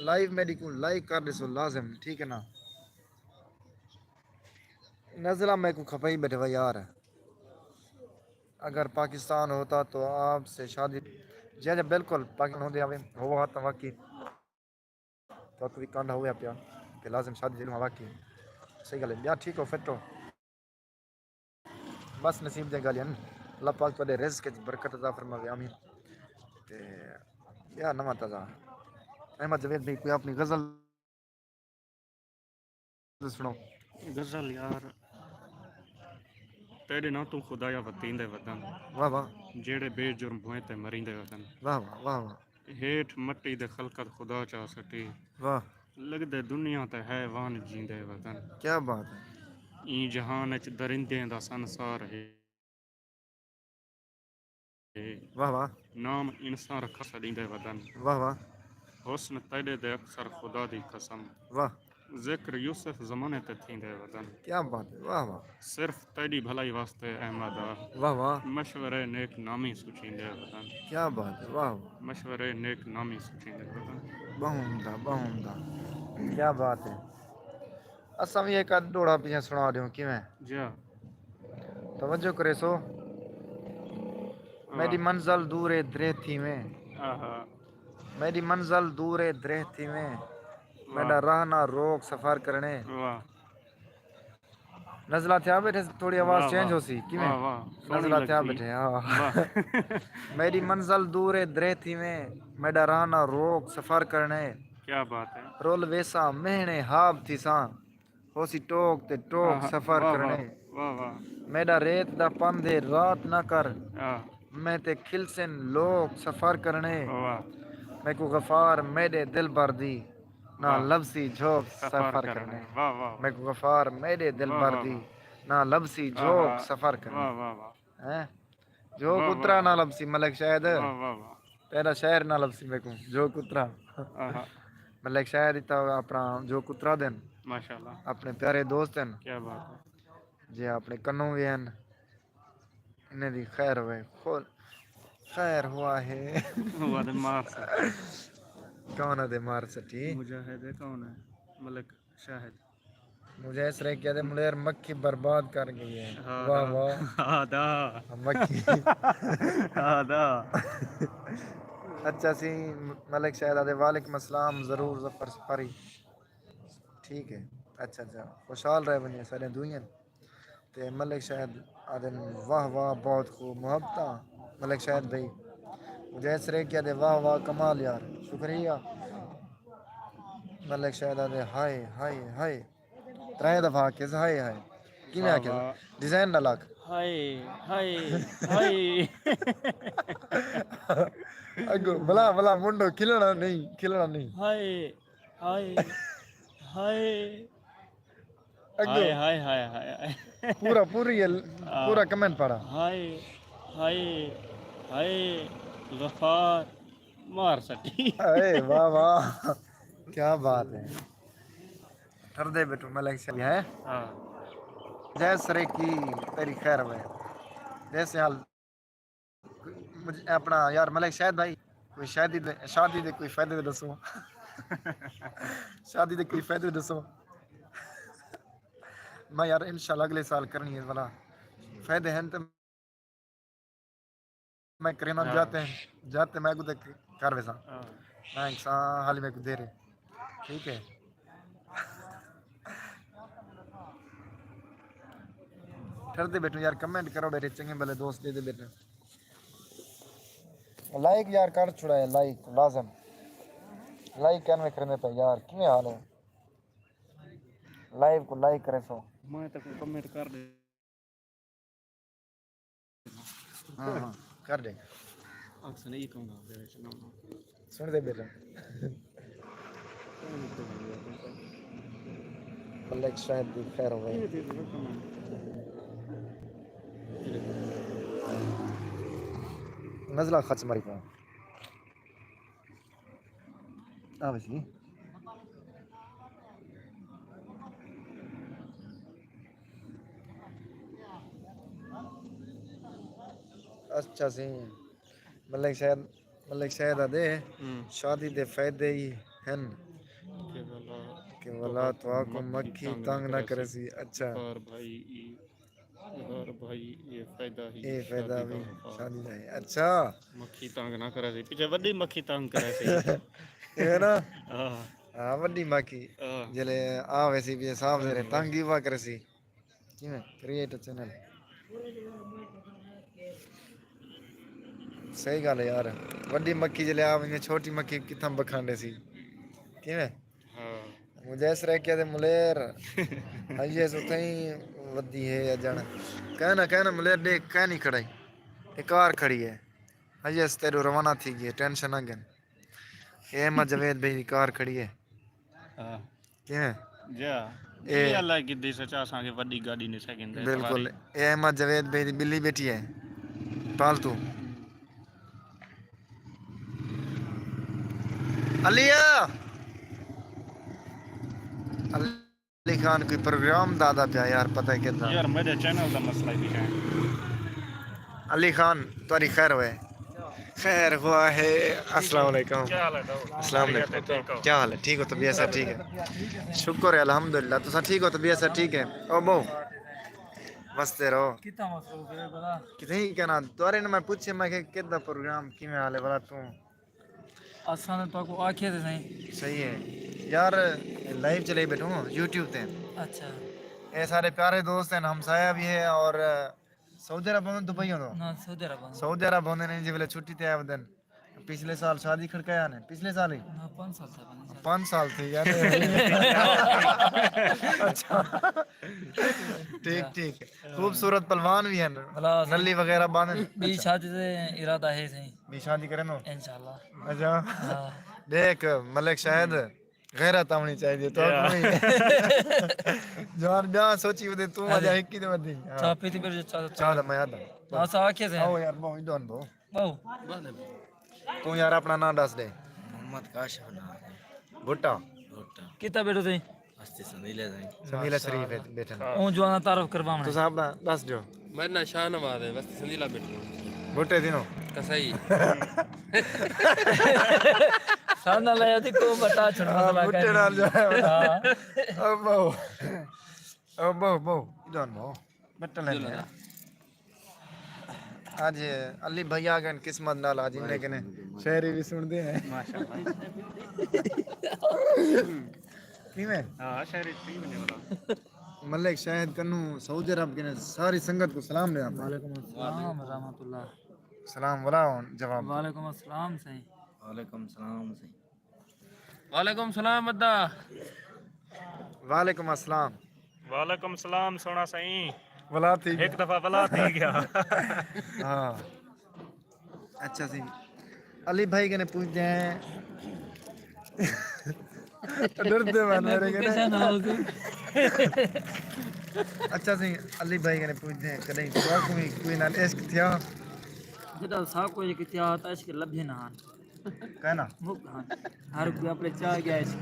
لائیو میݙی کوں لائک کر ݙیسو لازم، ٹھیک ہے نا؟ نزلہ میکوں کھپائی بیٹھے وا یار۔ اگر پاکستان ہوتا تو آپ سے شادی، جی جی بالکل، پاکستان ہوندے آوے، ہووا ہا تاں واقعی تہاکوں وی کنڈ ہویا پیا تے لازم شادی دے ݙیواں واقعی۔ صحیح ڳالھ ہے، ٻیا ٹھیک ہو، فٹ ہو؟ بس نصیب دیاں ڳالھیں ہن۔ اللہ پاک تہاݙے رزق اچ برکت عطا فرماوے، آمین۔ تے ٻیا نواں تازہ، احمد جاوید بھائی، کوئی اپݨی غزل سݨاؤ۔ غزل یار، تیݙے ناں توں خدایا وتیندے ودن۔ واہ واہ۔ جیڑھے بے جرم بھوئیں تے مریندے ودن۔ واہ واہ، واہ واہ۔ ہیٹھ مٹی دے خلقت خدا چا سٹی۔ واہ۔ لڳدے دنیا تے حیوان جیندے ودن۔ کیا بات ہے۔ ایں جہان اچ درندیں دا سنسار ہے۔ واہ واہ۔ نام انساں رکھا سݙیندے ودن۔ واہ واہ۔ حسن تیݙے دے اکثر خدا دی قسم۔ واہ۔ ذکر یوسف زمانے تے تھیندے ودن۔ کیا بات ہے، واہ واہ۔ صرف تیݙی بھلائی واسطے احمد آ۔ واہ واہ۔ مشورے نیک نامی سچیندے ودن۔ کیا بات ہے، واہ واہ۔ مشورے نیک نامی سچیندے ودن۔ ٻہوں عمدہ، ٻہوں عمدہ۔ کیا بات ہے۔ اساں وی ہک ادھ ݙوہڑا پچھے سݨا ݙیوں، کیویں؟ جی ہاں۔ توجہ کریسو۔ ہاں۔ میݙی منزل دور ہے، درہ تھیویں۔ آہا۔ میݙی منزل دور ہے، درہ تھیویں۔ واہ۔ میݙا راہ نہ روک، سفر کرݨے۔ واہ۔ نزلہ تھیا بیٹھے، تھوڑی آواز واہ، چینج واہ۔ ہوسی، کیویں؟ واہ، واہ۔ سوہݨی نزلہ تھیا لڳدی۔ بیٹھے، ہاں۔ واہ۔ میݙی منزل دور ہے، درہ تھیویں۔ میݙا راہ نہ روک، سفر کرݨے۔ کیا بات ہے۔ رول ویساں، مہݨے ہاب تھیساں۔ ہوسی ٹوک تے ٹوک، آہا، سفر واہ، واہ، کرݨے۔ واہ، واہ۔ میݙا ریت دا پندھ ہے، رات نہ کر۔ آہ۔ میں تے کھلسن لوک، سفر کرݨے۔ واہ۔ میکوں غفار میݙے دلبر دی، نہ واہ۔ لبھسی جھوک، سفر سفر کرݨے۔ کرݨے۔ واہ، واہ۔ میکوں غفار میݙے واہ، دلبر واہ، دی، واہ۔ نہ لبھسی آہا۔ جھوک، سفر کرݨے۔ واہ، واہ، واہ۔ ہیں؟ جھوک واہ، اترا واہ۔ نہ لبھسی ملک شاہد۔ واہ، واہ، واہ۔ تیݙا شاعر نہ لبھسی میکوں، جھوک اترا۔ آہا۔ ملک شاہد ہی تاں اپݨا جھوک اترا دن۔ ماشاءاللہ۔ اپݨے پیارے دوست ہن۔ کیا بات ہے۔ جی اپݨے کنوں وی ہن۔ انہیں دی خیر ہوئے۔ خو-، خیر ہوا ہے۔ ہوا دے مار سٹی۔ کون ہے دے مار سٹی؟ مجاہد ہے، کون ہے؟ ملک شاہد۔ مجاہد سرائیکی آہدے، ملیر مکھی برباد کر ڳئی ہے۔ ہا، واہ، ہا۔ واہ۔ ہا، دا۔ مکھی۔ ہا، دا۔ اچھا سی، ملک شاہد آہدے، وعلیکم السلام، ضرور ظفر سپاری۔ ٹھیک ہے۔ اچھا، اچھا۔ خوشحال رہ ونڄے سارے دوئیں۔ تے ملک شاہد آہدن، واہ واہ، بہت خوب، محبتاں ملک شاہد بھائی۔ مجاہد سرائیکی آہدے، واہ واہ، کمال یار، شکریہ۔ ملک شاہد آہدے، ہائے، ہائے، ہائے۔ ترائے دفعہ آکھیس، ہائے، ہائے۔ کیویں واہ آکھیس؟ واہ۔ ڈیزائن نال آکھ۔ ہائے، ہائے، ہائے۔ اڳوں، بلا، بلا، منڈو، کھلݨا نہیں، کھلݨا نہیں۔ ہائے، ہائے، ہائے۔ اڳوں۔ ہائے، ہائے، ہائے، ہائے، ہائے۔ پورا، پوری ال-، آ۔ پورا کمنٹ پڑھا۔ ہائے، ہائے، ہائے، غفار مار سٹی۔ اے واہ واہ، کیا بات ہے۔ ٹردے بیٹھو ملک شاہد ہے۔ ہاں۔ جے سرائیکی تیݙی خیر ہوئے۔ جیسے حال مجھے اپݨا یار ملک شاہد بھائی، کوئی شادی دے، شادی دے کوئی فائدے دے ݙسو۔ شادی دے کوئی فائدے ݙسو۔ میں یار انشاءاللہ اڳلے سال کرݨی ہے والا۔ فائدے ہن تے میں کرینا ہاں۔ جاتے ہیں، جاتے میں کو تے کر ویساں۔ ہاں۔ میں انسان حالی میں کو دے رہے۔ ٹھیک ہے۔ ٹھردے بیٹھو یار، کمنٹ کرو بیٹھے، چنڳے بھلے دوست ݙیہدے بیٹھے۔ لائک یار کر چھڑائے، لائک لازم۔ لائک کیوں نہیں کریندے پئے یار، کیویں حال ہے؟ لائیو کوں لائک کریسو۔ میں تاں کوئی کمنٹ کر ݙے۔ ہاں، ہاں، کر ݙے۔ اکثر نہیں کہوں گا، میرے سے نہ۔ سݨ دے بیٹا۔ ملک شاہد دی خیر ہوئے۔ نزلہ خچ مری پاؤں۔ آ ویسی۔ اچھا سی۔ ملک شاہد، ملک شاہد آدھے، ہوں۔ شادی دے فائدے ہی ہن کہ ولا، کہ ولا تہاکوں مکھی تنگ نہ کریسی۔ اچھا۔ یار بھائی، ای، یار بھائی، اے فائدہ ہی اے فائدہ شادی وی دا۔ شادی دا ہے۔ اچھا۔ مکھی تنگ نہ کریسی۔ پچھے وݙی مکھی تنگ کریسی۔ اے نا؟ ہاں۔ ہاں، وݙی مکھی۔ ہاں۔ جلے آ ویسی پچھے صاف زیرے تنگ ہی وا کریسی۔ کیویں؟ Creator channel. صحیح ڳالھ ہے یار۔ وݙی مکھی جلے آ ونڄے، چھوٹی مکھی کتھاں بکھانڈیسی؟ کیویں؟ ہاں۔ مجیس ریکھیا تے ملیر۔ ہائیس اتھائیں ودی ہے اڄݨ۔ کہنا، کہنا ملیر ݙیکھ کائنی کھڑائی۔ اے کار کھڑی ہے۔ ہائیس تیݙو روانہ تھی ڳئی ہے، ٹینشن نہ گھن۔ اے احمد جاوید بھائی دی کار کھڑی ہے۔ ہاں۔ کیویں؟ جا۔ اے اے اللہ کی دی سچا اساں کے وڈی گاڑی نے سیکنڈ دے بالکل۔ سواری۔ اے احمد جاوید بھائی دی بلی بیٹھی ہے۔ پالتو۔ علی آ۔ علی خان کوئی پروگرام دا آہدا پیا یار، پتہ ہے کدا۔ یار میرے چینل دا مسئلہ بھی ہے۔ علی خان، تہاݙی خیر ہوئے۔ خیر ہوا ہے۔ السلام علیکم۔ کیا حال ہے ڈاؤ؟ السلام علیکم۔ ٹھیک ہو؟ کیا حال ہے؟ ٹھیک ہو؟ طبیعت سب ٹھیک ہے؟ شکر ہے الحمدللہ۔ تساں ٹھیک ہو؟ طبیعت سب ٹھیک ہے؟ او بو۔ وستے رہو۔ کتنا مصروف ہے بڑا؟ کتنے ہی کہنا۔ تہاݙے نال میں پوچھے، میں کہ کدا پروگرام کیویں حال ہے بڑا توں؟ اساں تاں تہاکوں آکھیا تے سئیں۔ صحیح ہے۔ یار، لائیو چلائی بیٹھوں یوٹیوب تے۔ اچھا۔ اے سارے پیارے دوست ہیں، ہمسایہ بھی ہے اور سعودی عرب ہوندے، دبئی ہوندے؟ نہ، سعودی عرب ہوندے۔ سعودی عرب ہوندے نے، جی ویلے چھٹی تے آئے ہوندے۔ پچھلے سال شادی کھڑکایا نے، پچھلے سال ہی؟ نہ، پنج سال تھے، پنج سال۔ پنج سال تھے یار۔ اچھا۔ ٹھیک، ٹھیک۔ خوبصورت پلوان بھی ہیں۔ بھلا سئیں۔ نلی وغیرہ باندھن۔ ٻئی شادی تے ارادہ ہے سئیں۔ ٻئی شادی کرے نو؟ انشاءاللہ۔ اچھا۔ ہاں۔ ݙیکھ، ملک شاہد، غیرت آوݨی چاہیدی ہے، تو یا۔ کوئی جوان ٻیا سوچی ودے، توں ہاں جی۔ اڄا ہکی تے ودی۔ ہاں۔ چاہ پیتی پھر چاہ، چاہ دا میں آہدا۔ اساں آکھے سے۔ آؤ یار، بہوں ادھر بہوں۔ بہوں۔ توں یار اپݨا ناں ݙس ݙے۔ محمد کاشف ناں ہے۔ بھٹا۔ بھٹا۔ کتھاں ٻیٹھو تیں؟ وستی سندیلہ سئیں۔ سندیلہ شریف ہے ٻیٹھے۔ اوں جوانا تعارف کرواوݨا۔ تساں اپݨا ݙس ݙیو۔ میݙا ناں شاہ نواز ہے، وستی سندیلہ ٻیٹھے۔ بھٹے دی نو؟ کسائی۔ ساݙا لے دی کو بٹا چھڑ ہاں، مسئلہ بھٹے کائے نال جو ہے۔ ہاں۔ او بہو۔ او بہو، بہو۔ ادھر بہو۔ بٹا لے لیا۔ اڄ علی بھائی آ ڳئے قسمت نال، اڄ انہیں کنے شاعری بھی سݨدے ہیں۔ ماشاءاللہ۔ کیویں؟ ہاں، شاعری ٹھیک بنے والا۔ ملک شاہد کنوں سعودی عرب کنے ساری سنگت کوں سلام ݙینا۔ وعلیکم السلام ورحمۃ اللہ۔ سلام ولا ہن جواب۔ وعلیکم السلام سئیں۔ وعلیکم السلام سئیں۔ وعلیکم السلام ادا۔ وعلیکم السلام۔ وعلیکم السلام سوہݨا سئیں۔ ولا تھی ڳیا۔ ہک دفعہ ولا تھی ڳیا۔ ہاں۔ اچھا سئیں۔ علی بھائی کنے پوچھدے ہیں۔ ڈردے ون میرے کنے۔ اچھا سئیں، علی بھائی کنے پوچھدے ہیں، کݙاہیں تہاکوں وی کوئی نال عشق تھیا؟ جݙاں ساکوں عشق تھیا تاں عشق لبھے نہ ہن۔ کائنا؟ مک ہن۔ ہر کوئی اپݨے چاہ ڳیا عشق۔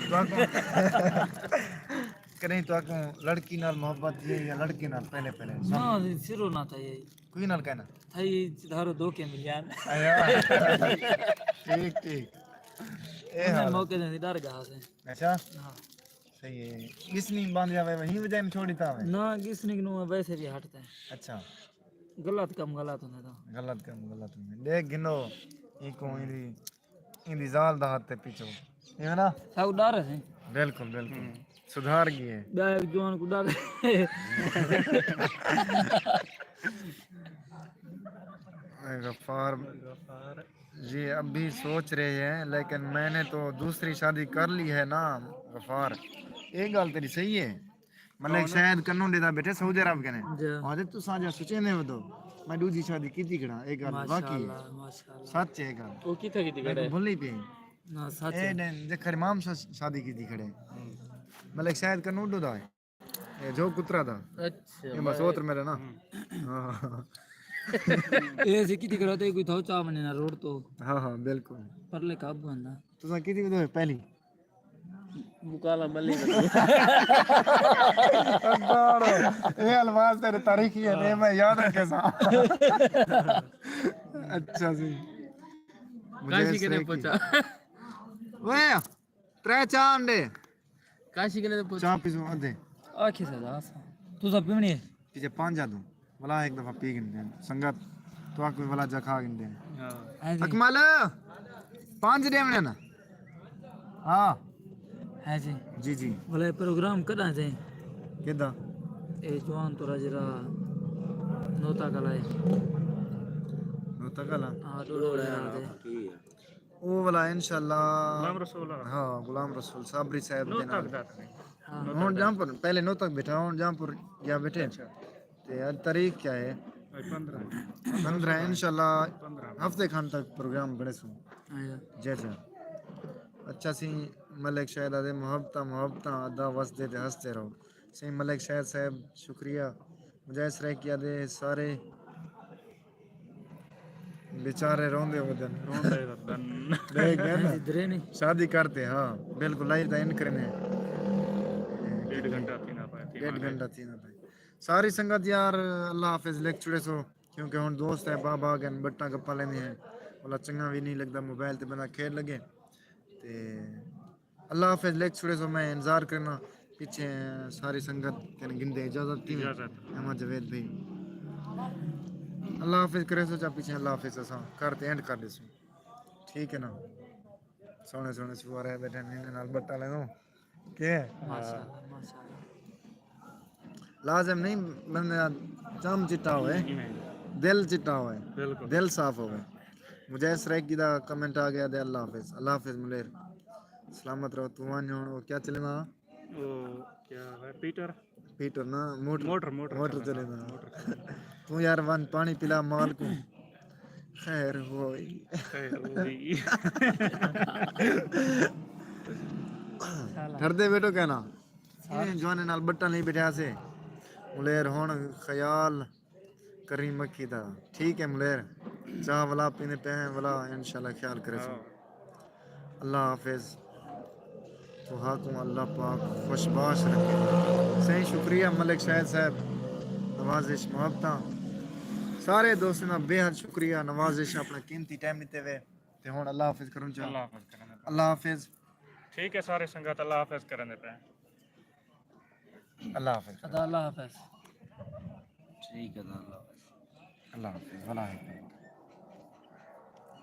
تہاکوں، کݙاہیں تہاکوں لڑکی نال محبت تھی یا لڑکے نال پہلے پہلے؟ نہ، شروع نہ تھئی۔ کوئی نال کائنا؟ تھئی دھارو دھوکے ملیان۔ آیا۔ ٹھیک، ٹھیک۔ اے انہیں حال۔ موقع تے ݙر ڳیا سے۔ اچھا۔ ہاں۔ صحیح ہے۔ ڳسنی باندھ جاوے، وہی وجہ میں چھوڑ ݙتا ہوئے؟ نہ، ڳسنی کنوں ویسے بھی ہٹتے ہیں۔ اچھا۔ غلط کم غلط ہوندے تاں۔ غلط کم غلط ہوندے۔ ݙیکھ گھنو، ایکوں ایندی، ایندی ذال دا ہتھ تے پچھو۔ ایویں نا؟ ساکوں ݙر ہے۔ بالکل، بالکل۔ ہوں۔ سدھار ڳئی ہے۔ ٻیا ہک جوان کوں ݙر۔ اے غفار۔ غفار۔ یہ اب بھی سوچ رہے ہیں، لیکن میں نے تو دوسری شادی کر لی ہے نا غفار۔ یہ گل تیری صحیح ہے۔ ملک شاید کنوں ݙیدا بیٹھے سعودی عرب کنے۔ جی۔ آہدے تساں جا سوچیندے ودو، میں ݙوجھی شادی کیتی کھڑا۔ یہ گل واقعی ہے۔ ماشاءاللہ، ماشاءاللہ۔ سچ ہے گل۔ وہ کتھے کیتی کھڑے؟ بھلی پئی۔ نہ، سچ ہے۔ اے ݙینھ ذخر امام شاہ شادی کیتی کھڑے۔ ملک شاید کنوں ݙیدا ہے۔ اے جو کترا دا۔ اچھا، اے مسعود میرا نا۔ ہاں۔ اے سی کیتی کھڑا تے کوئی تھاؤ چا ونڄے نا روڈ تو۔ ہاں، ہاں، بالکل۔ پرلے قابو ہندا۔ تساں کیتی ودو پہلی؟ مکالا ملی نا۔ اکبر، اے الفاظ تیرے تاریخی ہے، ہاں۔ میں یاد رکھے سا۔ اچھا سی۔ مجھے کاشی کنے پہنچا۔ وے، ترے چا آنڈے۔ کاشی کنے تے پوچھ۔ چا پیسو ادھے۔ آکھی سدا اساں۔ تساں پیونی ہے؟ پیچھے پانچ آ دوں۔ ولا ایک دفعہ پی گھندے ہیں۔ سنگت، تو آکھ ولا جا کھا گھندے ہیں۔ ہاں۔ ہے جی۔ اکمل، پانچ ݙیوݨے نا۔ ہاں۔ ہے جی۔ جی، جی۔ ولا پروگرام کݙاں تے؟ کدا؟ اے جوان تو راجرا نوتا کلا ہے۔ نوتا کلا؟ ہاں، ݙو ݙو ہزار دے۔ او والا انشاءاللہ۔ غلام رسول والا۔ ہاں، غلام رسول صابری صاحب دے نال۔ نوتک دا تھا۔ ہاں۔ ہݨ جامپور، پہلے نوتک بیٹھا، ہݨ جامپور ڳیا بیٹھے۔ اچھا۔ تے اڄ تاریخ کیا ہے؟ اڄ پندرہ۔ پندرہ، انشاءاللہ پندرہ۔ ہفتے کھن تک پروگرام بݨے سوں۔ ہاں یار۔ جی، جی۔ اچھا سی، ملک شاہد آہدے محبتاں، محبتاں ادا وسدے تے ہسدے رہو۔ سئیں ملک شاہد صاحب، شکریہ۔ مجاہد سرائیکی آہدے سارے بیچارے روندے ودن۔ روندے ودن۔ ݙیکھ ڳئے نا؟ ہاں جی، درے نہیں۔ شادی کرتے، ہاں، بالکل، لائف دا اینڈ کرنے۔ ݙیڈھ گھنٹہ تھیندا پئے، تھیندا ݙیڈھ پئے۔ گھنٹہ تھیندا پئے۔ ساری سنگت یار، اللہ حافظ لکھ چھوڑے سو، کیونکہ ہݨ دوست ہے، بابا آ ڳئے، ٻٹاں گپاں لیندے ہیں۔ ولا چنڳا وی نہیں لڳدا، موبائل تے بندہ کھیݙ لڳے۔ تے اللہ حافظ لکھ چھوڑے سو، میں انتظار کرنا۔ پچھے ساری سنگت کن گھندے اجازت تھی۔ اجازت۔ احمد جاوید بھائی۔ اللہ حافظ کرے سو چا پچھے اللہ حافظ اساں کر تے اینڈ کر ݙیسوں۔ ٹھیک ہے نا؟ سوہݨے سوہݨے سوہرے بیٹھے نے، انہاں نال ٻٹاں لیندوں۔ کیا ہے؟ ماشاءاللہ، ماشاءاللہ۔ لازم نہیں بندے دا چم چٹا ہوئے، جی۔ دل چٹا ہوئے، بالکل۔ دل صاف ہوئے۔ مجاہد سرائیکی دا کمنٹ آ ڳئے تے اللہ حافظ، اللہ حافظ ملیر۔ سلامت رہو، توں ونڄ ہݨ، او کیا چلیندا؟ او کیا ہے؟ پیٹر؟ پیٹر نا، موٹر۔ موٹر، موٹر موٹر چلیندا۔ چلیندا۔ موٹر چلیندا۔ توں یار ونڄ پاݨی پلا مال کوں۔ خیر ہوئی۔ خیر ہوئی۔ ٹھردے بیٹھو کہنا۔ سر۔ انہیں جوانیں نال ٻٹاں لئی بیٹھے ہاسے۔ ملیر ہݨ خیال کریں مکھی دا۔ ٹھیک ہے ملیر۔ چاہ ولا پیندے پئے ہیں، ولا انشاءاللہ خیال کرے سو۔ ہاں۔ اللہ حافظ۔ تہاکوں اللہ پاک خوش باش رکھے۔ سئیں شکریہ ملک شاہد صاحب، نوازش محبتاں۔ سارے دوستاں دا بے حد شکریہ، نوازش اپݨا قیمتی ٹائم ݙتے وے۔ تے ہݨ اللہ حافظ کروں چا۔ اللہ حافظ کرݨ۔ اللہ حافظ۔ ٹھیک ہے ساری سنگت، اللہ حافظ کرݨ پئے۔ اللہ حافظ۔ ادا اللہ حافظ۔ ٹھیک ہے، ادا اللہ حافظ۔ اللہ حافظ، اللہ حافظ۔